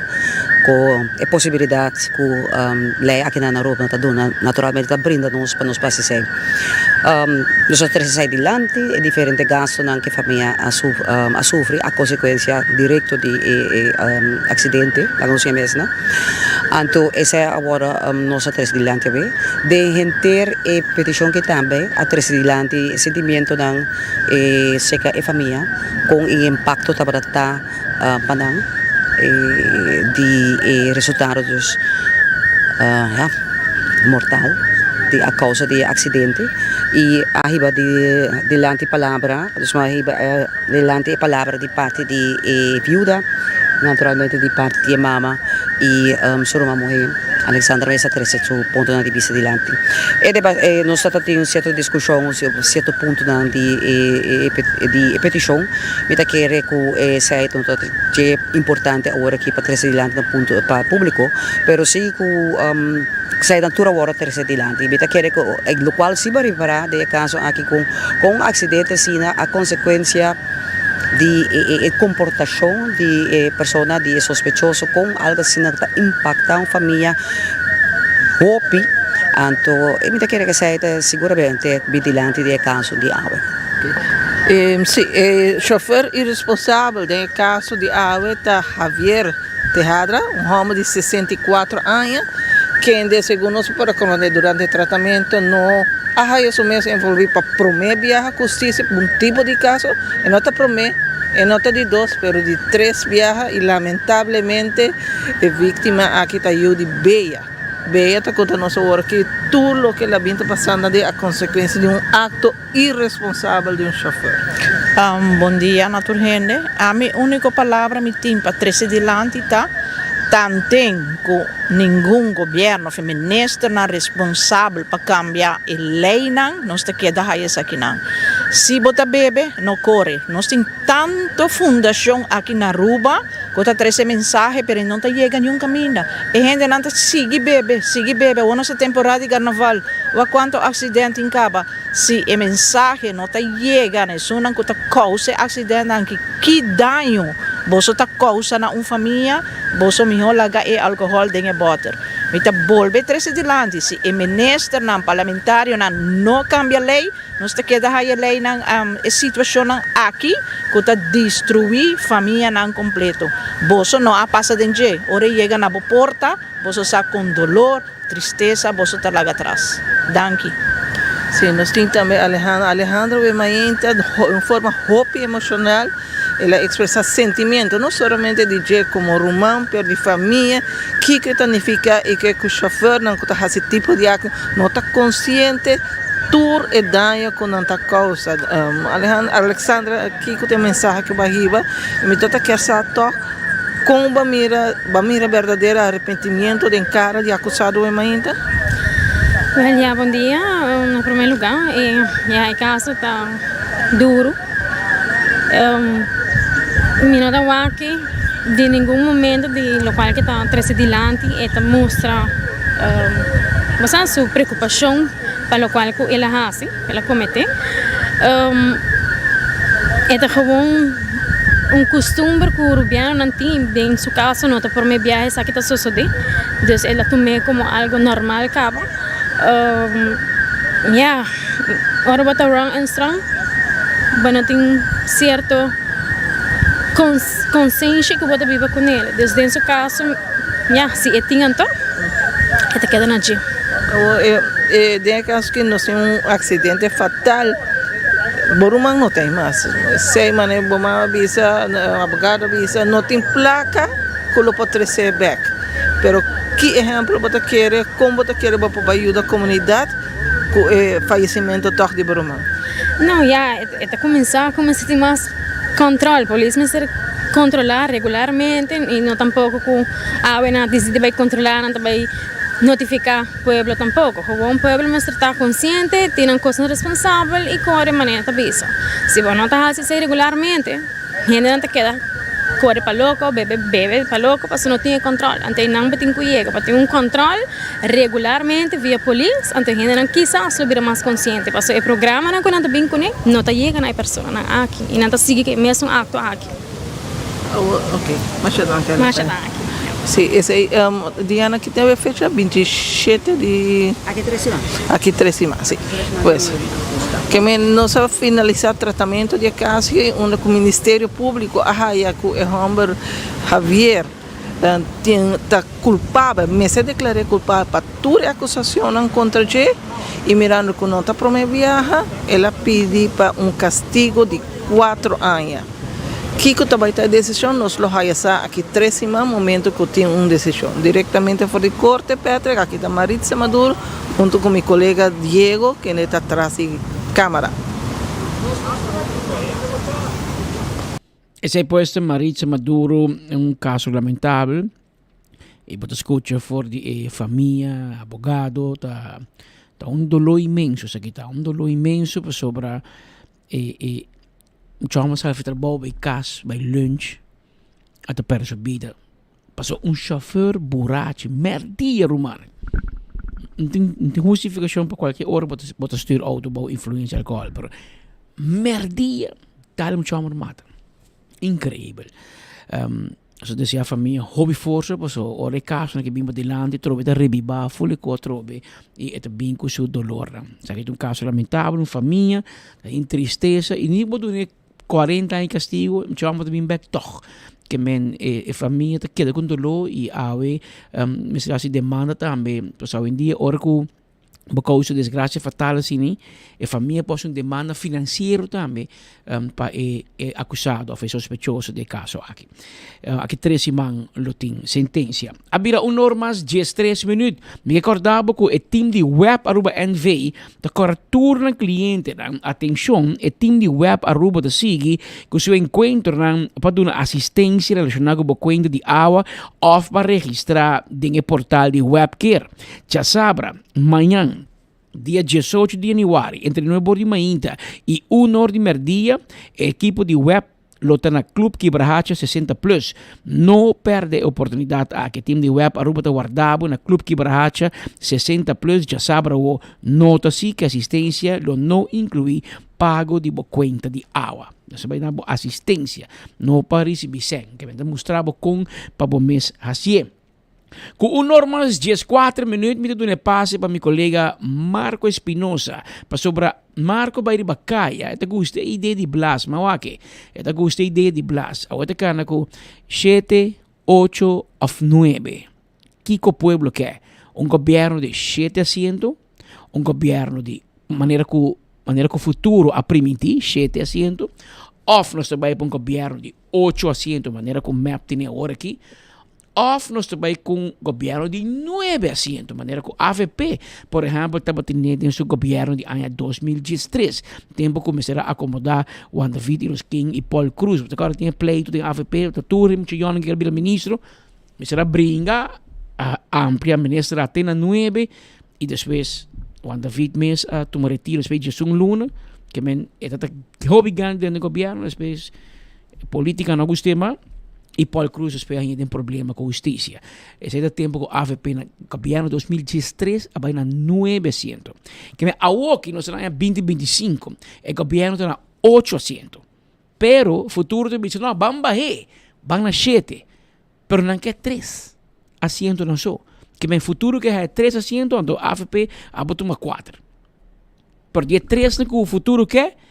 ku e posibilidat ku lei aki na Aruba ta duna naturalmente ta brinda nos pa nos por hasi esei. Nos a trese esei dilanti e diferente gastunan ku e famia a sufri a konsekuensia direkto di e aksidente, laga nos yama esnan. Anto esei awor nos a trese dilanti awe. Den henter e petishon ki tambe a trese dilanti e sentimientonan serka e famia kon e impakto tabata ta pa nan di e resultado dus ya mortal di a kousa di e aksidente i a hiba dilanti palabra dus a hiba dilanti e palabra di parti di e viuda naturalmente di parti di e mama i su ruman muhé Alexandra mes a trese su puntonan di bista dilanti e nos ta tin un sierto diskushon un sierto puntonan di e petishon. Mi ta kere ku esei ta un dje importante awor aki pa trese dilanti na punto pa públiko, pero si ku eseinan tur awor a trese dilanti. Mi ta kere ku lokual si bo a ripará den e kaso aki ku kon un aksidente asina a konsekuensia di e komportashon di e persona, di e sospechoso, kon algu asina ta impaktá un famia hopi. Anto mi ta kere ku esei ta siguramente bin dilanti di e kaso di awe. Si, e chofer iresponsabel den e kaso di awe ta Javier Tejadra, un hòmber di 64 aña, kende segun nos por a komprondé durante e tratamentu no a haya su mes envolví pa promé biaha ku hustisia pa un tipo di kaso. E no ta promé, e no ta di dos, pero di tres biaha i lamentablemente e víktima aki ta yu di Bea. Bea ta konta nos awor ki tur loke el a bin ta pasando a konsekuensia di un akto iresponsabel di un chauffeur. Bon dia na tur hende. Ami unico palabra mi tin pa trece dilanti ta, tanten cu ningun gobierno of e ministernan responsabel pa cambia e leynan, nos ta keda haya esakinan. Si bo ta bebe, no core. Nos tin tanto fundacion aki na Aruba cu ta trece mensahe pero e no ta yega niun caminda. E hendenan ta sigui bebe, sigui bebe. Awor nos ta temporada di carnaval, wak cuanto accident tin caba. Si e mensahe no ta yega na esunnan ku ta kousa e aksidentenan aki, ki daño boso ta kousa na un famia? Boso mihó laga e alkohòl den e bòter. Mi ta bolbe trese dilanti, si e ministernan, parlamentarionan no kambia lei, nos ta keda haya leinan, e situashonnan aki ku ta destruí famianan kompleto. Boso no a pasa den dje. Ora e yega na bo porta, boso sa kon dolor, Tristesa boso ta laga tras. Danki. Sí, nos tin tambe Alejandro. Alejandro we mainta un forma hopi emocional. El a expresa sentimiento, no solamente di dje como ruman, pero di famia, kiko e ta nifica y ke cu chauffeurnan cu ta haci tipo di acto no ta consciente tur e daño cu nan ta causa. Alejandro, Alexandra, kiko ta e mensahe cu bo a hiba? Y mi ta ta kier sa toch. Kon bo a mira, bo a mira berdadero arepentimiento den kara di akusado e mainta? Wel ya bon dia, na prome luga e ya e kaso ta duru. Mi no ta wak di ningun momento di lokual ke ta trese dilanti e ta mustra bo sa su preokupashon pa lokual ku el a hasi, el a komete. E ta gewoon un kustumber ku rubianonan tin, den su kaso no ta prome biaha esaki ta sosode, dus el a tum'é komo algo normal kaba. Ya, ora bo ta wrong en strong, bo no tin sierto konsenshi ku bo ta biba kuné. Dus den su kaso, ya, si e tin anto, e ta keda na dje. Den e kaso ki nos tin un aksidente fatal, bo ruman no ta ei mas. Esei manera bo mama a bisa, abogado a bisa, no tin plaka ku lo por tres'é bèk. Pero ki ehèmpel bo ta kere, kon bo ta kere bo por bai yuda komunidat ku e fayesimentu tòg di bo ruman? No, ya, e ta kuminsá ku mester tin mas kòntròl. Polis mester kontrolá regularmente i no tampoko ku awe nan a disidí bai kontrolá, nan ta bai notifiká pueblo tampoko. Gewoon pueblo mester ta konsiente, tin nan kosnan responsabel i kore manera ta bisa. Si bo no ta hasi esei regularmente, hendenan ta keda kore pa loko, bebe bebe pa loko pasobra no tin e kòntròl. Anto einan bo tin ku yega pa tin un kòntròl regularmente via polis, anto hendenan kisas lo bira mas konsiente pasobra e programanan ku nan ta bin kuné no ta yega na e personanan aki i nan ta sigui ku e mesun akto aki. Ok, masha danki Alexandra. Masha danki. Si, esei Diana ki tin e fecha? Bintishete di. Aki tres siman. Aki tres siman, si. Pues, ke men nos a finalisa tratamentu di e kaso unda ku Ministerio Públiko a haya ku e hòmber Javier tin ta kulpabel, mester deklar'é kulpabel pa tur e akusashonnan kontra dje i mirando ku no ta promé biaha, el a pidi pa un kastigo di kuatro aña. Kiko ta bai ta e desishon nos lo haya sa aki tres siman momento ku tin un desishon. Direktamente for di korte Patrick, aki ta Maritza Maduro hunto ku mi kolega Diego kende ta tras di kamara. Esei pues ta Maritza Maduro, un kaso lamentabel. I bo ta skucha for di e famia, abogado, ta ta un doló inmenso esaki ta, un doló inmenso pasobra e e mucha hòmber sali for trabou bai kas bai lunch a ta pèrdè su bida pasobra un shòfèr burachi mèrdia ruman no tin no tin hustifikashon pa kualke ora bo ta bo ta stür outo bou influensia di alkohòl pero mèrdia tal mucha hòmber mata inkreibel. Nos ta desea famia hopi forsa pasobra ora e kasonan ke bin padilanti trobe ta rebibá ful e ko atrobe i e ta bin ku su dolornan. Esaki ta un kaso lamentabel, un famia ta den tristesa i ni bo dun'é kuarenta aña di kastigu mucha hòmber ta bin bèk tòg. Ke men e famia ta keda ku un doló i awe mester hasi demanda tambe pasobra awendia ora ku bo causa desgracia fatal asina, e famia por haci un demanda financiero tambe pa e e acusado of e sospechoso di e caso aki. Aki tres siman lo tin sentencia. A bira un or mas diestres minuut. Mi ke corda bo cu e team di Web Aruba NV ta cora tur nan clientenan. Atencion, e team di Web Aruba ta sigui cu su encuentronan pa duna asistencia relaciona cu bo cuenta di awa of pa registra den e portal di Webcare. Djasabra, mañan, dia diesocho di yanüari, entre nuebe or di mainta i un or di mèrdia, e ekipo di web lo ta na Club Kibrahacha 60 Plus. No pèrdè e oportunidat aki. Team di web Aruba ta warda bo na Club Kibrahacha 60 Plus djasabra awo. Nota si ku e asistensia lo no inkluí pago di bo kuenta di awa. Nos ta bai na bo asistensia, no pa risibí sèn. Ke men ta mustra bo kon pa bo mes hasié. Ku un or mas dieskuater minuut mi ta duna e pase pa mi kolega Marco Espinosa, pasobra Marco bai riba kaya, e ta gusta e idea di blas, ma wak e ta gusta e idea di blas. Awe ta kana ku shete, ocho òf nuebe. Kiko pueblo ke? Un gobièrnu di shete asiento, un gobièrnu di manera ku manera ku futuro a primintí, shete asiento, òf nos ta bai pa un gobièrnu di ocho asiento manera ku mep tene awor aki, Of nos ta bai ku un gobièrnu di nuebe asiento, manera ku avp, por ehèmpel, tabatin den su gobièrnu di aña 2013, tempu ku mester a akomodá Juan David Iroskin i Paul Croes. Bo ta kòrda tin e pleitu den avp, ta tur e mucha yònnan ku kier bira ministro, mester a bringa, a amplia minister a te na nuebe i despues Juan David mes a tuma retiro despues di djesun luna, ke men e ta ta hopi grandi den e gobièrnu, despues Politica no gust'é mas y Paul Croes despues a haña den problema cu husticia. Esey ta tempo cu avp na gobierno 2013 a bay na nuebe asiento. Keme awoki nos ta na aña 2025 e gobierno ta na ocho asiento. Pero futuro ta bisa no ban bah'é ban na shete pero nan ke tres asientonan so. Keme futuro ke haya tres asiento anto avp a bo tuma kuater. Pero di e tresnan cu futuro ke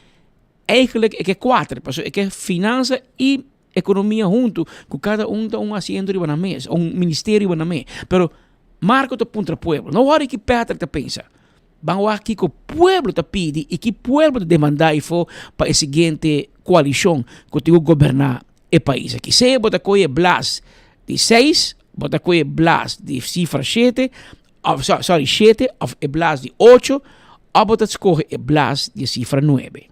Eigenlijk e ke kuater, pasobra e ke finansa i ekonomia huntu, ku kada un ta un asiento riba nan mes, un ministerio riba nan mes. Pero Marco ta puntra pueblo, no wòri ki Patrick ta pensa. Ban wak kiko pueblo ta pidi i ki pueblo ta demandá ifo pa e siguiente koalishon ku tin ku goberná e pais aki. Sea bo ta kohe e blas di seis, bo ta kohe e blas di sifra shete, Of, sorry, shete of e blas di ocho, of bo ta skohe e blas di e sifra nuebe.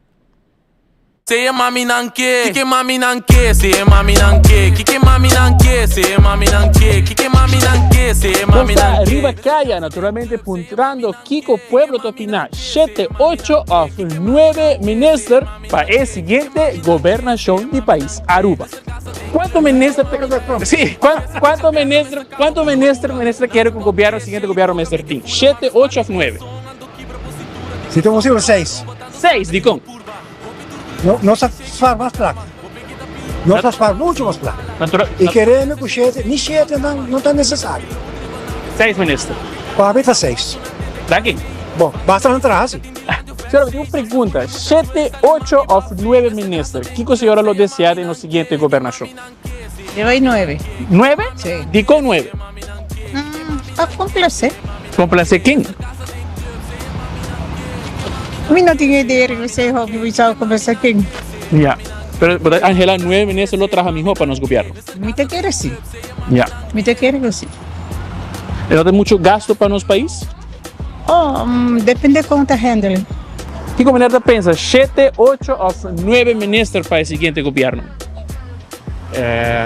Se e mami nan ke, kike mami nan ke, se e mami nan ke, kike mami nan ke, se e mami nan ke, kike mami nan ke, se e mami Nos ta nan ke. riba kaya naturalmente puntrando kiko pueblo ta opiná, shete, ocho of nuebe minister pa e siguiente gobernashon di pais Aruba. Cuanto minister Sí, cuanto minister, cuanto minister minister quiere que gobierno siguiente gobierno minister tin? 7, 8 of 9? Si ta posible 6. 6, dikon? No, no sa spaar mas plaka. No sa spaar mucho mas plaka. Natura I kereme ku 7, ni 7 nan no ta necesario. 6 minister. Pa mi ta 6. Danki. Bon, basta nan traha si. Señora, mi tin un pregunta. Shete, ocho of nuebe minister? Kiko señora lo desea den nos siguiente gobernacion? Yo doy nuebe. Nuebe? Sí. Dikon nuebe? Pa complacer. Complacer ken? Mi no tin idea riba esey hopi, mi sa complacer ken. Ya. Pero bo ta anhela nuebe minister lo traha miho pa nos gobierno? Mi ta kere si. Ya. Mi ta kere ku si. E no ta mucho gasto pa nos pais? Oh, depende kon ta handle. Kiko meneer ta pensa, shete, ocho of nuebe minister pa e siguiente gobierno?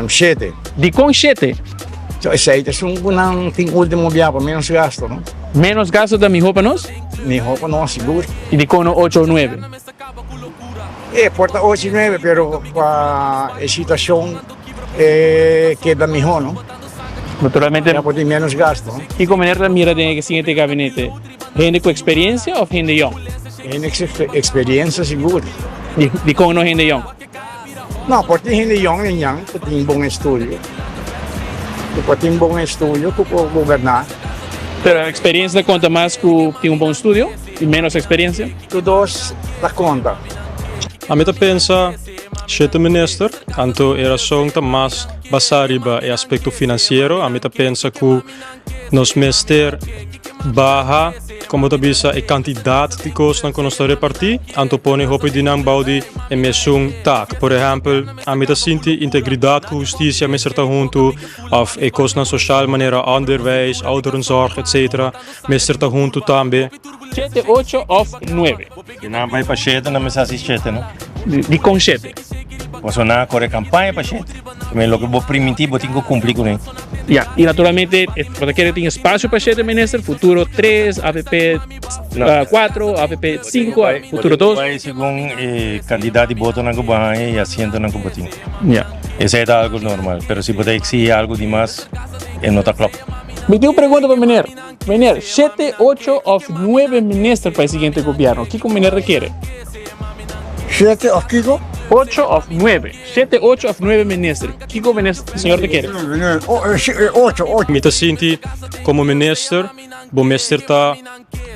Shete. Dikon shete? Esei ta esun ku nan tin ultimo bia pa menos gasto, no? Menos gasto ta miho pa nos? Miho pa nos, sigur. I dikon no ocho o nuebe? E por ta ocho i nuebe, pero pa e situashon e keda miho, no? Naturalmente. Ya por tin menos gasto. Kiko meneer ta mira den e siguiente gabinete? Hende ku experiencia of hende yong? Hende ku experiencia sigur. Dikon no hende yong? No, por tin hende yong den yan ku tin bon estudio. Ku por tin bon estudio ku por goberná. Pero experiencia ta konta mas ku tin un bon estudio i menos experiencia? Tur dos ta konta. Ami ta pensa shete minister, anto e rason ta mas basá riba e aspekto finansiero. Ami ta pensa ku nos mester baha, komo ta bisa, e kantidat di kosnan ku nos ta repartí, anto pone hopi di nan bou di e mesun tak. Por ehèmpel, ami ta sinti integridat ku hustisia mester ta huntu, òf e kosnan soshal manera onderwijs, ouderenzorg, etsetera, mester ta huntu tambe. Shete, ocho òf nuebe. Si nan bai pa shete, nan mester hasi shete, no? Dikon shete? Pasobra nan a kore kampaña pa shete. Men loke bo primintí, bo tin ku kumpli kuné. Ya, i naturalmente bo ta kere tin espasio pa shete minister, futuro tres, avp kuatro, avp sinku, futuro dos. Bo tin ku bai segun e kantidat di botonan ku bo haña i asientonan ku bo tin. Ya. Esei ta algu normal, pero si bo ta eksigi algu di mas, e no ta klòp. Mi tin un pregunta pa meneer. Meneer, shete, ocho of nuebe minister pa e siguiente gobierno, kiko meneer ta kere? Shete of kiko? Ocho of nuebe? Shete, ocho of nuebe minister? Kiko minister señor ta kere? Ocho, ocho. Mi ta sinti komo minister bo mester ta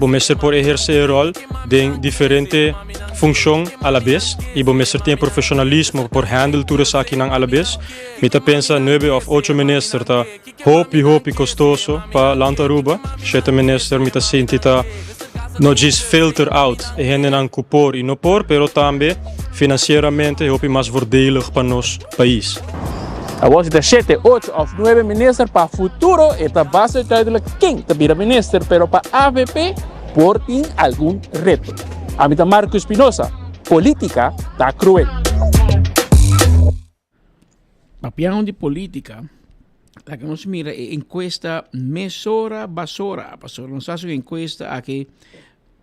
bo mester por eherse e ròl den diferente funshon alabes i bo mester tin e profeshonalismo pa por handle tur esakinan alabes. Mi ta pensa nuebe of ocho minister ta Hopi hopi kostoso pa Land Aruba. Shete minister mi ta sinti ta no djis filter out e hendenan ku por i no por, pero tambe finansieramente hopi mas voordelig pa nos pais. Awor si ta shete, ocho of nuebe minister pa futuro e ta basta duidelijk ken ta bira minister, pero pa avp por tin algun reto. Ami ta Marco Espinosa, Politica ta cruel. Papiando di politica, laga nos mira e encuesta mesora basora, pasobra nos haci un encuesta aki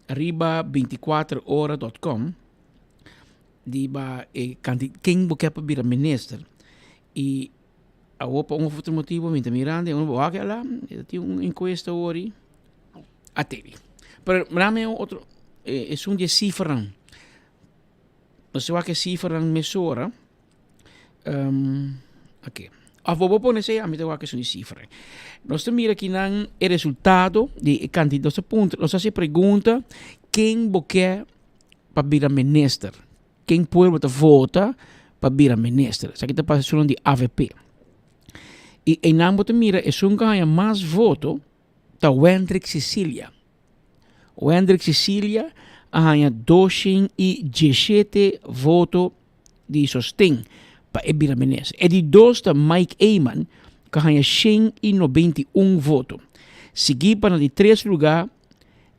riba binticuater ora dot com riba e canti ken bo kier pa bira minister y awor pa un of otro motibo mi ta mirando y bo wak ala e tin un encuesta awor y a tene. Pero mira otro esun di e cifranan. Nos ta wak e cifranan mesora. Um, ok. Of bo bo pone esei, ami ta wak esun di cifra. Nos ta mira kinan e resultado di e cantidad. Nos ta puntra, nos ta hasi pregunta, ken bo ke pa bira minister? Ken pueblo ta vota pa bira minister? Esaki ta pasa esunnan di avp. I einan bo ta mira esun ku haña mas voto ta Wendrick Cecilia. Wendrick Cecilia a haña doshen i dieshete voto di sosten pa e bira minister. E di dos ta Mike Eman ku a haña shen i nobenta i un voto. Sigui pa na di tres lugá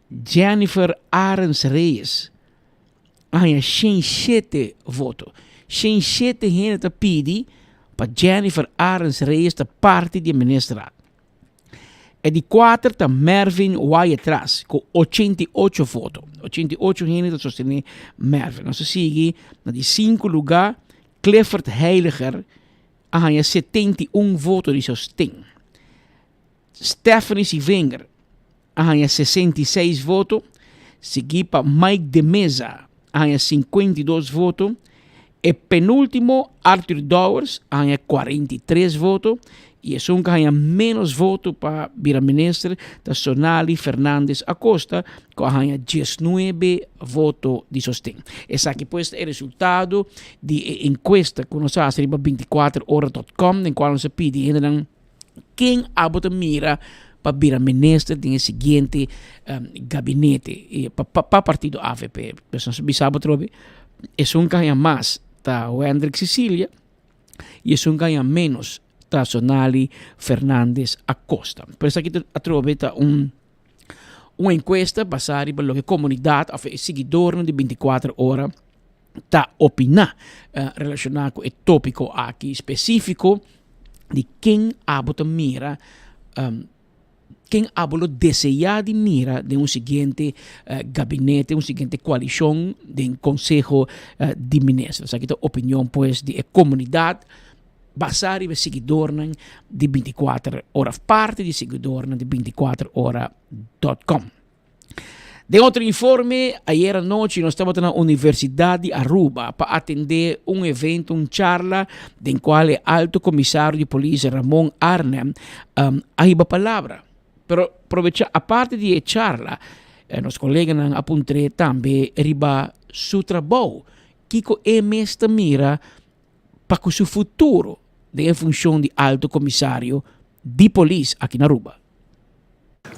Jennifer Arends Reyes a haña shen shete voto. Shen shete hende ta pidi pa Jennifer Arends Reyes ta parti di e ministerat. E di kuater ta Mervin Wyatt-Ras ku 88 voto. 88 hende ta sostené Mervin. Nos ta sigui na di sinku lugá Clifford Heiliger a haña 71 voto di sosten. Stephanie Sivinger a haña 66 voto, sigui pa Mike de Meza a haña 52 voto. E penúltimo, Arthur Dowers, a haña 43 voto i esun ku a haña ménos voto pa bira minister ta Sonali Fernandez Acosta ku a haña diesnuebe voto di sosten. Esaki pues ta e resultado di e enkuesta ku nos a hasi riba bintikuater ora dot com den kual nos a pidi hendenan ken abo ta mira pa bira minister den e siguiente gabinete pa partido avp. Pues nos a bisa bo atrobe esun ku haña mas ta Wendrick Cecilia y esun ku haña menos ta Sonali Fernandez Acosta. Por esaki atrobe ta un un encuesta basá riba loke komunidat òf e siguidornan di bintikuater ora ta opiná relashoná ku e tópiko aki spesífiko di ken abo ta mira ken abo lo deseá di mira den un siguiente gabinete, un siguiente koalishon den konseho di minister. Esaki ta opinion pues di e komunidat basá riba e siguidornan di bintikuater ora òf parti di siguidornan di bintikuater ora dòt kòm. Den otro informe, ayer anochi nos tabata na Universidad di Aruba pa atende un evento, un charla den cual e Alto Comisario di Polis Ramon Arnhem a hiba palabra. Pero probecha aparte di e charla, nos coleganan a puntr'é tambe riba su trabou, kico e mes ta mira pa cu su futuro den e funcion di Alto Comisario di Polis aki na Aruba.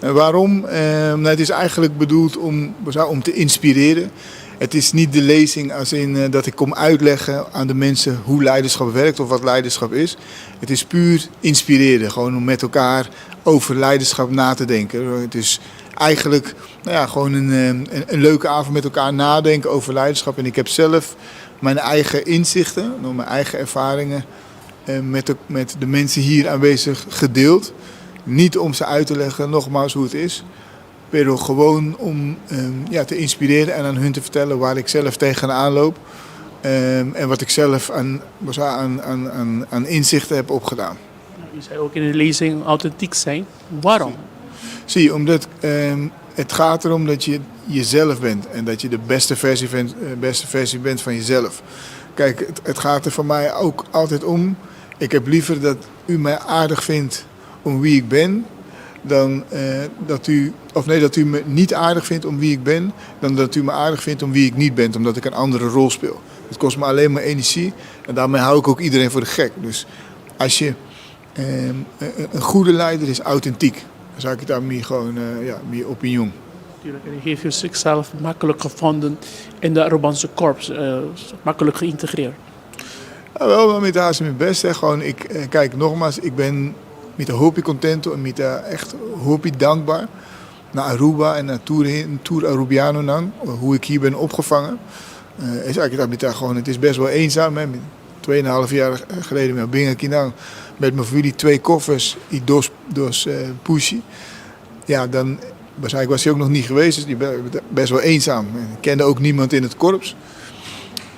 Waarom? Nou, het is eigenlijk bedoeld om, om te inspireren. Het is niet de lezing als in dat ik kom uitleggen aan de mensen hoe leiderschap werkt of wat leiderschap is. Het is puur inspireren, gewoon om met elkaar over leiderschap na te denken. Het is eigenlijk nou ja, gewoon een, een, een leuke avond met elkaar nadenken over leiderschap. En ik heb zelf mijn eigen inzichten, mijn eigen ervaringen met de, met de mensen hier aanwezig gedeeld. Niet om ze uit te leggen, nogmaals, hoe het is. Pero gewoon om ja, te inspireren en aan hun te vertellen waar ik zelf tegenaan loop. En wat ik zelf aan, aan, aan, aan inzichten heb opgedaan. U zei ook in de lezing authentiek zijn. Waarom? Zie, omdat het gaat erom dat je jezelf bent en dat je de beste versie, bent, beste versie bent van jezelf. Kijk, het, het gaat er voor mij ook altijd om. Ik heb liever dat u mij aardig vindt om wie ik ben, dan uh, dat u, of nee, dat u me niet aardig vindt om wie ik ben, dan dat u me aardig vindt om wie ik niet ben, omdat ik een andere rol speel. Het kost me alleen maar energie en daarmee hou ik ook iedereen voor de gek. Dus als je eh, een goede leider is authentiek. Dan zou ik daar meer gewoon, uh, ja, meer opinion. Natuurlijk, en u heeft u zichzelf makkelijk gevonden in de Arubaanse korps, uh, makkelijk geïntegreerd. Ja, wel, met haar is mijn best. Hè. Gewoon, ik, kijk, nogmaals, ik ben met de hoopje contento en met de echt hoopje dankbaar naar Aruba en naar Tour, Tour Arubiano nang, hoe ik hier ben opgevangen. Uh, is eigenlijk dat gewoon, het is best wel eenzaam. Hè. Tweeënhalf jaar geleden met bin akinan met mijn familie twee koffers i dos, dos uh, pushi. Ja, dan waarschijnlijk was hij ook nog niet geweest, dus die best wel eenzaam. Ik kende ook niemand in het korps.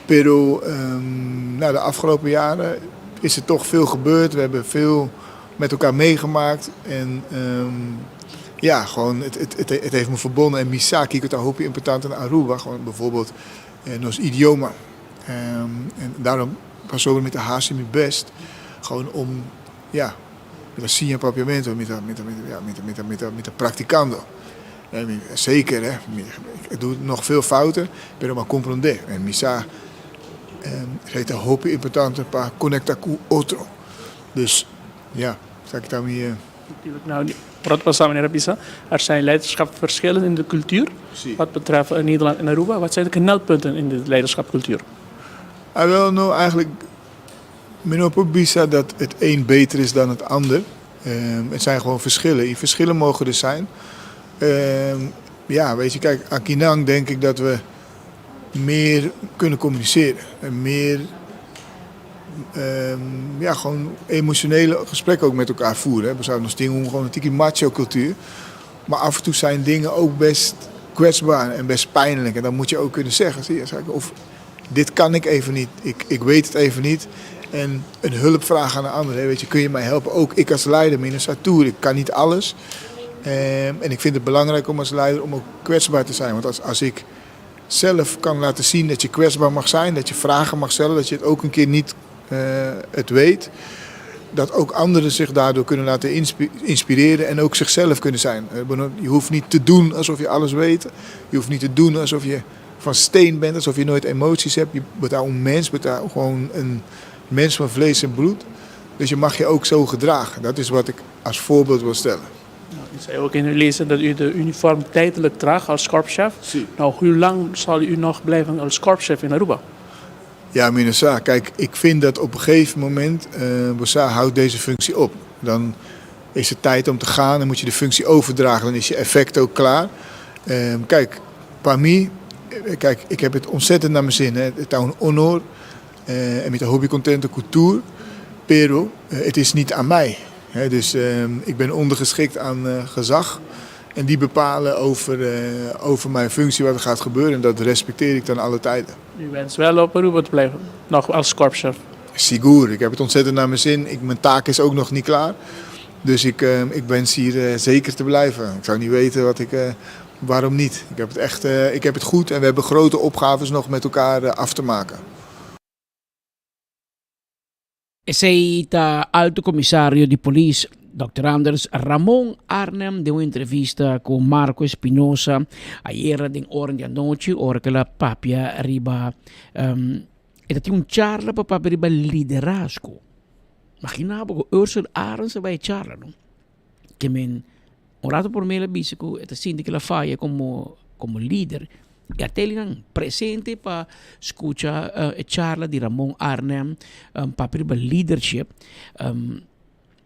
Pero um, nou, de afgelopen jaren is er toch veel gebeurd. We hebben veel met elkaar meegemaakt. En um, ja, gewoon, het, het, het, het heeft me verbonden. En mi sa kiko ta hopi importante in Aruba, gewoon bijvoorbeeld eh, nos idioma. Um, en daarom pasobra mi ta hasi mi best, gewoon om, ja, mi ta siña papiamento, mi ta, mi ta, ja, mi ta, mi ta, mi ta, mi ta practicando. Zeker, hè. Ik doe nog veel fouten, pero m'a comprende. En mi sa, um, ta hopi importante pa conecta cu otro. Dus ja, esaki ta mi. Natuurlijk, nou, wat was meneer a bisa, er zijn leiderschapsverschillen in de cultuur. Wat betreft Nederland en Aruba. Wat zijn de knelpunten in de leiderschapscultuur? Ah, wel, nou, eigenlijk, mi no por bisa dat het een beter is dan het ander. Um, het zijn gewoon verschillen. Die verschillen mogen er zijn. Um, ja, weet je, kijk, akinan denk ik dat we meer kunnen communiceren. En meer, um, ja, gewoon emotionele gesprekken ook met elkaar voeren. Hè. We zouden nog dingen gewoon een tiki macho cultuur. Maar af en toe zijn dingen ook best kwetsbaar en best pijnlijk. En dan moet je ook kunnen zeggen, zie je, of dit kan ik even niet, ik, ik weet het even niet. En een hulp vragen aan een ander. Hè. Weet je, kun je mij helpen? Ook ik als leider, mi no tur, ik kan niet alles. Um, en ik vind het belangrijk om als leider om ook kwetsbaar te zijn. Want als, als ik zelf kan laten zien dat je kwetsbaar mag zijn, dat je vragen mag stellen, dat je het ook een keer niet uh, het weet. Dat ook anderen zich daardoor kunnen laten inspireren en ook zichzelf kunnen zijn. Je hoeft niet te doen alsof je alles weet. Je hoeft niet te doen alsof je van steen bent, alsof je nooit emoties hebt. Je bent daar een mens, je bent daar gewoon een mens van vlees en bloed. Dus je mag je ook zo gedragen. Dat is wat ik als voorbeeld wil stellen. Nou, u zei ook in uw lezen dat u de uniform tijdelijk draagt als korpschef. Si. Nou, hoe lang zal u nog blijven als korpschef in Aruba? Ja, mi no sa, kijk, ik vind dat op een gegeven moment, uh, bo sa houdt deze functie op. Dan is het tijd om te gaan en moet je de functie overdragen. Dan is je effect ook klaar. Uh, kijk, pa mi, kijk, ik heb het ontzettend naar mijn zin. Hè. Het is een honor uh, en mi ta hopi contento cu tur. Pero uh, het is niet aan mij. Hè. Dus uh, ik ben ondergeschikt aan uh, gezag. En die bepalen over, uh, over mijn functie wat er gaat gebeuren. En dat respecteer ik dan alle tijden. U wenst wel op Aruba te blijven, nog als korpschef? Sigur, ik heb het ontzettend naar mijn zin. Ik, mijn taak is ook nog niet klaar. Dus ik, uh, ik wens hier uh, zeker te blijven. Ik zou niet weten wat ik, uh, waarom niet. Ik heb het echt ik heb het goed en we hebben grote opgaves nog met elkaar af te maken. Esey ta Alto Comisario di Polis Dòkter Anders Ramon Arnhem den un entrevista cu Marco Espinosa ayera den ora di anochi ora cu el a papia riba um, e ta tin un charla pa papia riba liderazgo. Imagina bo cu Ursel Arends a bay e charla no. Ke men un rato por mel a bisa cu e ta sinti cu el a faya como como lider. E a telinan presente pa scucha e charla di Ramon Arnhem um, papia riba leadership. Um,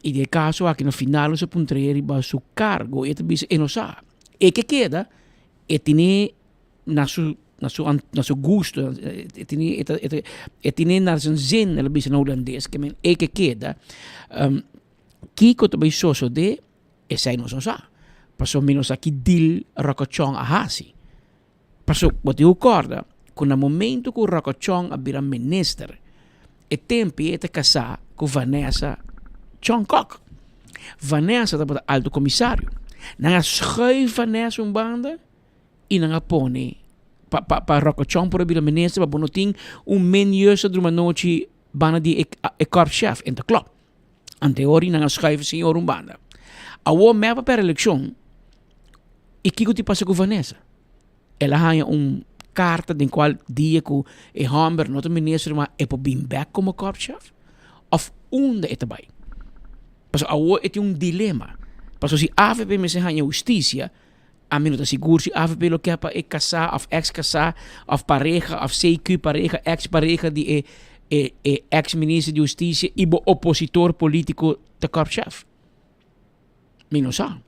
y den e caso aki na final nos a puntr'é riba su cargo y e ta bisa e no sa. E ke keda e tene na su na su na su gusto e tene e ta e tene naar zijn zin el a bisa na hulandes ke men e ke keda. Um, kiko ta bay sosode Esei nos no sa. Pasobra mi no sa ki deal Rocco Chong a hasi. Pasobra bo tin ku kòrda ku na momento ku Rocco Chong a bira minister, e tempi e ta kasá ku Vanessa Chong Kok. Vanessa tabata alto komisario. Nan a schuif Vanessa un banda i nan a pone. pa pa pa Rocco Chong por a bira minister pa bo no tin un min juist a drumi anochi banda di e e korpschef en ta klop. Anteori nan a schuif e señor un banda. Awor mep a perde eleccion y kico tin pasa cu Vanessa? El a haña un carta den cual dia cu e homber no ta minister mas e por bin bek como korpschef? Of unda e ta bay? Pasobra awor e tin un dilema. Pasobra si avp mester haña husticia, ami no ta sigur si avp lo ke pa e casá of ex casá of pareha of CQ pareha, ex pareha di e e e ex minister di husticia y bo opositor politico ta korpschef. Mi no sa.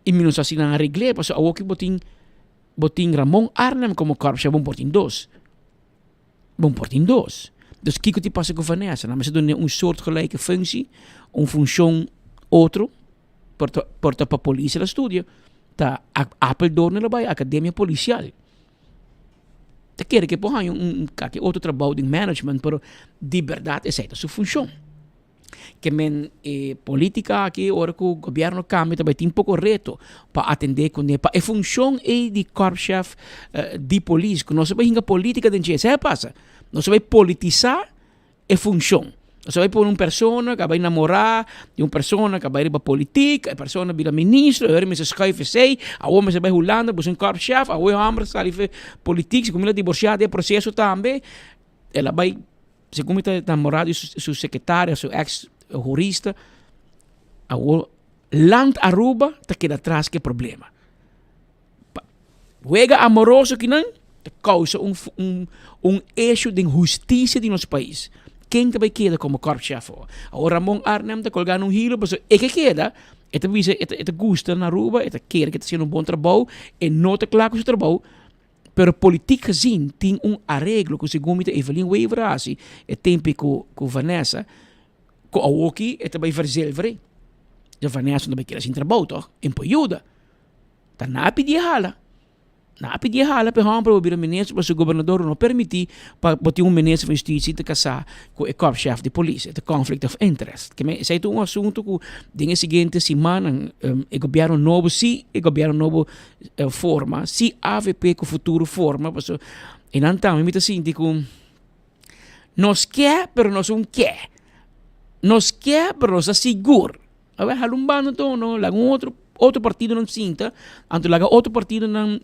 Y mi no sa si nan a regl'é pasobra awor ki bo tin bo tin Ramon Arnhem como korpschef bo por tin dos. Bo por tin dos. Dus kiko tin pasa ku Vanessa? Nan mester dun'é un soortgelijke functie, un funcion otro, por ta por ta pa polis el a studia. Ta Apeldoorn el a bai, academia policial. Ta kere ke por haña un kake otro trabou den management, pero di berdad esei ta su funcion. Ke men e politica aki ora ku gobierno cambia ta bai tin poko reto pa atende kuné pa e funcion ei di korpschef di polis ku nos a bai hinka politica den dje. Esei a pasa. Nos a bai politisa e funcion. Nos a bai pone un persona ku a bai namora di un persona ku a bai riba politic, e persona bira ministro, e ora mester schuif esei, awor mester bai Hulanda busca un korpschef, awor e homber sali for politic, si kuminda divorcia den e proceso tambe, el a bai. Segun mi ta enamorá di su secretaria, su ex hurista, awor Land Aruba ta keda atras ku e problema. Wega amoroso kinan ta kousa un un un issue den hustisia di nos pais. Ken ta bai keda komo korpschef awor? Awor Ramon Arnhem ta kolgá na un hilo pasobra e ke keda, e ta bisa e ta e ta gusta na Aruba, e ta kere ke ta hasiendo un bon trabou, e no ta kla ku su trabou. Pero politiek gezien tin un areglo ku segun mi ta Evelyn Wever a hasi e tempi ku ku Vanessa ku awoki e ta bai verzilveren. De Vanessa no ta bai keda sin trabou toch? En por yuda. Ta nan a pidi e hala. Nan a pidi e hala pa e hòmber por bira minister pasobra gobernador no permití pa bo tin un minister van justitie ta kasá ku e korpschef di polis. E ta conflict of interest. Ke men esei ta un asuntu ku den e siguiente simannan e gobièrnu nobo si e gobièrnu nobo forma, si avp ku futuro forma, pasobra e nan tambe mi ta sinti ku nos ke pero nos un ke, nos ke pero nos ta sigur. Awe hala un banda anto no laga un otro otro partidonan sinta, anto laga otro partidonan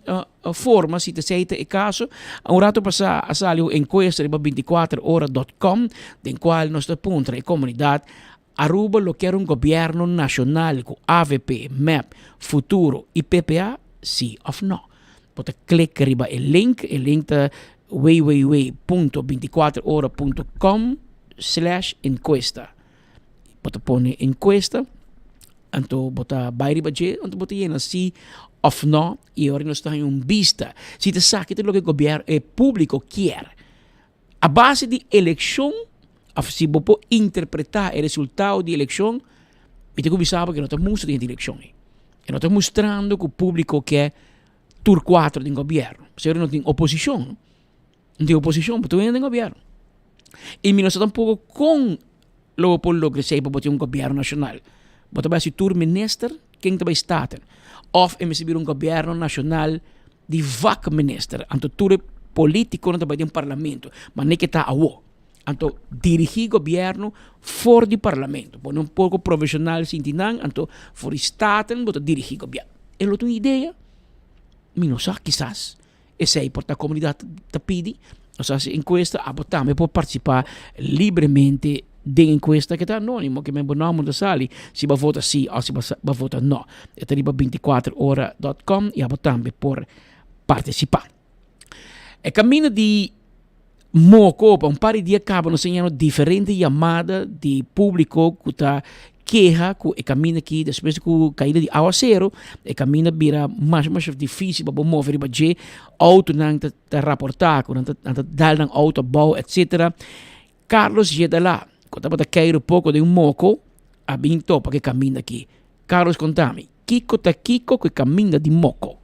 forma si ta esei ta e kaso. Un rato pasá a sali un enkuesta riba bintikuater ora dot com den kual nos ta puntra e komunidat Aruba lo kier un gobierno nacional cu avp, mep, Futuro y PPA? Si of no? Bo ta click riba e link, e link ta www punto binticuater ora punto com slash encuesta. Bo ta pone encuesta, anto bo ta bay riba dje, anto bo ta yena si of no y ora nos ta haña un bista si ta esaki ta loke gobier e publico kier. A base di elekshon òf si bo por interpretá e resultado di elekshon, mi ta kuminsá bo ku e no ta mustra den e direkshon ei. E no ta mustrando ku públiko ke tur kuater den gobièrnu. Pasobra no tin oposishon. No tin oposishon, bo tur hende den gobièrnu. I mi no sa tampoko kon lo bo por logra esei pa bo tin un gobièrnu nashonal. Bo ta bai hasi tur minister, ken ta bai staten? Òf e mester bira un gobièrnu nashonal di vakminister, anto tur e politiconan ta bai den parlamento, manera ke ta awo. Anto dirigi gobierno for di parlamento, pone un poco profesional sinti nan, anto for di staten bo ta dirigi gobierno. E lo ta un idea? Mi no sa, kisas esei por ta comunidad ta pidi, nos a hasi encuesta, abo tambe por participa libremente den encuesta ke ta anonimo, ke men bo nomber ta sali si bo a vota si of si bo a vota no. E ta riba binticuater ora dot com y abo tambe por participa. E caminda di Moko pa un par di dia caba nos a yena diferente yamada di publico cu ta keha cu e caminda aki despues cu caida di awacero e caminda bira masha masha dificil pa bo move riba dje, autonan ta raporta cu nan ta dal nan auto abao etcetera. Carlos Jedalá, ku tabata keiru poko den moko, a bin topa ku e kaminda akí. Carlos konta mi, Kiko ta kiko ku e kaminda di moko?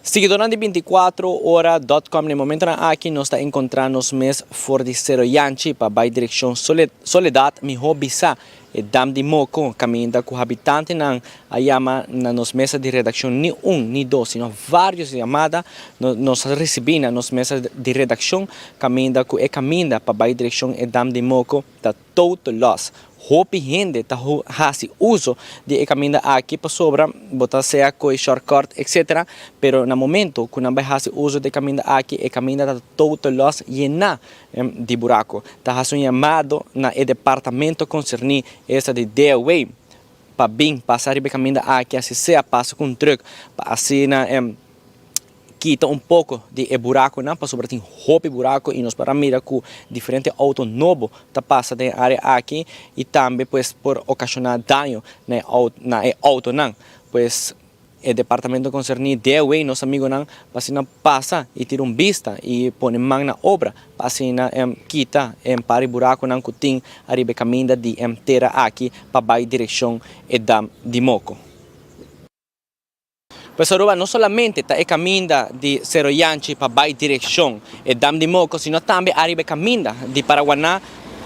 Siguidornan di bintikuatro ora dòt kòm na e momentonan aki nos ta enkontrá nos mes for di Sero Yanchi pa bai direkshon Soledat, mihó bisá. E dam di Moko kaminda ku habitantenan a yama na nos mesa di redakshon ni un ni dos sino varios yamada nos a risibí na nos mesa di redakshon kaminda ku e kaminda pa bai direkshon e dam di Moko ta total loss. Hopi hende ta hasi uso di e kaminda aki pasobra bo ta sea koe shortcut etc. Pero na momento ku nan bai hasi uso di e kaminda aki e kaminda ta total loss yená di buraco. Ta haci un yamado na e departamento concerni, esta di DOW, pa bin pasa riba e caminda aki, asi sea pasa cu un truck pa asina kita un poco di e buraconan, pasobra tin hopi buraco y nos por a mira cu diferente auto nobo ta pasa den e area aki y tambe pues por ocasiona daño na e autonan. Pues E departamento konserní DOW nos amigonan pa asina pasa i tira un bista i pone man na obra pa asina kita e par di burakonan ku tin ariba e kaminda di tera aki pa bai direkshon e dam di Moko. Pues Aruba no solamente ta e kaminda di Sero Yanchi pa bai direkshon e dam di Moko sino tambe ariba e kaminda di Paraguaná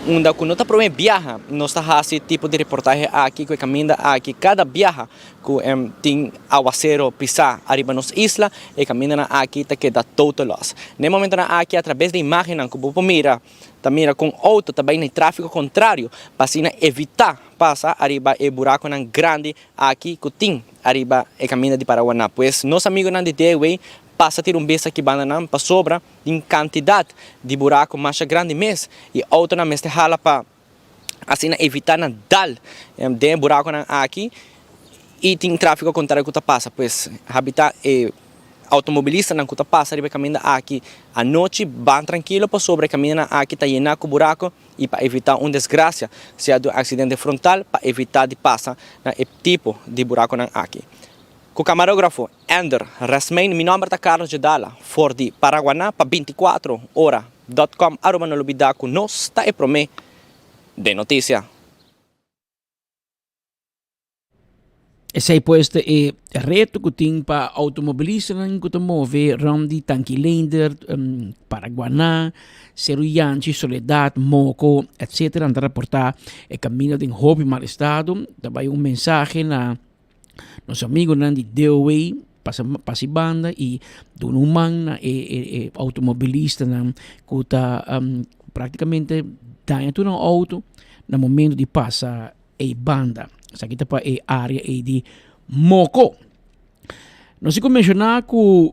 unda ku no ta promé biaha nos ta hasi tipo di reportahe aki ku e kaminda aki kada biaha Ku tin awasero pisá ariba nos isla, e kamindanan aki ta keda total loss. Na e momentonan aki atrabes di imágennan ku bo por mira, ta mira kon outo ta bai na e tráfiko kontrario pa asina evitá pasa ariba e burakonan grandi aki ku tin ariba e kaminda di Paraguaná. Pues nos amigonan di DW pasa tira un bista aki bandanan pasobra tin kantidat di burako masha grandi mes i outonan mester hala pa Asina evita nan dal den e buraconan aki y tin trafico contrario cu ta pasa. Pues habita e automobilistanan cu ta pasa riba e caminda aki anochi ban trankilo pasobra e camindanan aki ta yena cu buraco y pa evita un desgracia sea di un accidente frontal pa evita di pasa na e tipo di buraconan aki. Cu camarografo Ender Rasmijn mi nomber ta Carlos Jedala for di Paraguaná pa 24 ora. Dot com Aruba no lubida cu nos ta e prome den noticia. Esei pues ta e reto ku tin pa outomobilistanan ku ta move rònt di Tanki Leendert, Paraguaná, Seru Yanchi, Soledad, Moko, etcetera. Nan ta raportá e kaminda den hopi mal estado. Ta bai un mensahe na Nos amigonan di DOW pasa pasa e banda y duna un man na e e e automobilistanan cu ta practicamente daña tur nan auto na momento di pasa e banda. Esaki ta pa e area ey di Moko. Nos tin cu menciona cu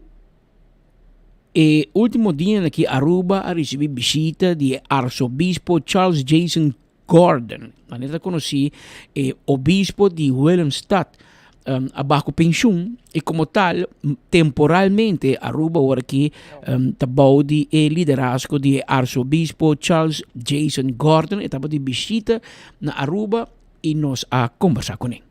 e ultimo dianan aki Aruba a ricibi bishita di e Arzobispo Charles Jason Gordon, manera ta konosí e obispo di Willemstad, a baha ku penshun i komo tal temporalmente Aruba awor aki ta bou di e liderazgo di e arsobispo Charles Jason Gordon. E tabata di bishita na Aruba i nos a kombersá kuné.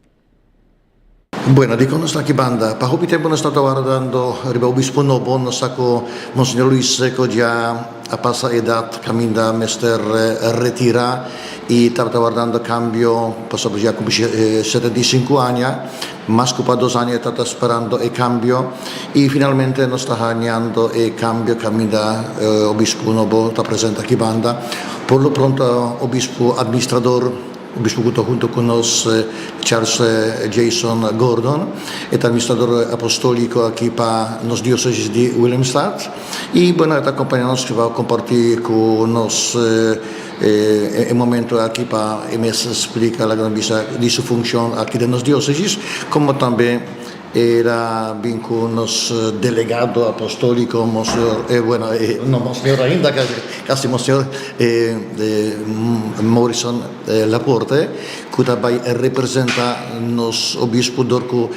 Bueno, dikon nos ta aki banda? Pa hopi tempu nos tabata wardando riba obispo nobo. Nos sa ku Monseñor Luis Seco dja a pasa edat kaminda mester retirá i tabata wardando kambio pasobra dja a kumpli 75 aña. Mas ku pa dos aña e tabata sperando e kambio i finalmente nos ta hañando e kambio kaminda obispo nobo ta presente aki banda. Por lo pronto obispo administrador. Obispo cu ta hunto cu nos Charles Jason Gordon, e ta administrador apostolico aki pa nos diocesis di Willemstad y bueno e ta acompaña nos pa comparti cu nos e momento aki pa e mes splica laga nos bisa di su funcion aki den nos diocesis como tambe El a bin cu nos delegado apostolico Monseñor, bueno, no Monseñor ainda, casi Monseñor Morrison Laporte, cu ta bay representa nos obispo dor cu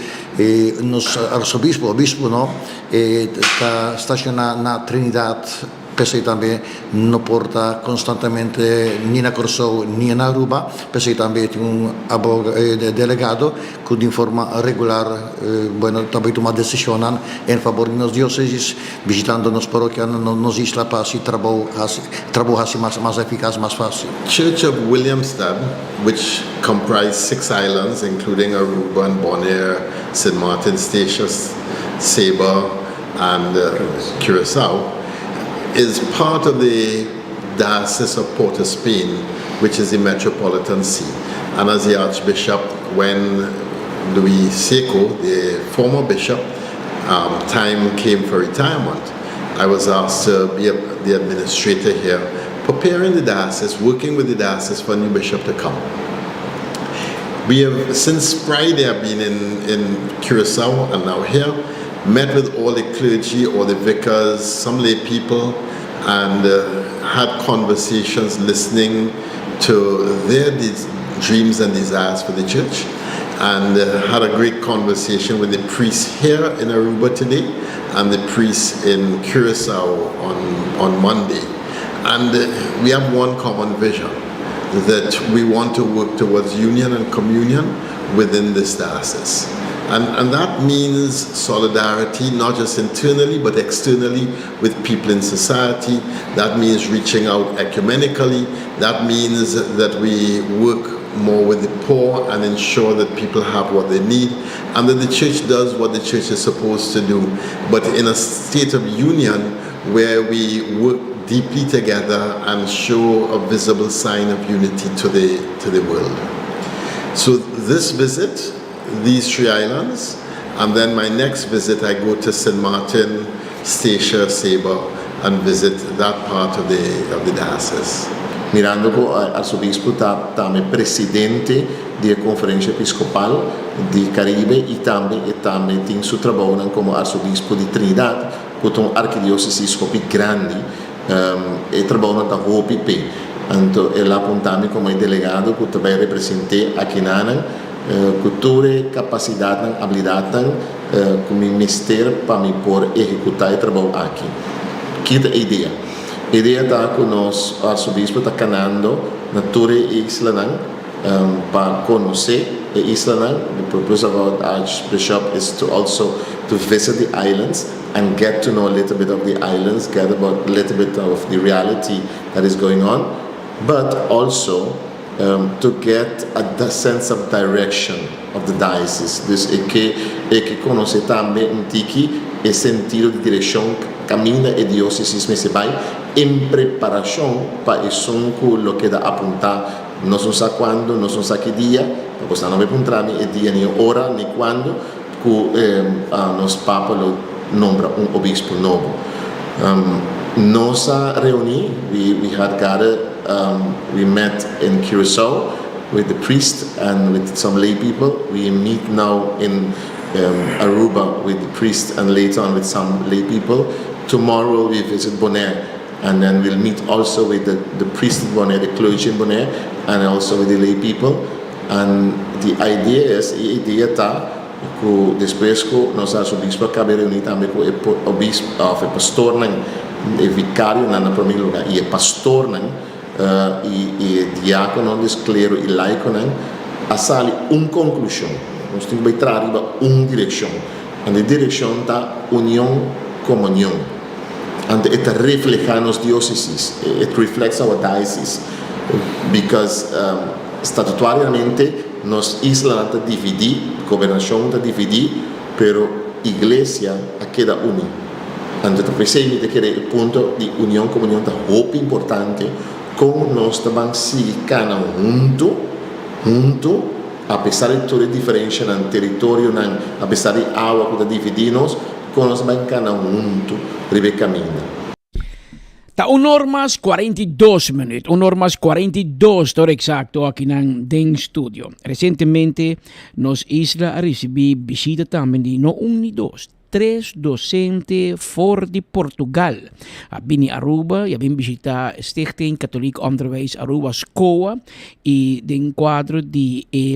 nos arzobispo, obispo no, ta staciona na Trinidad. P'esei tambe no por ta konstantemente ni na Kòrsou ni na Aruba. P'esei tambe tin un delegado ku di forma regular bueno ta bai tuma desishonnan en fabor di nos diósesis, bishitando nos parokianan, nos isla pa hasi trabou hasi trabou hasi mas mas efikas, mas fásil. Church of Willemstad, which comprise six islands including Aruba and Bonaire, Sint Maarten, Statius, Saba, and Curaçao, is part of the Diocese of Port of Spain, which is the metropolitan see. And as the Archbishop, when Luis Seco, the former bishop, um, time came for retirement, I was asked to be a, the administrator here, preparing the diocese, working with the diocese for a new bishop to come. We have, since Friday, I've been in, in Curacao and now here, met with all the clergy, all the vicars, some lay people, and uh, had conversations listening to their dreams and desires for the church. And uh, had a great conversation with the priests here in Aruba today and the priests in Curacao on, on Monday. And uh, we have one common vision that we want to work towards union and communion within this diocese. And, and that means solidarity, not just internally, but externally with people in society. That means reaching out ecumenically. That means that we work more with the poor and ensure that people have what they need and that the church does what the church is supposed to do, but in a state of union where we work deeply together and show a visible sign of unity to the, to the world. So this visit, these three islands, and then my next visit I go to St. Martin, Statia, Saba, and visit that part of the, of the diocese. Mirando ku Arsobispu ta tambe presidente di e Konferensha Episkopal di Karibe i tambe e tambe tin su trabounan komo Arsobispu di Trinidad ku ta un arkidiósesis hopi grandi, e trabounan ta hopi p'e. Anto el a apunta mi komo e delegado ku ta bai represent'é akinanan ku tur e kapasidatnan, abilidatnan ku mi mester pa mi por ehekutá e trabou aki. Ki ta e idea? E idea ta ku nos Arsobispo ta kanando na tur e islanan pa konosé e islanan. The purpose of our Archbishop is to also to visit the islands and get to know a little bit of the islands, get about little bit of the reality that is going on, but also to get a sense of direction of the diocese. Dus e ke e ke konosé tambe un tiki e sentido di direkshon kaminda e diósesis mester bai en preparashon pa esun ku lo keda apuntá nos no sa kuando, nos no sa ki dia, pasobra nan no bai puntra mi e dia ni e ora ni kuando ku nos Papa lo nombra un obispo nobo. Nos a reuní, we we had gathered, we met in Curaçao with the priest and with some lay people. We meet now in Aruba with the priest and later on with some lay people. Tomorrow we visit Bonaire and then we'll meet also with the the priest in Bonaire, the clergy in Bonaire and also with the lay people. And the idea is, e idea ta ku despues ku nos arsobispo a kaba e reuní tambe ku e obispo òf e pastornan, e vikarionan na promé lugá i e pastornan i e diákononan, dus klero i laikonan, a sali un konklushon. Nos tin ku bai traha riba un direkshon. Anto e direkshon ta union, komunion. Anto e ta reflehá nos diósesis, it reflects our diocese, because Statutuariamente nos islanan ta dividí, gobernashon ta dividí, pero Iglesia a keda uni. Anto ta p'esei mi ta kere e punto di union komunion ta hopi importante kon nos ta ban sigui kana huntu, huntu, apesar di tur e diferenshanan, teritorionan, apesar di awa ku ta dividí nos, kon nos ta ban kana huntu riba e kaminda. Ta un or mas 42 minuut, un or mas 42 ta ora exacto akinan den studio. Recientemente nos isla a ricibi bishita tambe di no un ni dos, tres docente for di Portugal. A bini Aruba y a bin bishita Stichting Katholiek Onderwijs Aruba, SKOA, y den cuadro di e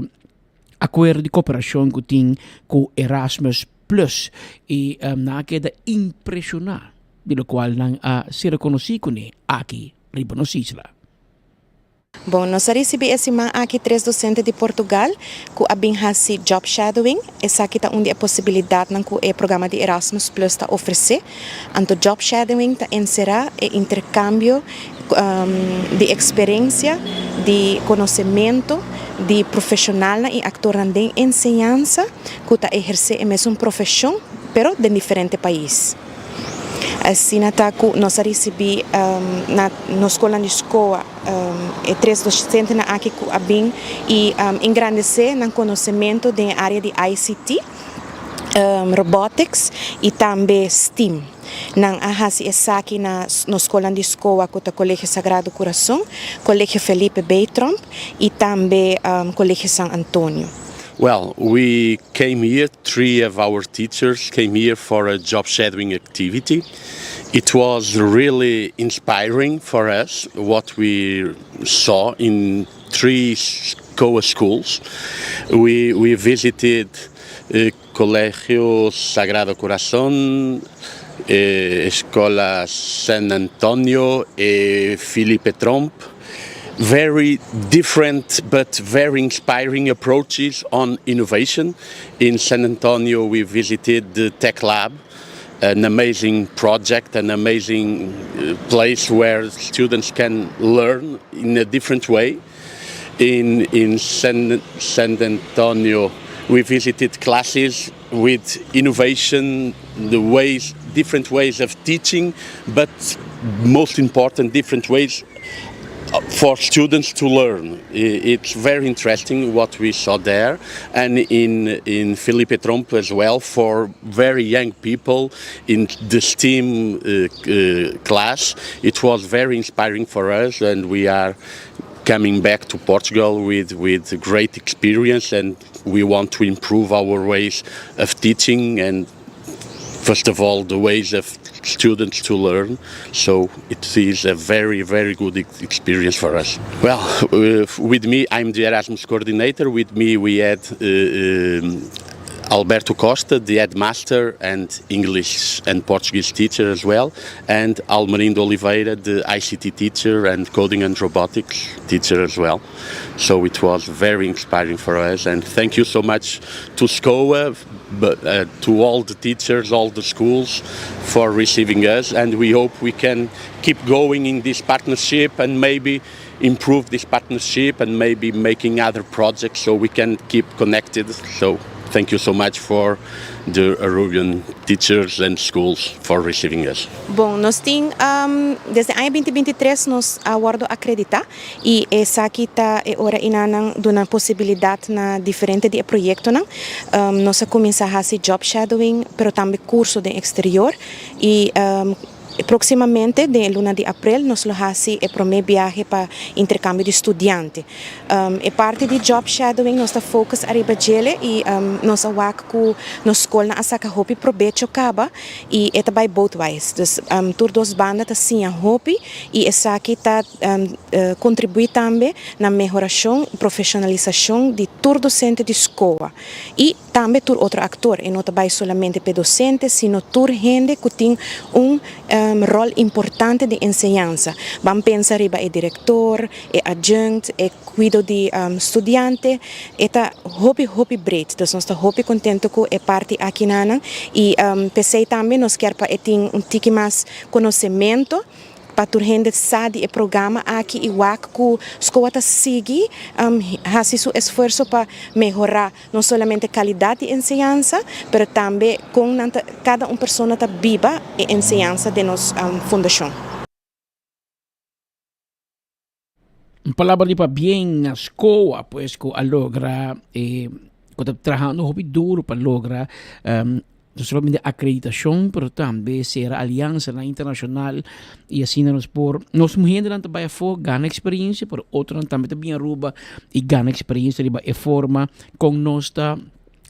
acuerdo di cooperacion cu tin cu Erasmus Plus. Y nan a keda impresiona. di lokual nan a ser rekonosí kuné aki riba nos isla. Bon, nos a risibí e siman aki tres dosente di Portugal ku a bin hasi job shadowing. Esaki ta un di e posibilidatnan ku e programa di Erasmus Plus ta ofresé. Anto job shadowing ta enserá e interkambio di eksperensia, di konosementu di profeshonalnan i aktornan den enseñansa ku ta ehersé e mesun profeshon pero den diferente pais. Asina ta ku nos a risibí na nos skolnan di SCOA e tres dosentenan aki ku a bin i engrandesé nan konosementu den e área di ICT, robotics i tambe STEAM. Nan a hasi esaki na nos skolnan di SCOA ku ta Kolegio Sagrado Kurason, Kolegio Felipe B. Tromp i tambe Kolegio San Antonio. Well, we came here, three of our teachers came here for a job shadowing activity. It was really inspiring for us what we saw in three SCOA schools. We, we visited uh, Colegio Sagrado Corazón, eh, Escola San Antonio e Felipe Tromp. Very different but very inspiring approaches on innovation. In San Antonio, we visited the Tech Lab, an amazing project, an amazing eh, place where students can learn in a different way. In, in San, San Antonio, we visited classes with innovation, the ways, different ways of teaching, but most important, different ways for students to learn. It's very interesting what we saw there, and in in Felipe Tromp as well for very young people in the STEAM uh, uh, class. It was very inspiring for us, and we are coming back to Portugal with with great experience, and we want to improve our ways of teaching and first of all the ways of students to learn. So it is a very, very good experience for us. Well, uh, with me, I'm the Erasmus coordinator. With me, we had uh, um, Alberto Costa, the headmaster and English and Portuguese teacher as well, and Almerindo Oliveira, the ICT teacher and coding and robotics teacher as well. So it was very inspiring for us, and thank you so much to SCOA, but, uh, to all the teachers, all the schools for receiving us, and we hope we can keep going in this partnership and maybe improve this partnership and maybe making other projects so we can keep connected. So thank you so much for the Arubian teachers and schools for receiving us. Bon, nos tin um, desde aña 2023 nos a wordo acredita y esaki ta e ora inanan duna posibilidad na diferente di e proyectonan. Um, nos a cuminsa haci job shadowing, pero tambe curso den exterior y um, Próximamente, den e luna di april, nos lo haci e prome biahe pa intercambio di studiante. E parti di job shadowing nos ta focus ariba djele y nos a wak cu nos scolnan a saca hopi probecho caba y e ta bay both ways. Dus tur dos banda ta siña hopi y esaki ta contribui tambe na mehoracion y profesionalisacion di tur docente di scoa y Tambe tur otro aktor, e no ta bai solamente p'e dosente, sino tur hende ku tin un ròl importante den enseñansa. Ban pensa riba e direktor, e adjunct, e kuido di studiante. E ta hopi hopi breed. Dus nos ta hopi kontentu ku e parti akinanan i p'esei tambe nos kier pa e tin un tiki mas konosementu. Pa tur hende sa di e programa aki i wak ku SCOA ta sigui hasi su esfuerso pa mehorá no solamente kalidat di enseñansa, pero tambe kon nan ta kada un persona ta biba e enseñansa den nos fundashon. Un palabra di pabien na SCOA pues ku a logra e ku ta trahando hopi duro pa logra no solamente akreditashon pero tambe sera aliansanan internashonal i asina nos por nos muhernan ta bai afó gana eksperensia pero otronan tambe ta bin Aruba i gana eksperensia riba e forma kon nos ta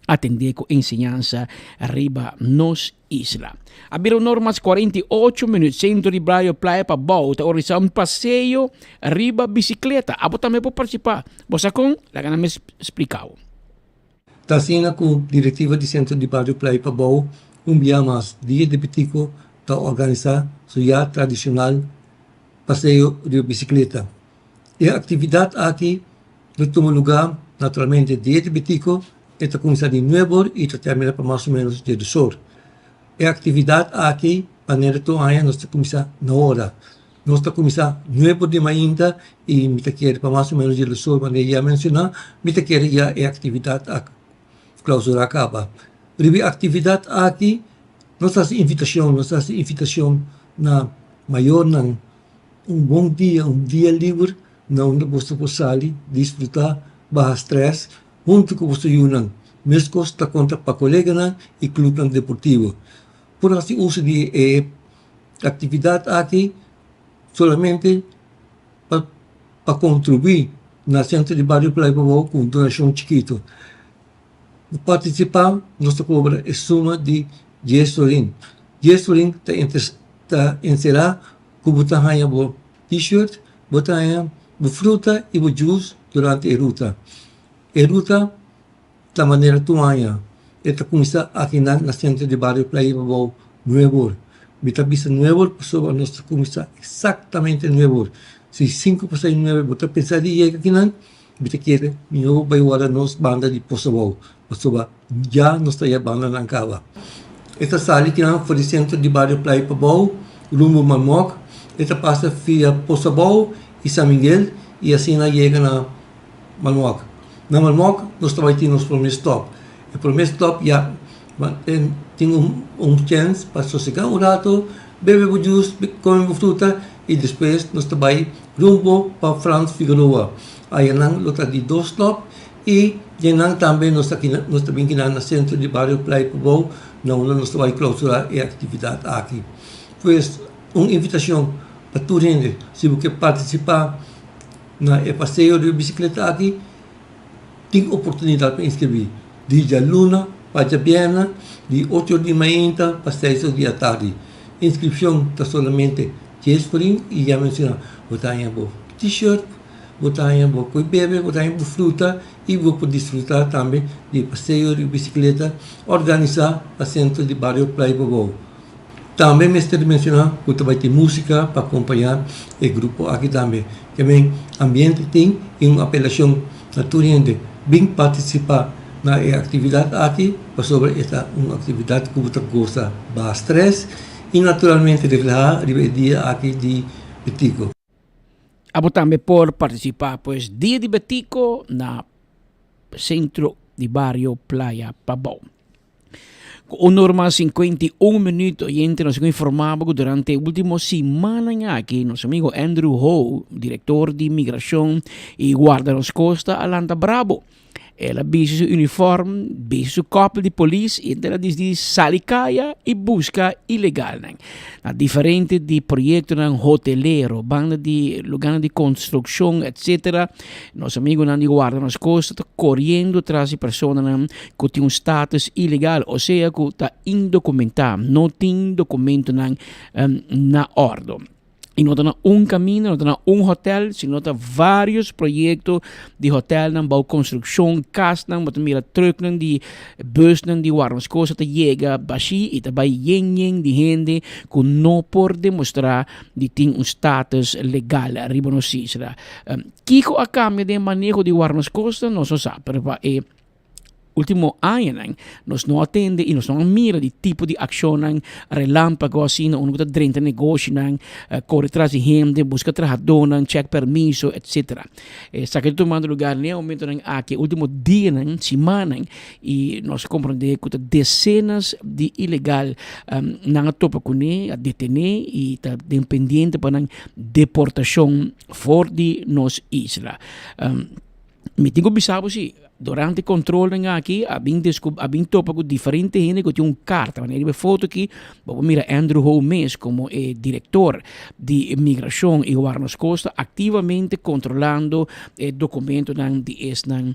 atendé ku enseñansa riba nos isla. A bira un or mas 48 minuut, Centro di Bario Playa Pabou ta organisa un paseo riba bicicleta. Abo tambe por participa. Bo sa con? Laga nan mes splica bo. Ta asina ku direktiva di Sentro di Bario Playa Pabou un bia mas Dia di Bitico ta organisá su ya tradishonal paseo riba bisikleta. E aktividat aki lo tuma lugá naturalmente Dia di Bitico E ta kuminsá di nuebe or i ta terminá pa mas o ménos diesdos or. E aktividat aki, manera tur aña, nos ta kuminsá na ora. Nos ta kuminsá nuebe or di mainta i mi ta kere pa mas o ménos diesdos or, manera ya menshoná, mi ta kere ya e aktividat a klausurá kaba. Riba e aktividat aki. Nos ta hasi invitashon, nos ta hasi invitashon na mayornan un bon dia, un dia liber na unda boso por sali, disfrutá, baha strès huntu ku boso yunan. Meskos ta konta pa koleganan i klupnan deportivo. Por hasi uso di e aktividat aki solamente pa pa kontribuí na Sentro di Bario Playa Pabou ku un donashon chikitu. Pa partisipá nos ta kobra e suma di dies florin. Dies florin ta ta enserá ku bo ta haña bo T-shirt, bo ta haña bo fruta i bo juice durante e ruta. E ruta ta manera tur aña. E ta kuminsá akinan na sentro di bario Playa Pabou nuebe or. Mi ta bisa nuebe or pasobra nos ta kuminsá eksaktamente nuebe or. Si sinku pasá nuebe bo ta pensa di yega akinan, mi ta kere mihó bo bai wòrda nos banda di Posabou pasobra ya nos ta ya bandanan kaba. E ta sali kinan for di sentro di bario Playa Pabou rumbo Malmok, e ta pasa via Posabou i San Miguel i asina yega na Malmok. Na Malmok nos ta bai tin nos prome stop. E prome stop ya tin un chens pa sosega un rato, bebe bo juice, come bo fruta y despues nos ta bai rumbo pa Frans Figueroa. Ayanan lo ta di dos stop y djenan tambe nos ta nos ta bin kinan na centro di bario Playa Pabou na unda nos ta bai clausura e actividad aki. Pues un invitacion pa tur hende si bo ke participa Na e paseo riba bisikleta aki tin oportunidat pa inskribí di djaluna pa djabièrnè di ocho or di mainta pa seis or di atardi. Inskripshon ta solamente dies florin i ya menshoná bo ta haña bo t-shirt, bo ta haña bo koi bebe, bo ta haña bo fruta i bo por disfrutá tambe di e paseo riba bisikleta organisá pa Sentro di Bario Playa Pabou. Tambe mester menciona cu ta bay tin musica pa acompaña e grupo aki tambe. Ke men ambiente tin y un apelacion na tur hende bin participa na e actividad aki pasobra e ta un actividad cu bo ta goza baha stress y naturalmente refleha riba e dia aki di Betico. Abo tambe por participa pues Dia di Betico na Centro di Bario Playa Pabao. Ku un or mas 51 minuut oyente nos a informá bo ku durante e último simannan aki nos amigo Andrew Ho, direktor di Migrashon i Guarda Nos Kosta a lanta brabo. El a bisti su uniform, bisti su kòpel di polis i el a disidi sali kaya i buska ilegalnan. Na diferente di proyektonan hotelero, banda di lugánan di konstrukshon etsetera, nos amigunan di Guarda Nos Kosta ta koriendo tras di personanan ku tin un status ilegal, osea ku ta indokumentá, no tin dokumentonan na òrdu. I no ta na un kaminda, no ta na un hotèl, sino ta vários proyekto di hotèlnan bou konstrukshon, kasnan, bo ta mira trùknan di bùsnan di wardaskosta ta yega bashí i ta bai yen yen di hende ku no por demostrá di tin un status legal riba nos isla. Kiko a kambia den maneho di wardaskosta? Nos no sa, pero pa e Ultimo añanan nos no a tende y nos no a mira di tipo di accionnan relampago asina unda cu ta drenta negoshinan, core tras di hende, busca trahadornan, check permiso, etcetera. Esaki ta tumando lugar n'e momentonan aki, e ultimo dianan, simannan y nos a comprende cu ta decenas di ilegal nan a topa cune, a detene y ta den pendiente pa nan deportacion for di nos isla. Mi tin ku bisa bo si, durante kontrolnan aki a bin deskub a bin topa ku diferente hende ku tin un karta. Wanneer riba e foto aki bo por mira Andrew Ho mes komo e direktor di migrashon i Warnos Costa aktivamente kontrolando e dokumentonan di esnan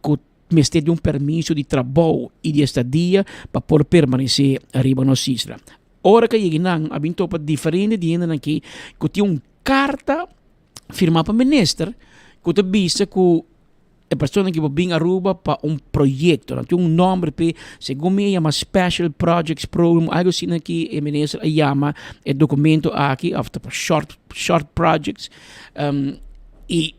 ku mester di un permiso di trabou i di estadia pa por permanesé riba nos isla. Ora ku a yega nan a bin topa diferente di hendenan aki ku tin un karta. firmá pa minister ku ta bisa ku e persona ki por bin Aruba pa un proyekto. Nan tin un nòmber p'e, segun mi e yama Special Projects Program, algu asina ki e minister a yama e dokumento aki, òf ta pa short short projects. I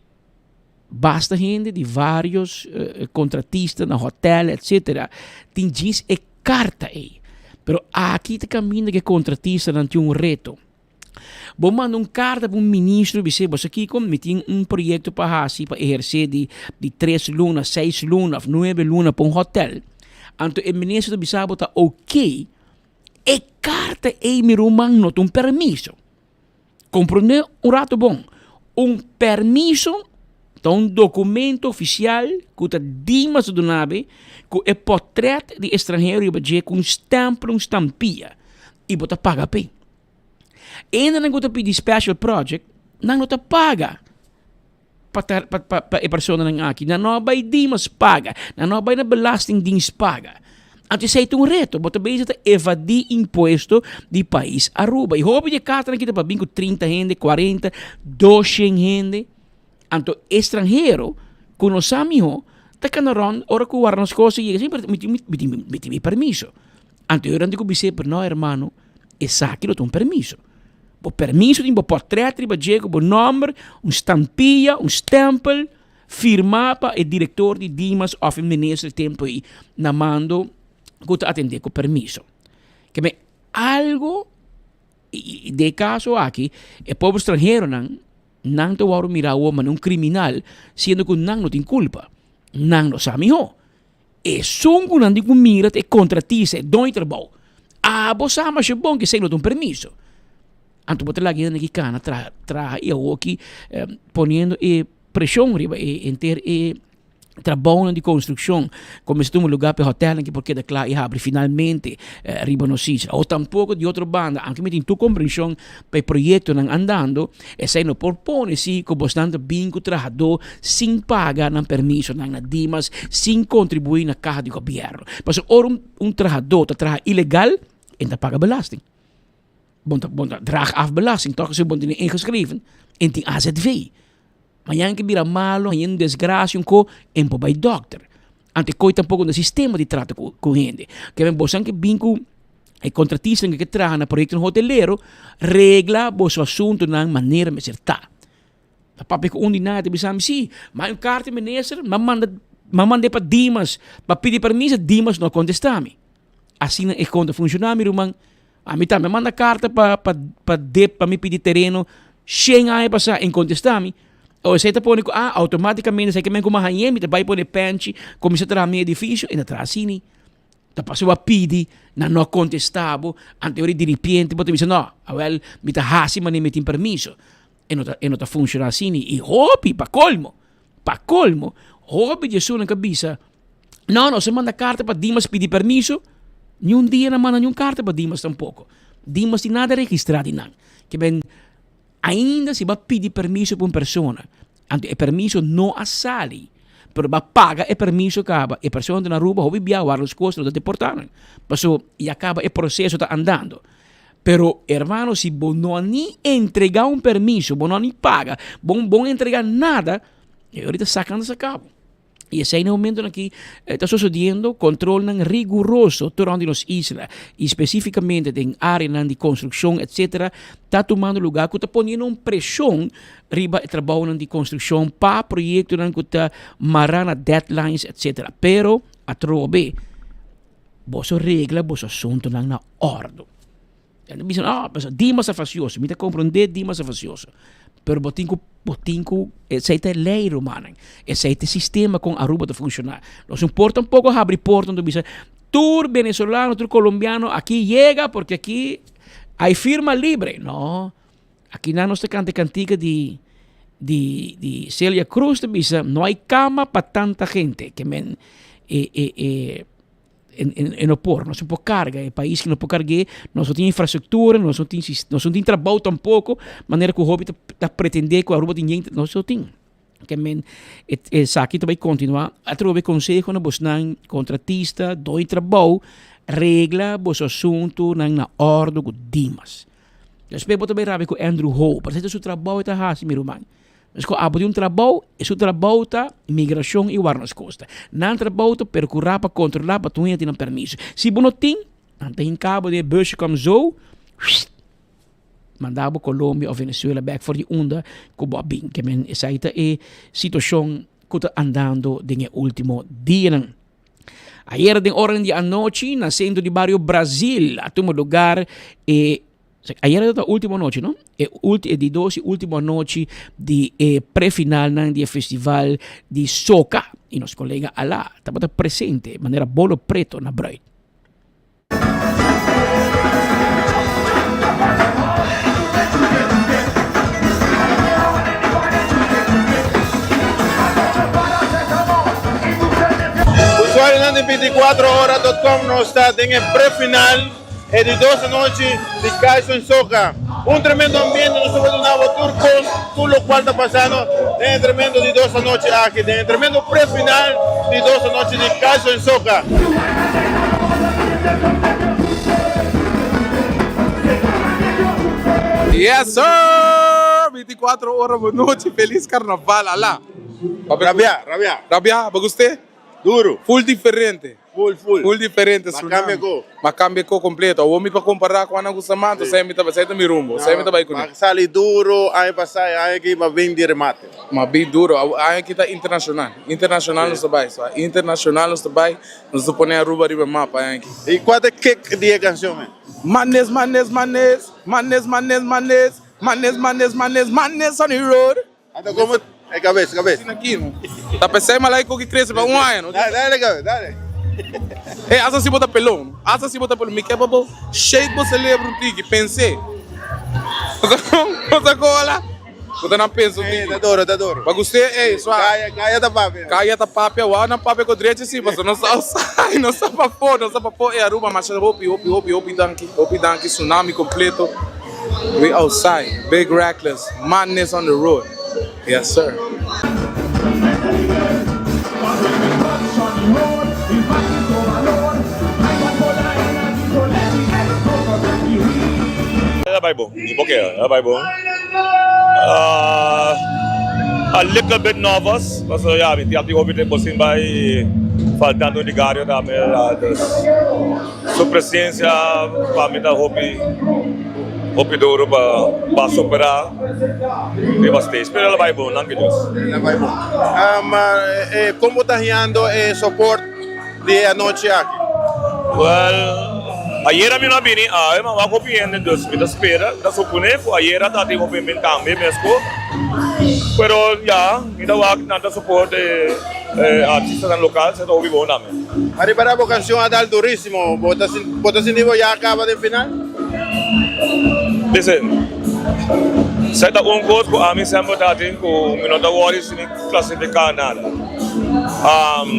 basta hende di vários kontratista na hotèl etsetera tin djis e karta ei. Pero aki ta kaminda ku e kontratistanan tin un reto. Bo manda un karta pa un ministro bis'é, Bo sa kiko? Mi tin un proyekto pa hasi, pa ehersé di di tres luna, seis luna òf nuebe luna pa un hotèl. Anto e ministro ta bisa bo ta oké. E karta ei mi ruman no ta un permiso. Komprondé un rato bon, un permiso ta un dokumento ofisial ku ta dimas ta duna bo ku e potrèt di estranhero riba dje ku un stèmpel, un stampia i bo ta paga p'e. Hendenan ku ta pidi special project nan no ta paga pa ta pa pa pa e personanan aki. Nan no a bai dimas paga, nan no a bai na belastingdienst paga. Anto esei ta un reto, bo ta bezig ta evadí impuesto di pais Aruba. I hopi di e kartanan aki ta pa bin ku trinta hende, kuarenta, doshen hende. Anto estranhero ku no sa mihó ta kana rònt ora ku warda nos kos i yega si mi tin mi tin mi tin mi permiso. Anto e ora ku bis'é, pero no hermano, esaki lo ta un permiso. Bo permiso tin bo portret riba dje ku bo nòmber, un stampia, un stèmpel, firmá pa e direktor di Dimas òf e minister tempu ei na mando ku ta atendé ku permiso. Ke men algu den e kaso aki e pober stranheronan nan ta wòrdu mirá awor manera un kriminal siendo ku nan no tin kulpa, nan no sa mihó. Esun ku nan di ku mira ta e kontratista, e doño di trabou. Abo sa masha bon ku esei no ta un permiso. Anto bo ta laga hende aki kana traha traha i awoki poniendo e preshon riba e henter e trabounan di konstrukshon ku mester tuma lugá pa e hotèlnan aki por keda kla i habri finalmente riba nos isla. O tampoko di otro banda, aunke mi tin tur komprenshon pa e proyektonan andando, Esei no por pone si ku bosnan ta bin ku trahadó sin paga nan permisonan na Dimas, sin kontribuí na kaha di gobièrnu. Pasobra ora un trahadó ta traha ilegal, e no ta paga belasting. Bo ta bo ta draag af belasting, tòg si bo tene ingeschreven en tin AZV. Mañan ke bira malo, haña un desgrasia, un ko, e no por bai dòkter. Anto e koi tampoko no sistema di trata ku ku hende. Ke men bosan ke bin ku e kontratistanan ke traha na proyektonan hotelero, regla boso asuntunan manera mester ta. Ta papia ku un di nan a ta bisa mi, si, ma un karta di minister, m'a manda m'a mand'é pa Dimas pa pidi permiso, Dimas no a kontestá mi. Asina e kon ta funshoná mi ruman. Ami tambe a manda karta pa pa pa dip pa mi pidi tereno shen aña pasá en kontestá mi. O esei ta pone ku ah outomátikamente esei ke men ku mi a hañ'é mi ta bai pone pènchi kuminsá traha mi edifisio e na traha asini. Ta pasobra bo a pidi nan no a kontestá bo anto ora diripiente bo ta bisa no awèl mi ta hasi manera mi tin permiso. E no ta e no ta funshoná asini i hopi pa kolmo pa kolmo hopi di esunnan ku a bisa No, nos a manda karta pa Dimas pidi permiso. Ni un dia nan manda ni un karta pa Dimas tampoko. Dimas tin nada registrá di nan. Ke men, ainda si bo a pidi permiso pa un persona, anto e permiso no a sali, pero bo a paga e permiso kaba, e persona ta na Aruba hopi bia wak los kos, lo ta deportá nan. Paso ya kaba e proseso ta andando. Pero, hermano, si bo no a ni entregá un permiso, bo no a ni paga, bo bo no a entregá nada, e ora ta sakan ta saka bo. I esei na e momentonan aki ta sosodiendo kontrolnan riguroso tur rònt di nos isla i spesífikamente den áreanan di konstrukshon etsetera ta tumando lugá ku ta poniendo un preshon riba e trabounan di konstrukshon pa proyektonan ku ta mará na deadlines etsetera. Pero atrobe boso regla boso asuntunan na òrdu. E ta bisa, ah, pasobra Dimas ta fasioso. Mi ta komprondé Dimas ta fasioso. Pero bo tin ku, bo tin ku, esei ta e lei, rumannan. Esei ta e sistema kon Aruba ta funshoná. Nos no por tampoko habri porta anto bisa, tur venezolano, tur kolombiano aki yega porque aki hay firma libre. No. Aki nan nos ta kanta e kantika di, di, di Celia Cruz ta bisa, no hay cama pa tanta gente. Ke men e, e, e. E no por, nos no por carga, e pais ki no por cargu'é, nos no tin infrastructura, nos no tin nos no tin trabou tampoco, manera cu hopi ta pretende cu Aruba tin yen, nos no tin. Ke men esaki ta bay continua, atrobe conseho na bosnan contratista, doño trabou, regla boso asuntonan na ordo cu Dimas. Despues bo ta bay rabia cu Andrew Ho, pero esey ta su trabou e ta haci mi ruman. Nos ku abo di un trabou, e su trabou ta migrashon i wara nos kosta. Nan trabou ta perkurá pa kontrolá pa tur hende tin nan permiso. Si bo no tin, nan ta hinka bo den e busje kom zo, manda bo Colombia of Venezuela bek for di unda ku bo a bin. Ke men esei ta e situashon ku ta andando den e ultimo dianan. Ayera den oranan di anochi na sentro di bario Brazil a tuma lugar e Ayera ta ultimo anochi, no? E ulti, e di dos y ultimo anochi di e prefinalnan di e festival di soca. Y nos colega Ala tabata presente manera bolo preto na bruid. di 24 ora dot com nos ta den e pre-final e di dos anochi di Kaiso Soca. Un tremendo ambiente nos ta por duna bo tur cos, tur locual ta pasando den e tremendo di dos anochi aki, den e tremendo pre-final di dos anochi di Kaiso Soca. Yes sir! 24 ora bo nochi feliz carnaval ala. Rabia, rabia. Rabia, bo gust'é? Duro. Full diferente. Full, full. Full diferente. Ma cambia ko. Ma cambia ko completo. Awor mi pa compara cu Ana Guzman, to esei mi ta, esei ta mi rumbo. Esei mi ta bai cune. Ma sali duro aña pasa y aña aki ma bin di remate. Ma bin duro. Aña aki ta internacional. Internacional nos ta bai. So, internacional nos ta bai. Nos ta pone Aruba riba e mapa aña aki. Y cua ta e kick di e cancion men? Madness, madness, madness. Madness, madness, madness. Madness, madness, madness. Madness on the road. Anda como e cabeza, cabeza. Asina aki no. Ta pesey malai cu ki crece pa un aña no. Dale, dale cabeza, dale. Hey, hasta si bo ta pelon. Hasta si bo ta pelon. Mi ke pa bo shake bo celebro un tiki, pense. Bo ta con wala? Bo ta na pensa un tiki. Ta duro, ta duro. Pa gust'e, ey, swa. Caya, caya ta papia. Caya ta papia, wou nan papia cu drechi si, pasobra nos ta outside, nos ta pafó, nos ta pafó. Ey, Aruba, masha hopi, hopi, hopi, hopi danki. Hopi danki, tsunami completo. We outside, big reckless, madness on the road, yes sir. El a bai bon, mi por kere, el a bai bon. A little bit nervous, pasobra ya mi tin hopi tempo sin bai faltando di gario tambe, dus. Su presencia pa mi ta hopi hopi duro pa pa supera riba stage pero el a bai bon danki Dios. El a bai bon. Con bo ta hiando e support di e anochi aki? Well ayera mi no a bini awe ma wak hopi hende dus mi ta spera mi ta supone cu ayera ta tin hopi hende tambe mesco pero ya mi ta wak nan ta support e artistanan local esaki ta hopi bon tambe. Ariba bo cancion a dal durisimo, bo ta bo ta sinti bo ya a caba den final? Listen, esaki ta un cos cu ami semper ta tin cu mi no ta worry si mi clasifica nada.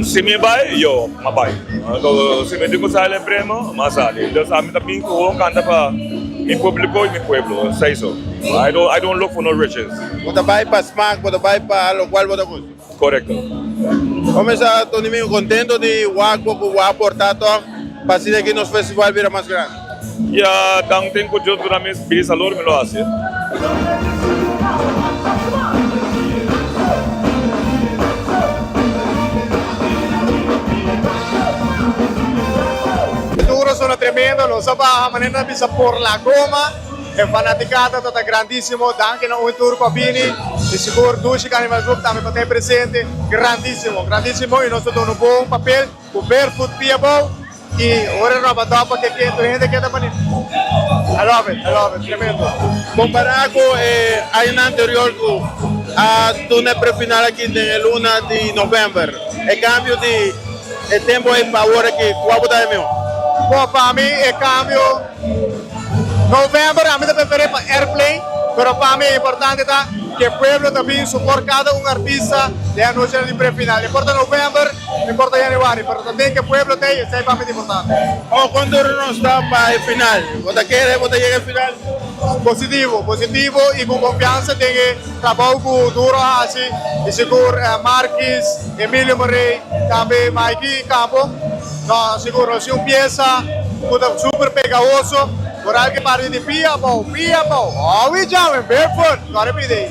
Si mi bay, yo, mi a bay. Anto si mi tin cu sali e premio, mi a sali. Dus ami ta bin cu gewoon canta pa mi publico y mi pueblo, esey so. I don't I don't look for no riches. Bo ta bay pa smaak, bo ta bay pa locual bo ta gusta. Korekto. Comenzá Tony Mingo contento di wak bo cu bo a aporta toch pa asina aki nos festival bira mas grandi. Ya dan ten cu Dios duna mi bidi salor mi lo haci. Duro sona tremendo, nos a baha manera nan bisa por la goma. E fanaticada ta ta grandisimo, danki na un tur cu a bini y sigur Dushi Carnival Group tambe pa ta presente, grandisimo, grandisimo y nos ta duna un bon papel cu Barefoot pia abou y ora roba dop aki aki tur hende keda bani I love it, I love it, tremendo. Compara cu e añanan anterior cu a duna e prefinal aki den e luna di november, e cambio di e tempo ey pa awor aki, cua bo ta e miho? Bo, pa mi e cambio. November ami ta preferé pa airplane, pero pa mi e importante ta ke pueblo ta bin suport kada un artista den anochinan di prefinal. E por ta november, e por ta januari, pero ta den ke pueblo ta ei, esei pa mi ta importante. Oh, kon duro nos ta pa e final? Bo ta kere bo ta yega e final? Positivo, positivo i ku konfiansa den e trabou ku Duro a hasi i sigur Marquis, Emilio Morey, tambe Mikey Campo. No, sigur no si un piesa cu ta super pegahoso, por al ke parti di pia abou, pia abou, oh we jamming barefoot, no repite ei.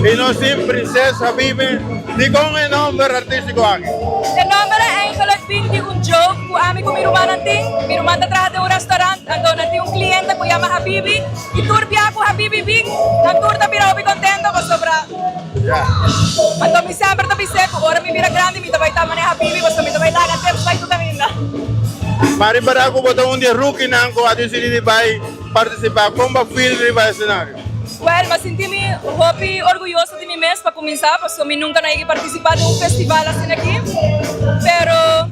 Y nos tin Prinses Habibi, dicon e nomber artistico aki? E nomber a eigenlijk bin di un joke. Ku ami ku mi rumannan tin, mi ruman ta traha den un restaurant, anto nan tin un kliente ku yama Habibi, i tur bia ku Habibi bin, nan tur ta bira hopi kontento pasobra. Anto mi semper ta bis'é ku ora mi bira grandi mi ta bai ta manera Habibi pasobra mi ta bai laga tips bai tur kaminda. Mari para ku bo ta un di e rookinan ku a disidí di bai partisipá, kon bo a feel riba e senario? Wèl, mi a sinti mi hopi orguyoso di mi mes pa kuminsá, pasobra mi nunka no a yega partisipá den un festival asina aki. Pero,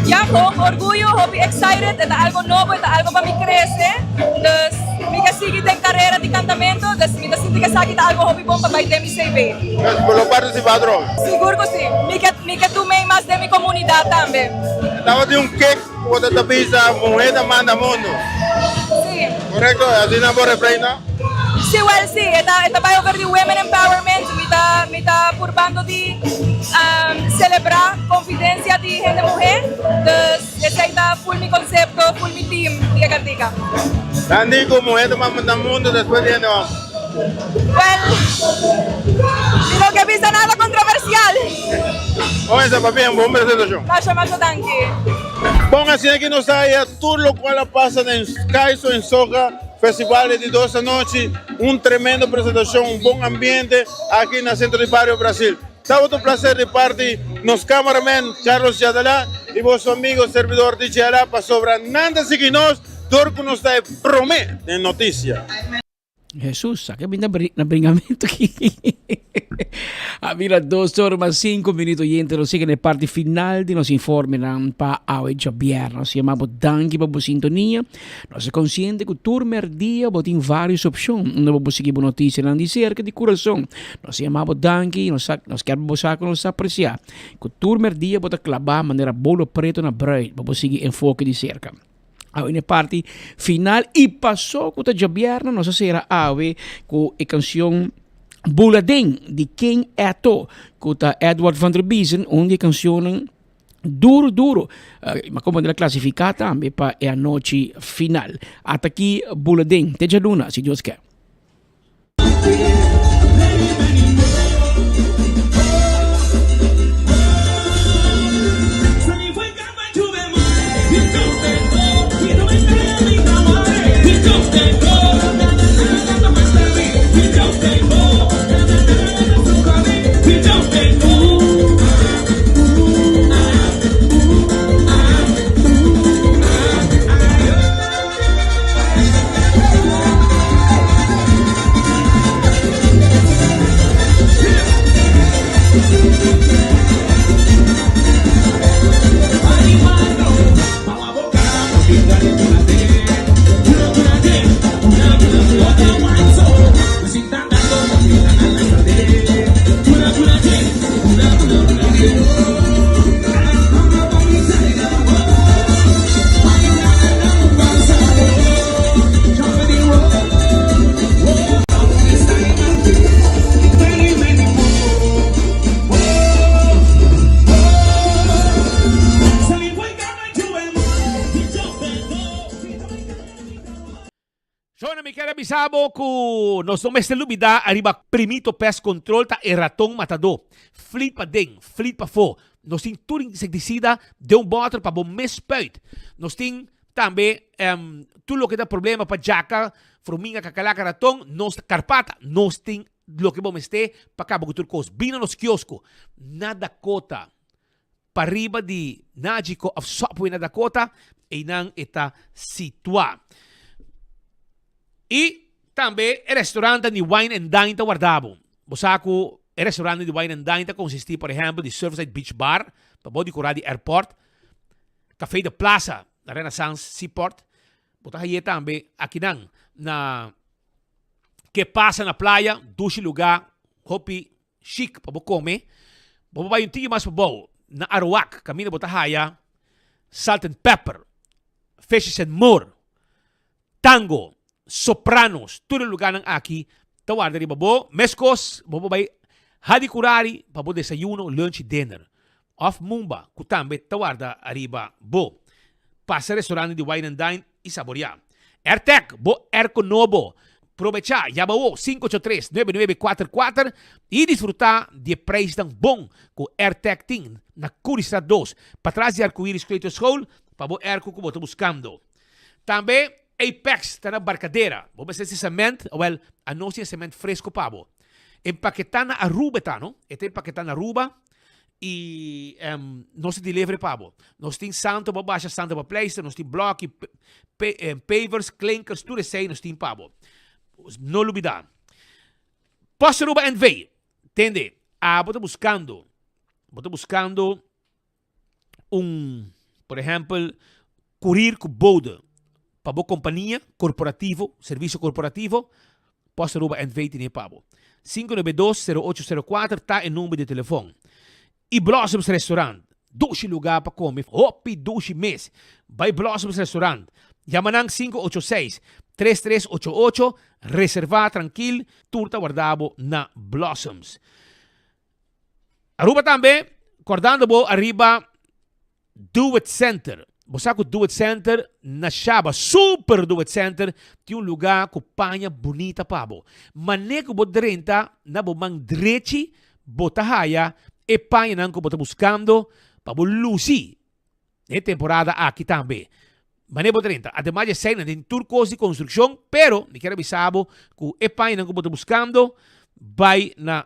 ya. Gewoon orguyo, hopi excited, e ta algo nobo, e ta algo pa mi crece, dus mi ke sigui den carera di cantamento, dus mi ta sinti cu esaki ta algo hopi bon pa bay den mi CV. Dus bo lo participa atrobe? Sigur cu si, mi ke mi ke tumey mas den mi comunidad tambe. Tabatin un kick cu bo ta ta bisa muhe ta manda mundo. Si. Correcto? Asina bo refrein ta? Si, well si, e ta e ta bay over di women empowerment, mi ta mi ta purbando di celebra confidencia di hende muhe, dus esey ta full mi concepto, full mi team di e cantica. Nan di cu muhe ta manda mundo despues di hende homber. Well, mi no ke bisa nada controversial. Comensa papia, un bon presentacion. Masha masha danki. Bon asina ki nos ta haya tur locual a pasa den Kaiso en Soca Festival di dos anochi, un tremendo presentacion, un bon ambiente aki na Centro di Bario Brasil. Tabata un placer di parti nos cameraman Carlos Yadalá y boso amigo servidor DJ Alá pasobra nan ta sigui nos dor cu nos ta e prome den noticia. Jesus, sa ke bin na bringamento aki. A bira dos ora mas cinco minuto oyente, nos sigue na e parti final di nos informenan pa awe djabièrnè. Nos yama bo danki pa bo sintonia. Nos ta konsiente ku tur merdia bo tin varios opshon unda bo por sigui bo notisianan di serka di kurason. Nos yama bo danki, nos sa, nos kier pa bo sa ku nos ta apresiá ku tur merdia bo ta klabá manera bolo preto na bruid pa bo sigui enfoke di serka. Awe na e parti final y paso cu ta djabièrnè nos a sera awe cu e cancion Bula Den di King Eto cu ta Edward van der Biezen, un di e cancionnan duro duro, ma como el a clasifica tambe pa e anochi final. Ata aki Bula Den, te djaluna si Dios ke. Shona, mi kier a bisa bo ku nos no mester lubidá ariba Primito Pest Control ta e raton matadó. Flit paden, flit pafó. Nos tin tur insektisida den un bòter pa bo mes spuit. Nos tin tambe tur loke ta problema pa djaka, fruminga, kakalaka, raton, nos karpata. Nos tin loke bo mester pa kaba ku tur kos. Bini na nos kiosko na Dakota. Pariba di Nagico of Subway na Dakota, einan e ta situá. I tambe e restaurantnan di Wine and Dine ta warda bo. Bo sa ku e restaurantnan di Wine and Dine ta konsistí por ehèmpel di Surfside Beach Bar, pa bou di kurá di airport, Café de Plaza na Renaissance Seaport. Bo ta haye tambe akinan na Ke Pasa na Playa, dushi lugá, hopi Chic pa bo come. Bo por bay un tiki mas pabou na Aruac caminda bo ta haya Salt and Pepper, Fishes and More, Tango, Sopranos, tur e lugarnan aki ta warda riba bo. Mescos bo por bay Hadicurari pa bo desayuno, lunch y dinner. Of Mumba cu tambe ta warda ariba bo. Pasa restaurante di Wine and Dine y saborea. Airtec, bo airco nobo. Probecha, yama awo sinku ocho tres, nuebe nuebe kuater kuater y disfruta di e prijsnan bon cu Airtec tin na Curiestraat dos, patras di Arcoiris Kleuterschool pa bo airco cu bo ta buscando. Tambe Apex ta na Barcadera. Bo mester si cement, awel anos tin e cement fresco pa bo. Empaketa na Aruba e ta no, e ta empaketa na Aruba y nos ta deliver pa bo. Nos tin santo pa basha, santo pa pleister, nos tin bloki, pavers, klinkers, tur esey nos tin pa bo. No lubida. Post Aruba NV, tende, abo ta buscando, bo ta buscando un. Por ehèmpel, kurir ku bode pa bo kompania korporativo, servisio korporativo, Post Aruba NV tene pa bo. 592 0804 ta e number di telefòn. I Blossoms Restaurant, dushi lugá pa kome, hopi dushi mes. Bai Blossoms Restaurant, yama nan 586 3388, reservá trankil, tur ta warda bo na Blossoms. Aruba tambe, kordando bo ariba Do It Center. Bo sa ku Do It Center na Shaba, Super Do It Center, tin un lugá ku paña bunita pa bo. Manera ku bo drenta na bo man drechi, bo ta haya e pañanan ku bo ta buskando pa bo lusi den e temporada aki tambe. Manera bo drenta, ademas di esei nan tin tur kos di konstrukshon, pero mi kier a bisa bo ku e pañanan ku bo ta buskando bai na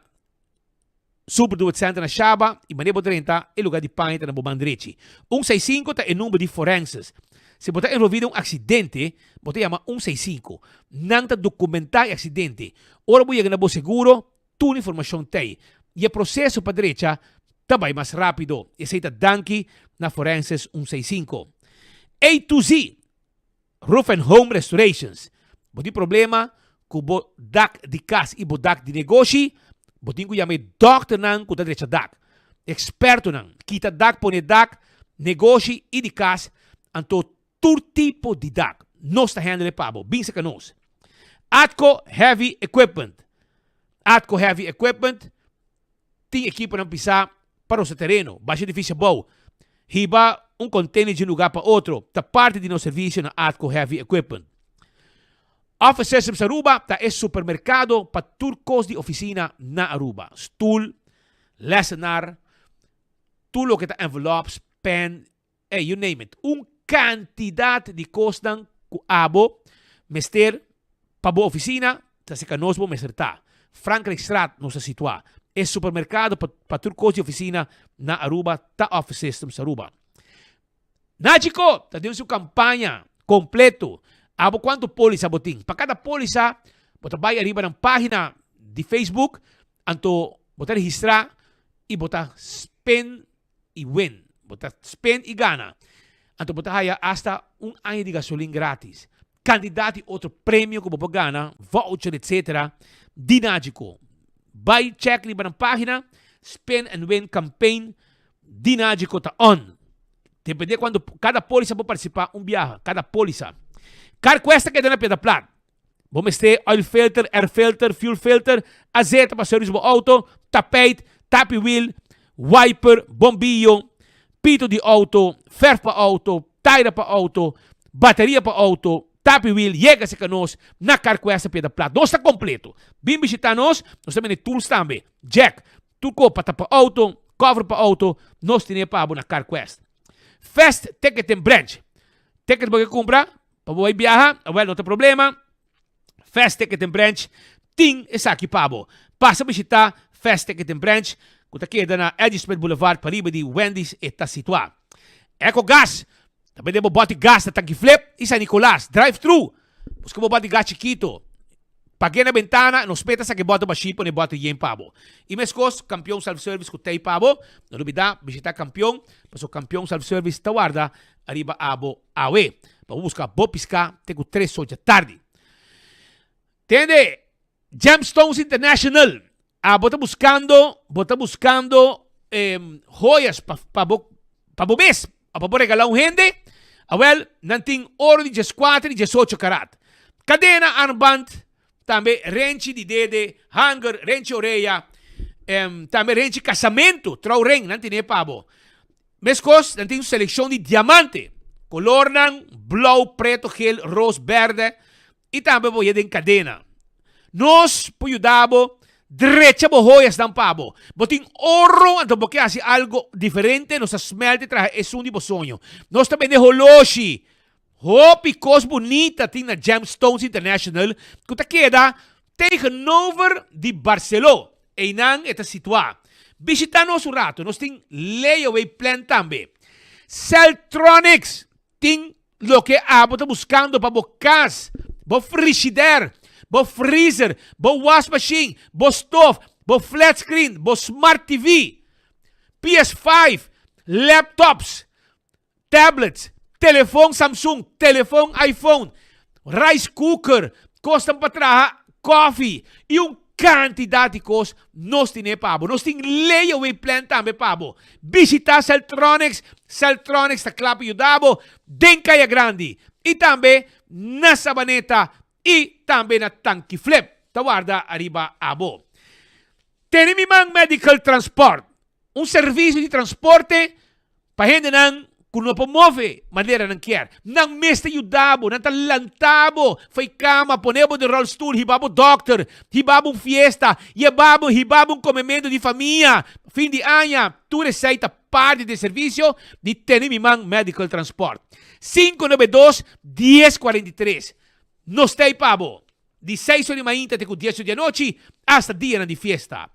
Super Do It Center na Shaba y manera bo drenta e lugar di paña ta na bo man drechi. Un sei sinku ta e number di forenses. Si bo ta envolvi den un accidente, bo ta yama un sei sinku. Nan ta documenta e accidente. Ora bo yega na bo seguro, tur informacion t'ey. Y e proceso pa drecha ta bay mas rapido. Esey ta danki na Forenses un sei sinku. A to Z! Roof and Home Restorations, Bo tin problema ku bo dak di kas i bo dak di negoshi? Bo tin ku yama e dòkternan ku ta drecha dak, ekspertonan, kita dak, pone dak, negoshi i di kas, anto tur tipo di dak. Nos ta handle pa bo. Bin saka nos. Atco Heavy Equipment, Atco Heavy Equipment Tin ekiponan pisá pa rosa tereno, basha edifisio abou, hiba un container di un lugar pa otro, ta parti di nos servicio na Atco Heavy Equipment. Office Systems Aruba ta e supermercado pa tur cos di oficina na Aruba, stoel, lessenaar, tur loke ta envelops, pen, Ey, you name it. Un cantidad di cosnan cu abo mester pa bo oficina, ta cerca nos bo mester ta. Frankrijkstraat nos ta situa. E supermercado pa pa tur cos di oficina na Aruba ta Office Systems Aruba. Nagico ta den su campaña completo. Abo cuanto polisa bo tin? Pa cada polisa bo ta bay ariba nan pagina di Facebook, anto bo ta registra y bo ta spend i win. Bo ta spend i gana. Anto bo ta haya hasta un aña di gasolin gratis. Kantidat di otro premio ku bo por gana, voucher etc. Di Nagico. Bai check riba nan pagina, Spend and Win Campaign di Nagico ta on. Depende kuantu kada polisa por partisipa un biaha, kada polisa. Carquest ta keda na Piedra Plat. Bo mester oil filter, air filter, fuel filter, azeta pa service bo auto, tapijt, tapi wiel, wiper, bombillo, pito di auto, verf pa auto, taira pa auto, bateria pa auto, tapi wiel, yega cerca nos na Carquest Piedra Plat. Nos ta completo. Bin bishita nos, nos ta bende tools tambe, jack, tur cos pa tapa auto, cover pa auto, nos tene pa bo na Carquest. Fast Ticketing Branch. Ticket bo ke cumpra? Pa bo bai biaha? Awel, no ta problema. Fast Ticketing Branch tin esaki pa bo. Pasa bishita Fast Ticketing Branch ku ta keda na Eddy Smith Boulevard pariba di Wendy's e ta situá. Eco Gas ta bende bo bòti gas na Tanki Flip i San Nicolas. Drive thru! Buska bo bòti gas chikito. Pag'é na bentana, nos meta sa ke bòter bashí pone bòter yen pa bo. I meskos, Kampion Self Service ku t'ei pa bo. No lubidá bishitá Kampion, pasobra Kampion Self Service ta warda ariba abo awe. Pa bo buska bo piská te ku tres ocha tardi. Tende, Gemstones International, abo ta buskando, bo ta buskando joyas pa pa bo pa bo mes o pa bo regalá un hende? Awel, nan tin oro di dieskuater i diesocho karat. Kadena, armband, tambe renchi di dede, hanger, renchi orea, tambe renchi kasamentu, trouwring, nan tene pa bo. Meskos, nan tin un selekshon di diamante, kolornan blou, preto, gel, ros, bèrdè i tambe bo haya den kadena. Nos por yuda bo drecha bo hoyasnan pa bo. Bo tin oro, anto bo ke hasi algo diferente, nos ta smèlt i traha esun di bo soño. Nos ta bende holoshi. Hopi kos bunita tin na Gemstones International ku ta keda tegenover di Barceló. Einan e ta situá. Bishitá nos un ratu, nos tin layaway plan tambe. Celtronics tin loke abo ta buskando pa bo kas, bo frishider, bo freezer, bo wasmashin, bo stof, bo flat screen, bo smart TV, PS5, laptops. Tablets, telefon Samsung, telefon iPhone, rice cooker, kosnan pa traha koffie i un kantidat di kos nos tine pa bo. Nos tin layaway plan tambe pa bo. Bishita Celtronics, Celtronics ta kla pa yuda bo den Kaya Grandi i tambe na Sabaneta i tambe na Tanki Flip ta warda ariba abo. Tene mi man Medical Transport, un servisio di transporte pa hendenan ku no por move manera nan kier. Nan mes ta yuda bo, nan ta lanta bo for e kama, pone bo den rolstoel, hiba bo dòkter, hiba bo un fiesta, yeba bo, hiba bo un komementu di famia, fin di aña. Tur esei ta parti di e servisio di Tene Mi Man Medical Transport. 592 1043. Nos ta ei pa bo. Di seis or di mainta te ku dies or di anochi, asta dianan di fiesta.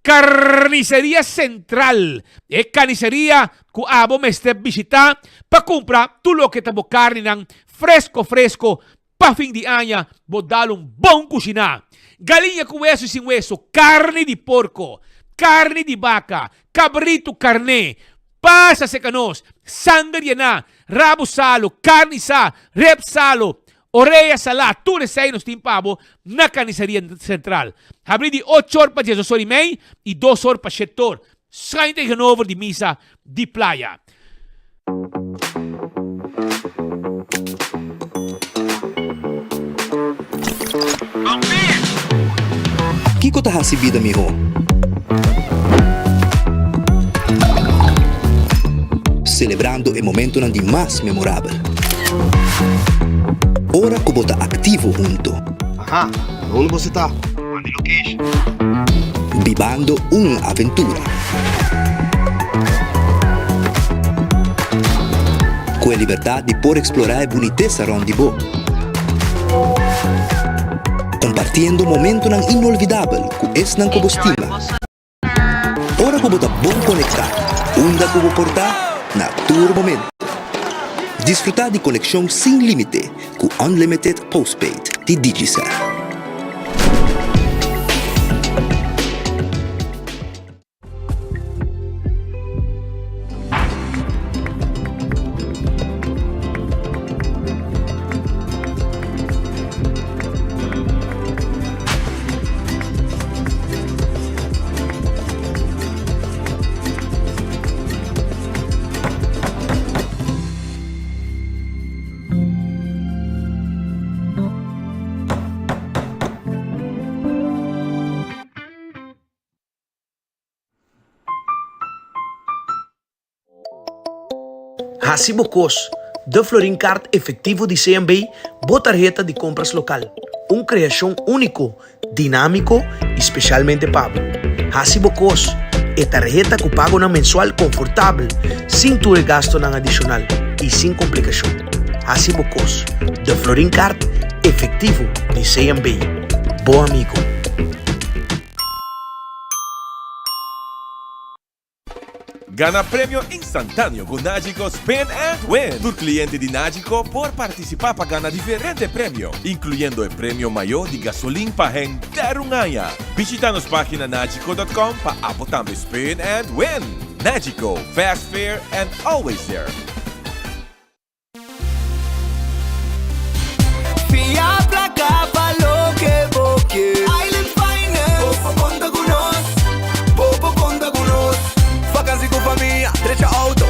Carniceria Central, e carniceria ku abo mester bishita pa kumpra tur loke ta bo carninan fresco fresco pa fin di aña bo dal un bon kushiná. Galiña ku weso i sin weso, carni di porco, carni di baca, cabrito, carné, pasa serka nos, sanger yená, rabo salo, carni sa, rep salo, Orea salá, tur esei nos tin pa bo na Carniceria Central. Habrí di ocho or pa diesdos or i mei i dos or pa shete or, schuin tegenover di misa di Playa. Kiko ta hasi bida mihó? Selebrando e momentonan di mas memorabel. Ora ku bo ta aktivo hunto. Aha, unda boso ta? Manda e location. Bibando un aventura. Ku e libertat di por eksplorá e bunitesa rònt di bo. Kompartiendo momentonan inolvidabel ku esnan ku bo stima. Ora ku bo ta bon konektá, unda ku bo por ta, na tur momento. Disfrutá di konekshon sin límite ku Unlimited Postpaid di Digicel. Hasi bo kos, De Florin Card Efectivo di CMB, bo tarheta di kompras lokal. Un kreashon úniko, dinámiko i spesialmente pa bo. Hasi bo kos, e tarheta ku pagonan mensual konfortabel, sin tur e gastunan adishonal i sin komplikashon. Hasi bo kos, De Florin Card Efectivo di CMB, bo amigo. Gana premio instantáneo ku Nagico Spin and Win! Tur kliente di Nagico por partisipá pa gana diferente premio, inkluyendo e premio mayó di gasolin pa henter un aña. Bishita nos página nagico dot com pa abo tambe spin and win! Nagico, fast, fair and always there! Fia placa pa loke bo ke. Island Finance. Bo por conta cu nos. Bo por conta cu nos. Vakantie cu famia, drecha auto.